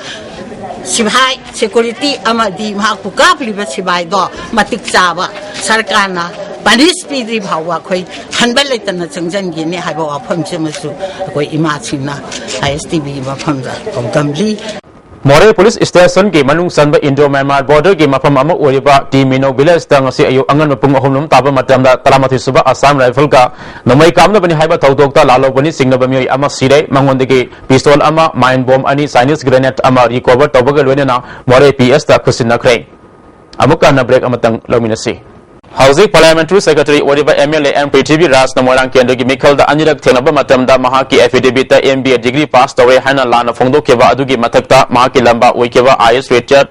ꯁꯤꯐꯥꯏ, ꯁꯦꯀꯨꯔꯤꯇꯤ ꯑꯃꯗꯤ ꯃꯍꯥꯛꯄꯨ ꯀꯥꯞꯂꯤꯕ ꯁꯤꯐꯥꯏꯗꯣ ꯃꯇꯤꯛ ꯆꯥꯕ ꯁꯔꯀꯥꯔꯅ ꯄꯅꯤꯁ ꯄꯤꯗ꯭ꯔꯤ ꯐꯥꯎꯕ ꯑꯩꯈꯣꯏ ꯍꯟꯕ ꯂꯩꯇꯅ ꯆꯪꯁꯤꯟꯈꯤꯅꯤ ꯍꯥꯏꯕ ꯋꯥꯐꯝꯁꯤꯃꯁꯨ ꯑꯩꯈꯣꯏ ꯏꯃꯥꯁꯤꯡꯅ ꯑꯥꯏ ꯑꯦꯁ ꯇꯤ ꯚꯤꯒꯤ ꯃꯐꯝꯗ ꯄꯥꯎꯗꯝꯂꯤ꯫ ꯃꯣꯔꯦ ꯄꯨꯂꯤꯁ ꯁ꯭ꯇꯦꯁꯟꯒꯤ ꯃꯅꯨꯡ ꯆꯟꯕ ꯏꯟꯗꯣ ꯃ꯭ꯌꯥꯟꯃꯥꯔ ꯕꯣꯔꯗꯔꯒꯤ ꯃꯐꯝ ꯑꯃ ꯑꯣꯏꯔꯤꯕ ꯇꯤ ꯃꯤꯅꯣ ꯚꯤꯂꯦꯖꯇ ꯉꯁꯤ ꯑꯌꯨꯛ ꯑꯉꯟꯕ ꯄꯨꯡ ꯑꯍꯨꯝ ꯂꯣꯝ ꯇꯥꯕ ꯃꯇꯝꯗ ꯇꯔꯥꯃꯥꯊꯣꯏ ꯁꯨꯕ ꯑꯁꯥꯝ ꯔꯥꯏꯐꯜꯒ ꯅꯣꯡꯃꯩ ꯀꯥꯞꯅꯕꯅꯤ ꯍꯥꯏꯕ ꯊꯧꯗꯣꯛꯇ ꯂꯥꯜꯍꯧꯕꯅꯤ ꯆꯤꯡꯅꯕ ꯃꯤꯑꯣꯏ ꯑꯃ ꯁꯤꯔꯦ꯫ ꯃꯉꯣꯟꯗꯒꯤ ꯄꯤꯁꯇꯣꯜ ꯑꯃ, ꯃꯥꯏꯟ ꯕꯣꯝ ꯑꯅꯤ, ꯆꯥꯏꯅꯤꯁ ꯒ꯭ꯔꯦꯅꯦꯗ ꯑꯃ ꯔꯤꯀꯣꯚꯔ ꯇꯧꯕꯒ ꯂꯣꯏꯅꯅ ꯃꯣꯔꯦ ꯄꯤ ꯑꯦꯁꯇ ꯈꯨꯠꯁꯤꯟꯅꯈ꯭ꯔꯦ꯫ ꯑꯃꯨꯛꯀ ꯍꯟꯅ ꯕ꯭ꯔꯦꯛ ꯑꯃꯇꯪ ꯂꯧꯃꯤꯟꯅꯁꯤ꯫ ꯍꯧꯖꯤꯛ ꯄꯥꯔꯂꯤꯌꯥꯃꯦꯟꯇꯔꯤ ꯁꯦꯀ꯭ꯔꯦꯇꯔꯤ ꯑꯣꯏꯔꯤꯕ ꯑꯦꯝ ꯑꯦꯜ ꯑꯦ ꯑꯦꯝ ꯄ꯭ꯔꯤꯊꯤꯕꯤ ꯔꯥꯖꯅ ꯃꯣꯏꯔꯥꯡ ꯀꯦꯟꯗ꯭ꯔꯒꯤ ꯃꯤꯈꯜꯗ ꯑꯅꯤꯔꯛ ꯊꯦꯡꯅꯕ ꯃꯇꯝꯗ ꯃꯍꯥꯛꯀꯤ ꯑꯦꯐꯤꯗꯦꯕꯤꯠꯇ M B A degree pass ꯇꯧꯔꯦ ꯍꯥꯏꯅ ꯂꯥꯟꯅ ꯐꯣꯡꯗꯣꯛꯈꯤꯕ ꯑꯗꯨꯒꯤ ꯃꯊꯛꯇ ꯃꯍꯥꯛꯀꯤ ꯂꯝꯕꯥ ꯑꯣꯏꯈꯤꯕ ꯑꯥꯏ ꯑꯦꯁ ꯔꯤꯇꯥꯌꯔ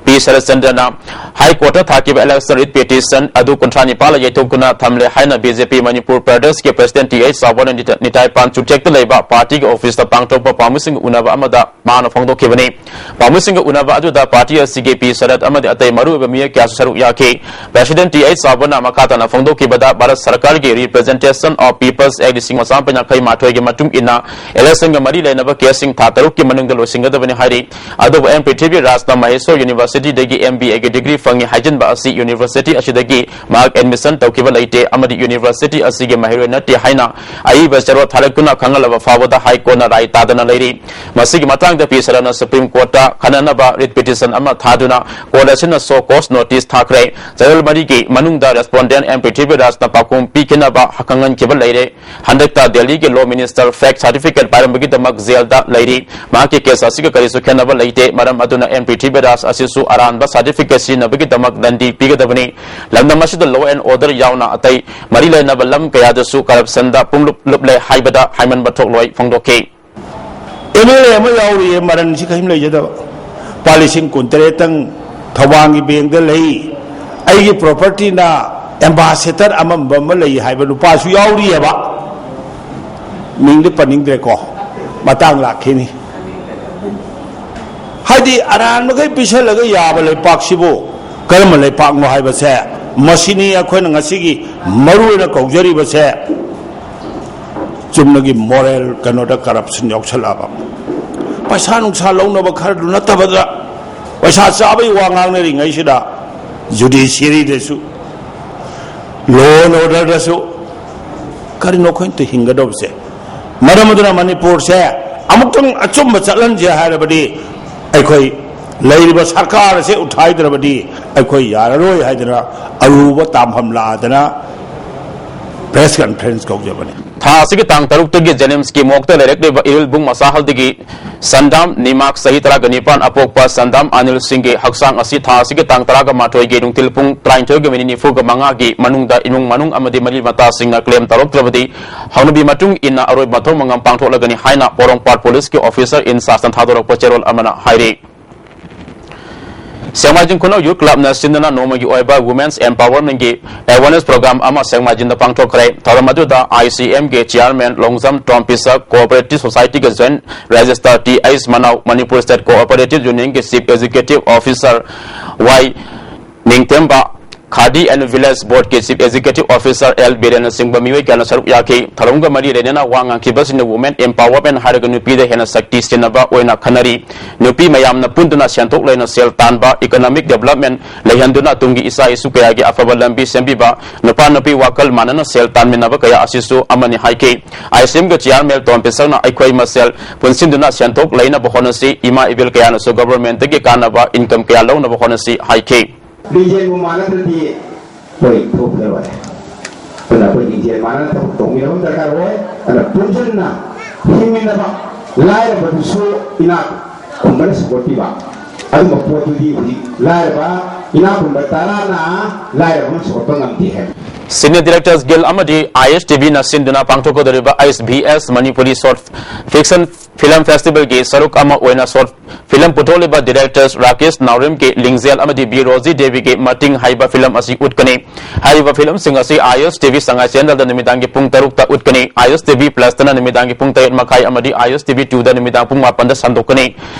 ꯄꯤ ꯁꯔꯠꯆꯟꯗ꯭ꯔꯅ ꯍꯥꯏ ꯀꯣꯔꯠꯇ ꯊꯥꯈꯤꯕ ꯏꯂꯦꯛꯁꯟ ꯔꯤꯠ ꯄꯤꯇꯤꯁꯟ ꯑꯗꯨ ꯀꯨꯟꯊ꯭ꯔꯥ ꯅꯤꯄꯥꯜ ꯌꯩꯊꯣꯛꯇꯨꯅ ꯊꯝꯂꯦ ꯍꯥꯏꯅ ꯕꯤ ꯖꯦ ꯄꯤ ꯃꯅꯤꯄꯨꯔ ꯄ꯭ꯔꯗꯦꯁꯀꯤ ꯄ꯭ꯔꯁꯤꯗꯦꯟ ꯇꯤ ꯑꯩꯆ ꯆꯥꯎꯕꯅ ꯅꯤꯇꯥꯏꯄꯥꯟ ꯆꯨꯆꯦꯛꯇ ꯂꯩꯕ ꯄꯥꯔꯇꯤꯒꯤ ꯑꯣꯐꯤꯁꯇ ꯄꯥꯡꯊꯣꯛꯄ ꯄꯥꯎꯃꯤꯁꯤꯡꯒ ꯎꯅꯕ ꯑꯃꯗ ꯃꯍꯥꯛꯅ ꯐꯣꯡꯗꯣꯛꯈꯤꯕꯅꯤ꯫ ꯄꯥꯎꯃꯤꯁꯤꯡꯒ ꯎꯅꯕ ꯑꯗꯨꯗ ꯄꯥꯔꯇꯤ ꯑꯁꯤꯒꯤ ꯄꯤ ꯁꯔꯠ ꯑꯃꯗꯤ ꯑꯇꯩ ꯃꯔꯨꯑꯣꯏꯕ ꯃꯤꯑꯣꯏ ꯀꯌꯥꯁꯨ ꯁꯔꯨꯛ ꯌꯥꯈꯤ꯫ ꯄ꯭ꯔꯁꯤꯗꯦꯟ ꯇꯤ ꯑꯩꯆ ꯆꯥꯎꯕꯅ ꯃꯈꯥ ꯇꯥꯅ ꯐꯣꯡꯗꯣꯛꯈꯤꯕꯗ ꯚꯥꯔꯠ ꯁꯔꯀꯥꯔꯒꯤ ꯔꯤꯄ꯭ꯔꯖꯦꯟꯇꯦꯁꯟ ꯑꯣꯐ ꯄꯤꯄꯜꯁ ꯑꯦꯛ ꯂꯤꯁꯤꯡ ꯑꯃ ꯆꯥꯃꯥꯄꯟ ꯌꯥꯡꯈꯩ ꯃꯥꯊꯣꯏꯒꯤ ꯃꯇꯨꯡ ꯏꯟꯅ ꯏꯂꯦꯛꯁꯟꯒ ꯃꯔꯤ ꯂꯩꯅꯕ ꯀꯦꯁꯁꯤꯡ ꯊꯥ ꯇꯔꯨꯛꯀꯤ ꯃꯅꯨꯡꯗ ꯂꯣꯏꯁꯤꯟꯒꯗꯕꯅꯤ ꯍꯥꯏꯔꯤ꯫ ꯑꯗꯨꯕꯨ ꯑꯦꯝ ꯄ꯭ꯔꯤꯊꯤꯕꯤ ꯔꯥꯖꯅ ꯃꯍꯦꯁꯣꯔ ꯌꯨꯅꯤꯚꯔꯁꯤꯇꯤ University ꯗꯒꯤ M B A ꯒꯤ degree ꯐꯪꯉꯤ ꯍꯥꯏꯖꯤꯟꯕ ꯑꯁꯤ university ꯑꯁꯤꯗꯒꯤ ꯃꯍꯥꯛ admission ꯇꯧꯈꯤꯕ ꯂꯩꯇꯦ ꯑꯃꯗꯤ university ꯑꯁꯤꯒꯤ ꯃꯍꯩꯔꯣꯏ ꯅꯠꯇꯦ ꯍꯥꯏꯅ ꯑꯏꯕ ꯆꯦꯔꯣꯜ ꯊꯥꯔꯛꯇꯨꯅ ꯈꯪꯍꯜꯂꯕ ꯐꯥꯎꯕꯗ High Court ꯅ ꯔꯥꯏ ꯇꯥꯗꯅ ꯂꯩꯔꯤ꯫ ꯃꯁꯤꯒꯤ ꯃꯇꯥꯡꯗ ꯄꯤ ꯁꯔꯅ Supreme Court ꯇ ꯈꯟꯅꯅꯕ writ petition ꯑꯃ ꯊꯥꯗꯨꯅ court ꯑꯁꯤꯅ show cause notice ꯊꯥꯈ꯭ꯔꯦ꯫ ꯆꯌꯣꯜ ꯃꯔꯤꯒꯤ ꯃꯅꯨꯡꯗ respondent M ꯄ꯭ꯔꯤꯊꯤꯕꯤꯔꯥꯖꯅ ꯄꯥꯎꯈꯨꯝ ꯄꯤꯈꯤꯅꯕ ꯈꯪꯍꯟꯈꯤꯕ ꯂꯩꯔꯦ꯫ ꯍꯟꯗꯛꯇ ꯗꯦꯜꯂꯤꯒꯤ law minister fake certificate ꯄꯥꯏꯔꯝꯕꯒꯤꯗꯃꯛ ꯖꯦꯜꯗ ꯂꯩꯔꯤ꯫ ꯃꯍꯥꯛꯀꯤ case ꯑꯁꯤꯒ ꯀꯔꯤꯁꯨ ꯈꯦꯠꯅꯕ ꯂꯩꯇꯦ꯫ ꯃꯔꯝ ꯑꯗꯨꯅ M ꯄ꯭ꯔꯤꯊꯤꯕꯤꯔꯥꯖ ꯑꯁꯤꯁꯨ ꯑꯔꯥꯟꯕ certificate ꯁꯤꯖꯤꯟꯅꯕꯒꯤꯗꯃꯛ ꯗꯟꯗꯤ ꯄꯤꯒꯗꯕꯅꯤ꯫ ꯂꯝꯗꯝ ꯑꯁꯤꯗ law and order ꯌꯥꯎꯅ ꯑꯇꯩ ꯃꯔꯤ ꯂꯩꯅꯕ ꯂꯝ ꯀꯌꯥꯗꯁꯨ corruption ꯗ ꯄꯨꯡꯂꯨꯞ ꯂꯨꯞꯂꯦ ꯍꯥꯏꯕꯗ ꯍꯥꯏꯃꯟꯕ ꯊꯣꯛꯂꯣꯏ ꯐꯣꯡꯗꯣꯛꯈꯤ꯫ M L A ꯑꯃ ꯌꯥꯎꯔꯤꯌꯦ, ꯃꯔꯟꯁꯤ ꯀꯔꯤꯝ ꯂꯩꯖꯗꯕ꯫ ꯂꯨꯄꯥ ꯂꯤꯁꯤꯡ ꯀꯨꯟꯇꯔꯦꯠꯇꯪ ꯊꯧꯕꯥꯜꯒꯤ bank ꯇ ꯂꯩ꯫ ꯑꯩꯒꯤ property ꯅ ambassador ꯑꯃꯝꯕ ꯑꯃ ꯂꯩ ꯍꯥꯏꯕ ꯅꯨꯄꯥꯁꯨ ꯌꯥꯎꯔꯤꯑꯕ꯫ ꯃꯤꯡꯗꯤ ꯄꯟꯅꯤꯡꯗ꯭ꯔꯦꯀꯣ, ꯃꯇꯥꯡ ꯂꯥꯛꯈꯤꯅꯤ꯫ ꯍꯥꯏꯗꯤ ꯑꯔꯥꯟꯕꯈꯩ ꯄꯤꯁꯜꯂꯒ ꯌꯥꯕ ꯂꯩꯄꯥꯛꯁꯤꯕꯨ ꯀꯔꯝꯕ ꯂꯩꯄꯥꯛꯅꯣ ꯍꯥꯏꯕꯁꯦ, ꯃꯁꯤꯅꯤ ꯑꯩꯈꯣꯏꯅ ꯉꯁꯤꯒꯤ ꯃꯔꯨ ꯑꯣꯏꯅ ꯀꯧꯖꯔꯤꯕꯁꯦ꯫ ꯆꯨꯝꯅꯒꯤ moral ꯀꯩꯅꯣꯗ corruption ꯌꯥꯎꯁꯜꯂꯛꯑꯕ, ꯄꯩꯁꯥ ꯅꯨꯡꯁꯥ ꯂꯧꯅꯕ ꯈꯔꯗꯨ ꯅꯠꯇꯕꯗ, ꯄꯩꯁꯥ ꯆꯥꯕꯒꯤ ꯋꯥ ꯉꯥꯡꯅꯔꯤꯉꯩꯁꯤꯗ judiciary ꯗꯁꯨ, law and order ꯗꯁꯨ ꯀꯔꯤꯅꯣ ꯑꯩꯈꯣꯏꯅ ꯍꯤꯡꯒꯗꯧꯕꯁꯦ? ꯃꯔꯝ ꯑꯗꯨꯅ ꯃꯅꯤꯄꯨꯔꯁꯦ ꯑꯃꯨꯛꯇꯪ ꯑꯆꯨꯝꯕ ꯆꯠꯍꯟꯁꯦ ꯍꯥꯏꯔꯕꯗꯤ, ꯑꯩꯈꯣꯏ ꯂꯩꯔꯤꯕ ꯁꯔꯀꯥꯔ ꯑꯁꯦ ꯎꯊꯥꯏꯗ꯭ꯔꯕꯗꯤ ꯑꯩꯈꯣꯏ ꯌꯥꯔꯔꯣꯏ ꯍꯥꯏꯗꯅ ꯑꯔꯨꯕ ꯇꯥꯟꯐꯝ ꯂꯥꯛꯑꯗꯅ press conference ꯀꯧꯖꯕꯅꯤ꯫ ꯊꯥ ꯑꯁꯤꯒꯤ ꯇꯥꯡ ꯇꯔꯨꯛꯇꯒꯤ JNIMS ꯀꯤ morgue ꯇ ꯂꯩꯔꯛꯂꯤꯕ ꯏꯔꯤꯜꯕꯨꯡ ꯃꯆꯥꯍꯜꯗꯒꯤ ꯁꯟꯗꯥꯝ ꯅꯤꯃꯥꯛ, ꯆꯍꯤ ꯇꯔꯥꯒ ꯅꯤꯄꯥꯟ, ꯑꯄꯣꯛꯄ ꯁꯟꯗꯥꯝ ꯑꯅꯤꯜ ꯁꯤꯡꯒꯤ ꯍꯛꯆꯥꯡ ꯑꯁꯤ ꯊꯥ ꯑꯁꯤꯒꯤ ꯇꯥꯡ ꯇꯔꯥꯒ ꯃꯥꯊꯣꯏꯒꯤ ꯅꯨꯡꯊꯤꯜ ꯄꯨꯡ ꯇꯔꯥꯅꯤꯊꯣꯏꯒ ꯃꯤꯅꯤꯠ ꯅꯤꯐꯨꯒ ꯃꯉꯥꯒꯤ ꯃꯅꯨꯡꯗ ꯏꯃꯨꯡ ꯃꯅꯨꯡ ꯑꯃꯗꯤ ꯃꯔꯤ ꯃꯇꯥꯁꯤꯡꯅ claim ꯇꯧꯔꯛꯇ꯭ꯔꯕꯗꯤ ꯍꯧꯅꯕꯤ ꯃꯇꯨꯡ ꯏꯟꯅ ꯑꯔꯣꯏꯕ ꯃꯊꯧ ꯃꯉꯝ ꯄꯥꯡꯊꯣꯛꯂꯒꯅꯤ ꯍꯥꯏꯅ ꯄꯣꯔꯣꯝꯄꯥꯠ police ꯀꯤ officer in charge ꯅ ꯊꯥꯗꯣꯔꯛꯄ ꯆꯦꯔꯣꯜ ꯑꯃꯅ ꯍꯥꯏꯔꯤ꯫ ꯁꯦꯡꯃꯥꯏꯖꯤꯡ ꯈꯨꯅꯧ Youth Club ꯅ ꯁꯤꯟꯗꯨꯅ ꯅꯣꯡꯃꯒꯤ ꯑꯣꯏꯕ Women's Empowerment ꯒꯤ awareness program ꯑꯃ ꯁꯦꯡꯃꯥꯏꯖꯤꯡꯗ ꯄꯥꯡꯊꯣꯛꯈ꯭ꯔꯦ꯫ ꯊꯧꯔꯝ ꯑꯗꯨꯗ I C M ꯒꯤ chairman ꯂꯣꯡꯖꯝ ꯇꯣꯝꯄꯤꯁꯛ, Cooperative Society ꯒꯤ joint registrar T H ꯃꯅꯥꯎ, Manipur State Cooperative Union ꯒꯤ chief executive officer Y ꯅꯤꯡꯊꯦꯝꯕ, Khadi and Village Board ꯀꯤ Chief Executive Officer ꯑꯦꯜ ꯕꯤꯔꯦꯟꯅꯆꯤꯡꯕ ꯃꯤꯑꯣꯏ ꯀꯌꯥꯅ ꯁꯔꯨꯛ ꯌꯥꯈꯤ꯫ ꯊꯧꯔꯝꯒ ꯃꯔꯤ ꯂꯩꯅꯅ ꯋꯥ ꯉꯥꯡꯈꯤꯕꯁꯤꯡꯅ Women Empowerment ꯍꯥꯏꯔꯒ ꯅꯨꯄꯤꯗ ꯍꯦꯟꯅ ꯁꯛꯇꯤ ꯁꯤꯟꯅꯕ ꯑꯣꯏꯅ ꯈꯟꯅꯔꯤ꯫ ꯅꯨꯄꯤ ꯃꯌꯥꯝꯅ ꯄꯨꯟꯗꯨꯅ ꯁꯦꯟꯊꯣꯛ ꯂꯩꯅ ꯁꯦꯜ ꯇꯥꯟꯕ, economic development ꯂꯩꯍꯟꯗꯨꯅ ꯇꯨꯡꯒꯤ ꯏꯆꯥ ꯏꯁꯨ ꯀꯌꯥꯒꯤ ꯑꯐꯕ ꯂꯝꯕꯤ ꯁꯦꯝꯕꯤꯕ, ꯅꯨꯄꯥ ꯅꯨꯄꯤ ꯋꯥꯈꯜ ꯃꯥꯟꯅꯅ ꯁꯦꯜ ꯇꯥꯟꯃꯤꯟꯅꯕ ꯀꯌꯥ ꯑꯁꯤꯁꯨ ꯑꯃꯅꯤ ꯍꯥꯏꯈꯤ꯫ ꯑꯥꯏ ꯑꯦꯁ ꯑꯦꯝꯒꯤ chairman ꯇꯣꯝ ꯄꯤꯁꯛꯅ ꯑꯩꯈꯣꯏ ꯃꯁꯦꯜ ꯄꯨꯟꯁꯤꯟꯗꯨꯅ ꯁꯦꯟꯊꯣꯛ ꯂꯩꯅꯕ ꯍꯣꯠꯅꯁꯤ, ꯏꯃꯥ ꯏꯕꯦꯜ ꯀꯌꯥꯅꯁꯨ governmentꯇꯒꯤ ꯀꯥꯟꯅꯕ income ꯀꯌꯥ ꯂꯧꯅꯕ ꯍꯣꯠꯅꯁꯤ ꯍꯥꯏꯈꯤ꯫ ꯂꯤꯡꯖꯦꯜꯕꯨ ꯃꯥꯟꯅꯗ꯭ꯔꯗꯤ ꯑꯩꯈꯣꯏ ꯊꯣꯛꯈꯤꯔꯣꯏ꯫ ꯑꯗꯨꯅ ꯑꯩꯈꯣꯏ ꯂꯤꯡꯖꯦꯜ ꯃꯥꯟꯅꯅ ꯊꯕꯛ ꯇꯧꯃꯤꯟꯅꯕ ꯑꯃ ꯗꯔꯀꯥꯔ ꯑꯣꯏ꯫ ꯑꯗꯨꯅ ꯄꯨꯟꯁꯤꯟꯅ ꯍꯤꯡꯃꯤꯟꯅꯕ, ꯂꯥꯏꯔꯕꯗꯨꯁꯨ ꯏꯅꯥꯛ ꯈꯨꯟꯕꯅ ꯁꯧꯒꯠꯄꯤꯕ, ꯑꯗꯨꯝꯕ ꯄꯣꯠꯇꯨꯗꯤ ꯍꯧꯖꯤꯛ ꯂꯥꯏꯔꯕ, ꯏꯅꯥꯛ ꯈꯨꯟꯕ ꯇꯔꯥꯅ ꯂꯥꯏꯔꯕ ꯑꯃ ꯁꯧꯒꯠꯄ ꯉꯝꯗꯦ ꯍꯥꯏꯕ꯫ Scene Directors Guild ꯑꯃꯗꯤ ꯑꯥꯏ ꯑꯦꯁ ꯇꯤ ꯚꯤꯅ ꯁꯤꯟꯗꯨꯅ ꯄꯥꯡꯊꯣꯛꯀꯗꯧꯔꯤꯕ ꯑꯥꯏ ꯑꯦꯁ ꯚꯤ ꯑꯦꯁ ꯃꯅꯤꯄꯨꯔꯤ Short Fiction Film Festivalꯒꯤ ꯁꯔꯨꯛ ꯑꯃ ꯑꯣꯏꯅ short film ꯄꯨꯊꯣꯛꯂꯤꯕ directors ꯔꯥꯀꯦꯁ ꯅꯥꯎꯔꯦꯝꯒꯤ ꯂꯤꯡꯖꯦꯜ ꯑꯃꯗꯤ ꯕꯤ ꯔꯣꯖꯤ ꯗꯦꯕꯤꯒꯤ ꯃꯇꯤꯡ ꯍꯥꯏꯕ film ꯑꯁꯤ ꯎꯠꯀꯅꯤ꯫ ꯍꯥꯏꯔꯤꯕ filmꯁꯤꯡ ꯑꯁꯤ ꯑꯥꯏ ꯑꯦꯁ ꯇꯤ ꯚꯤ ꯁꯉꯥꯏ channelꯗ ꯅꯨꯃꯤꯗꯥꯡꯒꯤ ꯄꯨꯡ ꯇꯔꯨꯛꯇ ꯎꯠꯀꯅꯤ꯫ ꯑꯥꯏ ꯑꯦꯁ ꯇꯤ ꯚꯤ Plusꯇꯅ ꯅꯨꯃꯤꯗꯥꯡꯒꯤ ꯄꯨꯡ ꯇꯔꯦꯠ ꯃꯈꯥꯏ ꯑꯃꯗꯤ ꯑꯥꯏ ꯑꯦꯁ ꯇꯤ ꯚꯤ Twoꯗ ꯅꯨꯃꯤꯗꯥꯡ ꯄꯨꯡ ꯃꯥꯄꯟꯗ ꯁꯟꯗꯣꯛꯀꯅꯤ꯫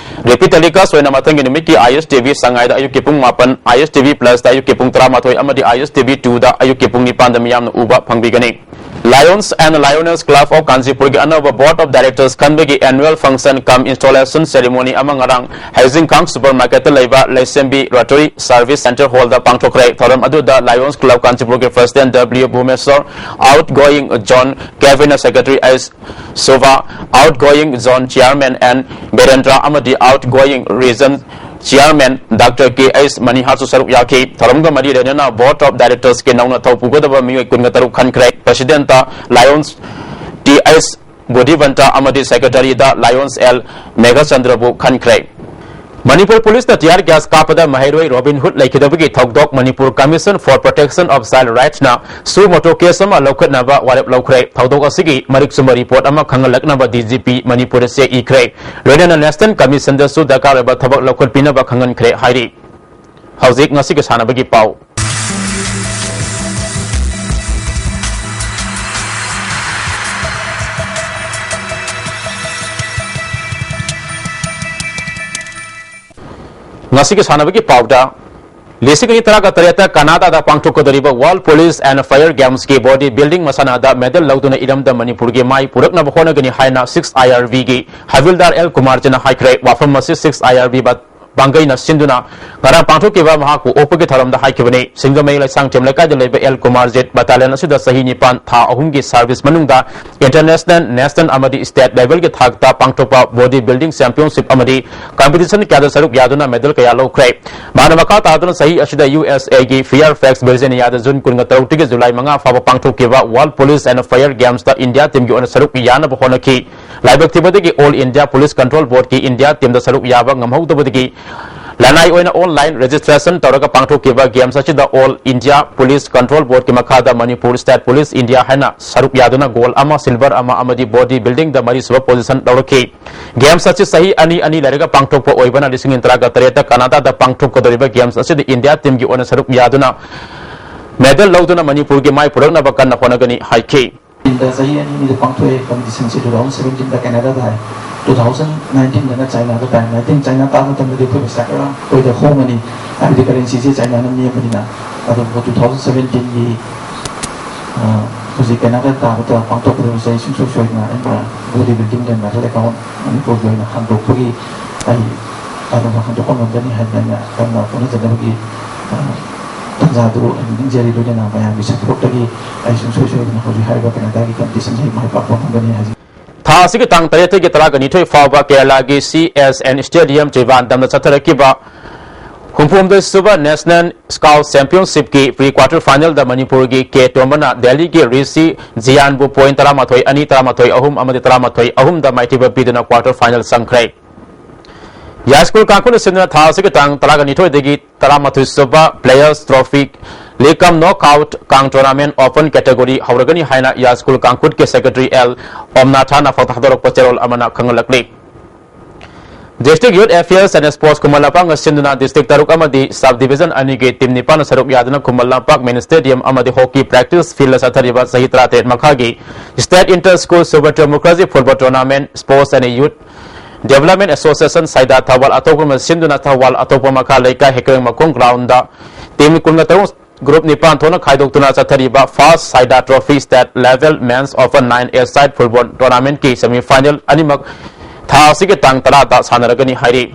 Repeat telecast ꯑꯣꯏꯅ ꯃꯊꯪꯒꯤ ꯅꯨꯃꯤꯠꯀꯤ ꯑꯥꯏ ꯑꯦꯁ ꯇꯤ ꯚꯤ ꯁꯉꯥꯏꯗ ꯑꯌꯨꯛꯀꯤ ꯄꯨꯡ ꯃꯥꯄꯟ, ꯑꯥꯏ ꯑꯦꯁ ꯇꯤ ꯚꯤ Plusꯇ ꯑꯌꯨꯛꯀꯤ ꯄꯨꯡ ꯇꯔꯥꯃꯥꯊꯣꯏ ꯑꯃꯗꯤ ꯑꯥꯏ ꯑꯦꯁ ꯇꯤ ꯚꯤ Twoꯗ ꯑꯌꯨꯛꯀꯤ ꯄꯨꯡ ꯅꯤꯄꯥꯟꯗ ꯃꯤꯌꯥꯝꯅ ꯎꯕ ꯐꯪꯕꯤꯒꯅꯤ꯫ Lions and Lioness Club of Kanchipurꯒꯤ ꯑꯅꯧꯕ Board of Directors ꯈꯟꯕꯒꯤ annual function cum installation ceremony ꯑꯃ ꯉꯔꯥꯡ ꯍꯩꯖꯤꯡꯈꯥꯡ Supermarketꯇ ꯂꯩꯕ ꯂꯩꯁꯦꯝꯕꯤ Rotary Service Centre Hallꯗ ꯄꯥꯡꯊꯣꯛꯈ꯭ꯔꯦ꯫ ꯊꯧꯔꯝ ꯑꯗꯨꯗ Lions Club Kanchipurꯒꯤ President W Bhumeswar, outgoing Zone Cabinet Secretary H Shobha, outgoing Zone Chairman N Birendra ꯑꯃꯗꯤ outgoing Region Chairman doctor K H ꯃꯅꯤꯍꯥꯔꯁꯨ ꯁꯔꯨꯛ ꯌꯥꯈꯤ꯫ ꯊꯧꯔꯝꯒ ꯃꯔꯤ ꯂꯩꯅꯅ Board of Directorsꯀꯤ ꯅꯧꯅ ꯊꯧ ꯄꯨꯒꯗꯕ ꯃꯤꯑꯣꯏ ꯀꯨꯟꯒ ꯇꯔꯨꯛ ꯈꯟꯈ꯭ꯔꯦ꯫ Presidentꯇ Lions ꯇꯤ ꯑꯩꯆ ꯕꯨꯙꯤꯕꯟꯇ ꯑꯃꯗꯤ Secretaryꯗ Lions ꯑꯦꯜ ꯃꯦꯘꯆꯟꯗ꯭ꯔꯕꯨ ꯈꯟꯈ꯭ꯔꯦ꯫ ꯃꯅꯤꯄꯨꯔ ꯄꯨꯂꯤꯁꯅ tear gas ꯀꯥꯞꯄꯗ ꯃꯍꯩꯔꯣꯏ ꯔꯣꯕꯤꯟ ꯍꯨꯗ ꯂꯩꯈꯤꯗꯕꯒꯤ ꯊꯧꯗꯣꯛ Manipur Commission for Protection of Child Rightsꯅ suo motu case ꯑꯃ ꯂꯧꯈꯠꯅꯕ ꯋꯥꯔꯦꯞ ꯂꯧꯈ꯭ꯔꯦ꯫ ꯊꯧꯗꯣꯛ ꯑꯁꯤꯒꯤ ꯃꯔꯤꯛ ꯆꯨꯝꯕ report ꯑꯃ ꯈꯪꯍꯜꯂꯛꯅꯕ ꯗꯤ ꯖꯤ ꯄꯤ ꯃꯅꯤꯄꯨꯔꯗ ꯆꯦ ꯏꯈ꯭ꯔꯦ꯫ ꯂꯣꯏꯅꯅ National Commissionꯗꯁꯨ ꯗꯔꯀꯥꯔ ꯑꯣꯏꯕ ꯊꯕꯛ ꯂꯧꯈꯠꯄꯤꯅꯕ ꯈꯪꯍꯟꯈ꯭ꯔꯦ ꯍꯥꯏꯔꯤ꯫ ꯍꯧꯖꯤꯛ ꯉꯁꯤꯒꯤ ꯁꯥꯟꯅꯕꯒꯤ ꯄꯥꯎ꯫ ꯉꯁꯤꯒꯤ ꯁꯥꯟꯅꯕꯒꯤ ꯄꯥꯎꯗ ꯂꯤꯁꯤꯡ ꯑꯅꯤ ꯇꯔꯥꯒ ꯇꯔꯦꯠꯇ ꯀꯅꯥꯗꯥꯗ ꯄꯥꯡꯊꯣꯛꯀꯗꯧꯔꯤꯕ World Police and Fire Gamesꯀꯤ body building ꯃꯁꯥꯟꯅꯗ medal ꯂꯧꯗꯨꯅ ꯏꯔꯝꯗꯝ ꯃꯅꯤꯄꯨꯔꯒꯤ ꯃꯥꯏ ꯄꯨꯔꯛꯅꯕ ꯍꯣꯠꯅꯒꯅꯤ ꯍꯥꯏꯅ six IRBꯒꯤ ꯍꯕꯤꯜꯗꯥꯔ ꯑꯦꯜ ꯀꯨꯃꯥꯔꯖꯤꯠꯅ ꯍꯥꯏꯈ꯭ꯔꯦ꯫ ꯋꯥꯐꯝ ꯑꯁꯤ six IRB ꯕ-, ꯄꯥꯡꯒꯩꯅ ꯁꯤꯟꯗꯨꯅ ꯉꯔꯥꯡ ꯄꯥꯡꯊꯣꯛꯈꯤꯕ ꯃꯍꯥꯛꯄꯨ ꯑꯣꯛꯄꯒꯤ ꯊꯧꯔꯝꯗ ꯍꯥꯏꯈꯤꯕꯅꯤ꯫ ꯁꯤꯡꯖꯃꯩ ꯂꯩꯁꯥꯡꯊꯦꯝ ꯂꯩꯀꯥꯏꯗ ꯂꯩꯕ ꯑꯦꯜ ꯀꯨꯃꯥꯔꯖꯤꯠ battalion ꯑꯁꯤꯗ ꯆꯍꯤ ꯅꯤꯄꯥꯟ ꯊꯥ ꯑꯍꯨꯝꯒꯤ service ꯃꯅꯨꯡꯗ international, national ꯑꯃꯗꯤ state levelꯒꯤ ꯊꯥꯛꯇ ꯄꯥꯡꯊꯣꯛꯄ body building championship ꯑꯃꯗꯤ competition ꯀꯌꯥꯗ ꯁꯔꯨꯛ ꯌꯥꯗꯨꯅ medal ꯀꯌꯥ ꯂꯧꯈ꯭ꯔꯦ꯫ ꯃꯍꯥꯛꯅ ꯃꯈꯥ ꯇꯥꯗꯨꯅ ꯆꯍꯤ ꯑꯁꯤꯗ USAꯒꯤ Fairfax, Virginiaꯗ June ꯀꯨꯟꯒ ꯇꯔꯨꯛꯇꯒꯤ July ꯃꯉꯥ ꯐꯥꯎꯕ ꯄꯥꯡꯊꯣꯛꯈꯤꯕ World Police and Fire Gamesꯇ India teamꯒꯤ ꯑꯣꯏꯅ ꯁꯔꯨꯛ ꯌꯥꯅꯕ ꯍꯣꯠꯅꯈꯤ꯫ ꯂꯥꯏꯕꯛ ꯊꯤꯕꯗꯒꯤ All India Police Control Boardꯀꯤ India teamꯗ ꯁꯔꯨꯛ ꯌꯥꯕ ꯉꯝꯍꯧꯗꯕꯗꯒꯤ ꯂꯅꯥꯏ ꯑꯣꯏꯅ online registration ꯇꯧꯔꯒ ꯄꯥꯡꯊꯣꯛꯈꯤꯕ games ꯑꯁꯤꯗ All India Police Control Boardꯀꯤ ꯃꯈꯥꯗ Manipur State Police India ꯍꯥꯏꯅ ꯁꯔꯨꯛ ꯌꯥꯗꯨꯅ gold ꯑꯃ, silver ꯑꯃ ꯑꯃꯗꯤ body buildingꯗ ꯃꯔꯤꯁꯨꯕ position ꯂꯧꯔꯛꯈꯤ꯫ Games ꯑꯁꯤ ꯆꯍꯤ ꯑꯅꯤ ꯑꯅꯤ ꯂꯩꯔꯒ ꯄꯥꯡꯊꯣꯛꯄ ꯑꯣꯏꯕꯅ ꯂꯤꯁꯤꯡ ꯑꯅꯤ ꯇꯔꯥꯒ ꯇꯔꯦꯠꯇ ꯀꯅꯥꯗꯥꯗ ꯄꯥꯡꯊꯣꯛꯀꯗꯧꯔꯤꯕ games ꯑꯁꯤꯗ India teamꯒꯤ ꯑꯣꯏꯅ ꯁꯔꯨꯛ ꯌꯥꯗꯨꯅ medal ꯂꯧꯗꯨꯅ ꯃꯅꯤꯄꯨꯔꯒꯤ ꯃꯥꯏ ꯄꯨꯔꯛꯅꯕ ꯀꯟꯅ ꯍꯣꯠꯅꯒꯅꯤ ꯍꯥꯏꯈꯤ꯫ ꯗ ꯆꯍꯤ ꯑꯅꯤꯗ ꯄꯥꯡꯊꯣꯛꯑꯦ꯫ Competitionꯁꯤ two thousand seventeenꯗ Canadaꯗ ꯍꯥꯏ꯫ Two thousand nineteenꯗꯅ Chinaꯗ ꯇꯥꯏ꯫ Nineteen China ꯇꯥꯕ ꯃꯇꯝꯗꯗꯤ ꯑꯩꯈꯣꯏ ꯄꯩꯁꯥ ꯈꯔ ꯑꯩꯈꯣꯏꯗ ꯍꯣꯡꯉꯅꯤ, ꯍꯥꯏꯕꯗꯤ currencyꯁꯦ Chinaꯅ ꯅꯦꯝꯕꯅꯤꯅ꯫ ꯑꯗꯨꯕꯨ two thousand seventeenꯒꯤ, ꯑ, ꯍꯧꯖꯤꯛ Canada ꯇꯥꯕꯗ ꯄꯥꯡꯊꯣꯛꯀꯗꯕꯁꯦ ꯑꯩ ꯁꯨꯡꯁꯣꯏ ꯁꯣꯏꯗꯅ ꯑꯩꯅ body building and medal account ꯃꯅꯤꯄꯨꯔꯒꯤ ꯑꯣꯏꯅ ꯍꯥꯡꯗꯣꯛꯄꯒꯤ ꯑꯩ ꯑꯗꯨꯝ ꯍꯟꯗꯣꯛꯄ ꯉꯝꯒꯅꯤ ꯍꯥꯏꯗꯅ ꯑꯩꯅ ꯀꯟꯅ ꯍꯣꯠꯅꯖꯅꯕꯒꯤ, ꯑ, ꯇꯥꯟꯖꯥꯗꯨ ꯑꯩ ꯅꯤꯡꯖꯔꯤ꯫ ꯂꯣꯏꯅꯅ ꯃꯌꯥꯝꯒꯤ ꯁꯄꯣꯔꯠꯇꯒꯤ ꯑꯩ ꯁꯨꯡꯁꯣꯏ ꯁꯣꯏꯗꯅ ꯍꯧꯖꯤꯛ ꯍꯥꯏꯔꯤꯕ ꯀꯦꯅꯥꯗꯥꯒꯤ ꯀꯝꯄꯤꯇꯤꯁꯟꯁꯤ ꯑꯩ ꯃꯥꯏ ꯄꯥꯛꯄ ꯉꯝꯒꯅꯤ ꯍꯥꯏꯖꯩ꯫ ꯊꯥ ꯑꯁꯤꯒꯤ ꯇꯥꯡ ꯇꯔꯦꯠꯇꯒꯤ ꯇꯔꯥꯒ ꯅꯤꯊꯣꯏ ꯐꯥꯎꯕ ꯀꯦꯔꯂꯥꯒꯤ CSN Stadium ꯇ꯭ꯔꯤꯕꯥꯟꯗꯝꯗ ꯆꯠꯊꯔꯛꯈꯤꯕ ꯍꯨꯝꯐꯨꯍꯨꯝꯗꯣꯏ ꯁꯨꯕ National Scout Championshipꯀꯤ pre quarter finalꯗ ꯃꯅꯤꯄꯨꯔꯒꯤ ꯀꯦ ꯇꯣꯝꯕꯅ ꯗꯦꯜꯂꯤꯒꯤ ꯔꯤꯁꯤ ꯖꯤꯌꯥꯟꯕꯨ point ꯇꯔꯥꯃꯥꯊꯣꯏ ꯑꯅꯤ, ꯇꯔꯥꯃꯥꯊꯣꯏ ꯑꯍꯨꯝ ꯑꯃꯗꯤ ꯇꯔꯥꯃꯥꯊꯣꯏ ꯑꯍꯨꯝꯗ ꯃꯥꯏꯊꯤꯕ ꯄꯤꯗꯨꯅ quarter final ꯆꯪꯈ꯭ꯔꯦ꯫ ꯌꯥꯏꯁ꯭ꯀꯨꯜ ꯀꯥꯡꯈꯨꯠꯅ ꯁꯤꯟꯗꯨꯅ ꯊꯥ ꯑꯁꯤꯒꯤ ꯇꯥꯡ ꯇꯔꯥꯒ ꯅꯤꯊꯣꯏꯗꯒꯤ ꯇꯔꯥꯃꯥꯊꯣꯏ ꯁꯨꯕ Players Trophy League cum Knockout ꯀꯥꯡ tournament open category ꯍꯧꯔꯒꯅꯤ ꯍꯥꯏꯅ ꯌꯥꯏꯁ꯭ꯀꯨꯜ ꯀꯥꯡꯈꯨꯠꯀꯤ secretary ꯑꯦꯜ ꯑꯣꯝꯅꯥꯊꯥꯅ ꯄꯥꯎꯇꯥꯛ ꯊꯥꯗꯣꯔꯛꯄ ꯆꯦꯔꯣꯜ ꯑꯃꯅ ꯈꯪꯍꯜꯂꯛꯂꯤ꯫ District Youth Affairs and Sports ꯈꯨꯃꯟ ꯂꯝꯄꯥꯛꯅ ꯁꯤꯟꯗꯨꯅ district ꯇꯔꯨꯛ ꯑꯃꯗꯤ sub division ꯑꯅꯤꯒꯤ team ꯅꯤꯄꯥꯟꯅ ꯁꯔꯨꯛ ꯌꯥꯗꯨꯅ ꯈꯨꯃꯟ ꯂꯝꯄꯥꯛ mini stadium ꯑꯃꯗꯤ hockey practice fieldꯗ ꯆꯠꯊꯔꯤꯕ ꯆꯍꯤ ꯇꯔꯥꯇꯔꯦꯠ ꯃꯈꯥꯒꯤ State Inter School Super Democracy Football Tournament Sports and Youth Development Association ꯁꯥꯏꯗꯥ Thoubal ꯑꯇꯣꯞꯄ ꯑꯃ ꯁꯤꯟꯗꯨꯅ ꯊꯧꯕꯥꯜ ꯑꯇꯣꯞꯄ ꯃꯈꯥ ꯂꯩꯀꯥꯏ ꯍꯩꯀ꯭ꯔꯦꯡ ꯃꯈꯣꯡ ground team ꯀꯨꯟꯒ ꯇꯔꯨꯛ group ꯅꯤꯄꯥꯟ ꯊꯣꯛꯅ ꯈꯥꯏꯗꯣꯛꯇꯨꯅ ꯆꯠꯊꯔꯤꯕ First ꯁꯥꯏꯗꯥ Trophy State Level Men's Open nine A Side Football Tournamentꯀꯤ semi final ꯑꯅꯤꯃꯛ ꯊꯥ ꯑꯁꯤꯒꯤ ꯇꯥꯡ ꯇꯔꯥꯗ ꯁꯥꯟꯅꯔꯒꯅꯤ ꯍꯥꯏꯔꯤ꯫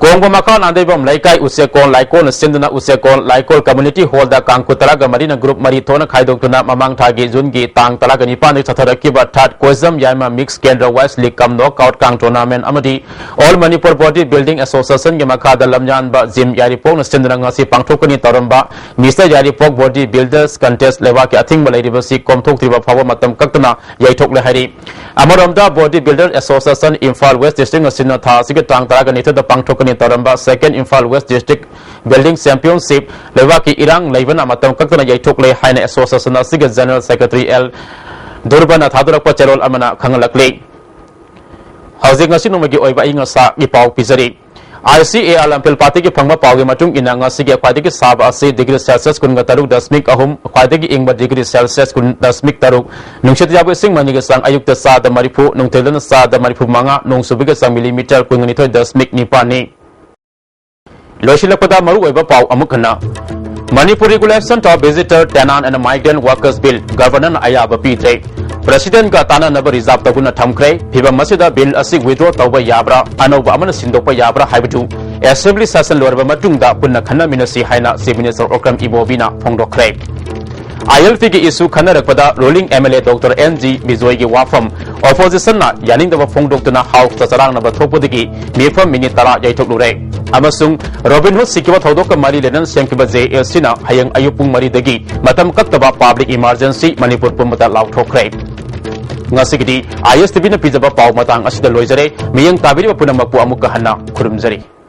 ꯀꯣꯡꯕ ꯃꯈꯥ ꯅꯥꯟꯗꯩꯕꯝ ꯂꯩꯀꯥꯏ ꯎꯆꯦꯛꯀꯣꯟ ꯂꯥꯏꯀꯣꯜꯅ ꯁꯤꯟꯗꯨꯅ ꯎꯆꯦꯛꯀꯣꯟ ꯂꯥꯏꯀꯣꯜ community hallꯗ ꯀꯥꯡ ꯀꯨꯟ ꯇꯔꯥꯒ ꯃꯔꯤꯅ group ꯃꯔꯤ ꯊꯣꯛꯅ ꯈꯥꯏꯗꯣꯛꯇꯨꯅ ꯃꯃꯥꯡ ꯊꯥꯒꯤ Juneꯒꯤ ꯇꯥꯡ ꯇꯔꯥꯒ ꯅꯤꯄꯥꯟꯗꯒꯤ ꯆꯠꯊꯔꯛꯈꯤꯕ third ꯀꯣꯏꯖꯝ ꯌꯥꯏꯃ mix gender wise league cum knockout ꯀꯥꯡ tournament ꯑꯃꯗꯤ All Manipur Body Building Associationꯒꯤ ꯃꯈꯥꯗ ꯂꯝꯌꯥꯟꯕ ꯖꯤꯝ ꯌꯥꯏꯔꯤꯄꯣꯛꯅ ꯁꯤꯟꯗꯨꯅ ꯉꯁꯤ ꯄꯥꯡꯊꯣꯛꯀꯅꯤ ꯇꯧꯔꯝꯕ Mister ꯌꯥꯏꯔꯤꯄꯣꯛ Body Builders Contest ꯂꯩꯕꯥꯛꯀꯤ ꯑꯊꯤꯡꯕ ꯂꯩꯔꯤꯕꯁꯤ ꯀꯣꯝꯊꯣꯛꯇ꯭ꯔꯤꯕ ꯐꯥꯎꯕ ꯃꯇꯝ ꯀꯛꯇꯅ ꯌꯩꯊꯣꯛꯂꯦ ꯍꯥꯏꯔꯤ꯫ ꯑꯃꯔꯣꯝꯗ Body Builder Association Imphal West District ꯑꯁꯤꯅ ꯊꯥ ꯑꯁꯤꯒꯤ ꯇꯥꯡ ꯇꯔꯥꯒ ꯅꯤꯊꯣꯏꯗ ꯄꯥꯡꯊꯣꯛꯀꯅꯤ ꯇꯧꯔꯝꯕ Second Imphal West District Building Championship ꯂꯩꯕꯥꯛꯀꯤ ꯏꯔꯥꯡ ꯂꯩꯕꯅ ꯃꯇꯝ ꯀꯛꯇꯅ ꯌꯩꯊꯣꯛꯂꯦ ꯍꯥꯏꯅ association ꯑꯁꯤꯒꯤ General Secretary ꯑꯦꯜ ꯗꯨꯔꯕꯅ ꯊꯥꯗꯣꯔꯛꯄ ꯆꯦꯔꯣꯜ ꯑꯃꯅ ꯈꯪꯍꯜꯂꯛꯂꯤ꯫ ꯍꯧꯖꯤꯛ ꯉꯁꯤ ꯅꯣꯡꯃꯒꯤ ꯑꯣꯏꯕ ꯑꯏꯪ ꯑꯁꯥꯒꯤ ꯄꯥꯎ ꯄꯤꯖꯔꯤ꯫ ICAR ꯂꯝꯐꯦꯜ ꯄꯥꯠꯇꯒꯤ ꯐꯪꯕ ꯄꯥꯎꯒꯤ ꯃꯇꯨꯡ ꯏꯟꯅ ꯉꯁꯤꯒꯤ ꯈ꯭ꯋꯥꯏꯗꯒꯤ ꯁꯥꯕ ꯑꯁꯤ degree Celsius ꯀꯨꯟꯒ ꯇꯔꯨꯛ ꯗꯁꯃꯤꯛ ꯑꯍꯨꯝ, ꯈ꯭ꯋꯥꯏꯗꯒꯤ ꯏꯪꯕ degree Celsius ꯀꯨꯟ ꯗꯁꯃꯤꯛ ꯇꯔꯨꯛ, ꯅꯨꯡꯁꯤꯠ ꯌꯥꯎꯕ ꯏꯁꯤꯡ ꯃꯅꯤꯒꯤ ꯆꯥꯡ ꯑꯌꯨꯛꯇ ꯆꯥꯗ ꯃꯔꯤꯐꯨ, ꯅꯨꯡꯊꯤꯜꯗꯅ ꯆꯥꯗ ꯃꯔꯤꯐꯨ ꯃꯉꯥ, ꯅꯣꯡ ꯆꯨꯕꯒꯤ ꯆꯥꯡ millimeter ꯀꯨꯟꯒ ꯅꯤꯊꯣꯏ ꯗꯁꯃꯤꯛ ꯅꯤꯄꯥꯟꯅꯤ꯫ ꯂꯣꯏꯁꯤꯜꯂꯛꯄꯗ ꯃꯔꯨꯑꯣꯏꯕ ꯄꯥꯎ ꯑꯃꯨꯛ ꯍꯟꯅ꯫ Manipur Regulation of Visitor, Tenant and Migrant Workers Bill, Governorꯅ ꯑꯌꯥꯕ ꯄꯤꯗ꯭ꯔꯦ꯫ Presidentꯒ ꯇꯥꯟꯅꯅꯕ reserve ꯇꯧꯗꯨꯅ ꯊꯝꯈ꯭ꯔꯦ꯫ ꯐꯤꯕꯝ ꯑꯁꯤꯗ bill ꯑꯁꯤ withdraw ꯇꯧꯕ ꯌꯥꯕ꯭ꯔꯥ, ꯑꯅꯧꯕ ꯑꯃꯅ ꯁꯤꯟꯗꯣꯛꯄ ꯌꯥꯕ꯭ꯔꯥ ꯍꯥꯏꯕꯗꯨ Assembly session ꯂꯣꯏꯔꯕ ꯃꯇꯨꯡꯗ ꯄꯨꯟꯅ ꯈꯟꯅꯃꯤꯟꯅꯁꯤ ꯍꯥꯏꯅ Chief Minister Okram ꯏꯕꯣꯕꯤꯅ ꯐꯣꯡꯗꯣꯛꯈ꯭ꯔꯦ꯫ ILPꯒꯤ issue ꯈꯟꯅꯔꯛꯄꯗ ruling MLA Doctor NG ꯕꯤꯖꯣꯏꯒꯤ ꯋꯥꯐꯝ oppositionꯅ ꯌꯥꯅꯤꯡꯗꯕ ꯐꯣꯡꯗꯣꯛꯇꯨꯅ Houseꯇ ꯆꯔꯥꯡꯅꯕ ꯊꯣꯛꯄꯗꯒꯤ ꯃꯤꯐꯝ minute ꯇꯔꯥ ꯌꯩꯊꯣꯛꯂꯨꯔꯦ꯫ ꯑꯃꯁꯨꯡ Robin Hood ꯁꯤꯈꯤꯕ ꯊꯧꯗꯣꯛꯀ ꯃꯔꯤ ꯂꯩꯅꯅ ꯁꯦꯝꯈꯤꯕ JACꯅ ꯍꯌꯦꯡ ꯑꯌꯨꯛ ꯄꯨꯡ ꯃꯔꯤꯗꯒꯤ ꯃꯇꯝ ꯀꯛꯇꯕ public emergency ꯃꯅꯤꯄꯨꯔ ꯄꯨꯝꯕꯗ ꯂꯥꯎꯊꯣꯛꯈ꯭ꯔꯦ꯫ ꯉꯁꯤꯒꯤꯗꯤ ISTVꯅ ꯄꯤꯖꯕ ꯄꯥꯎ ꯃꯇꯥꯡ ꯑꯁꯤꯗ ꯂꯣꯏꯖꯔꯦ꯫ ꯃꯤꯠꯌꯦꯡ ꯇꯥꯕꯤꯔꯤꯕ ꯄꯨꯝꯅꯃꯛꯄꯨ ꯑꯃꯨꯛꯀ ꯍꯟꯅ ꯈꯨꯔꯨꯝꯖꯔꯤ꯫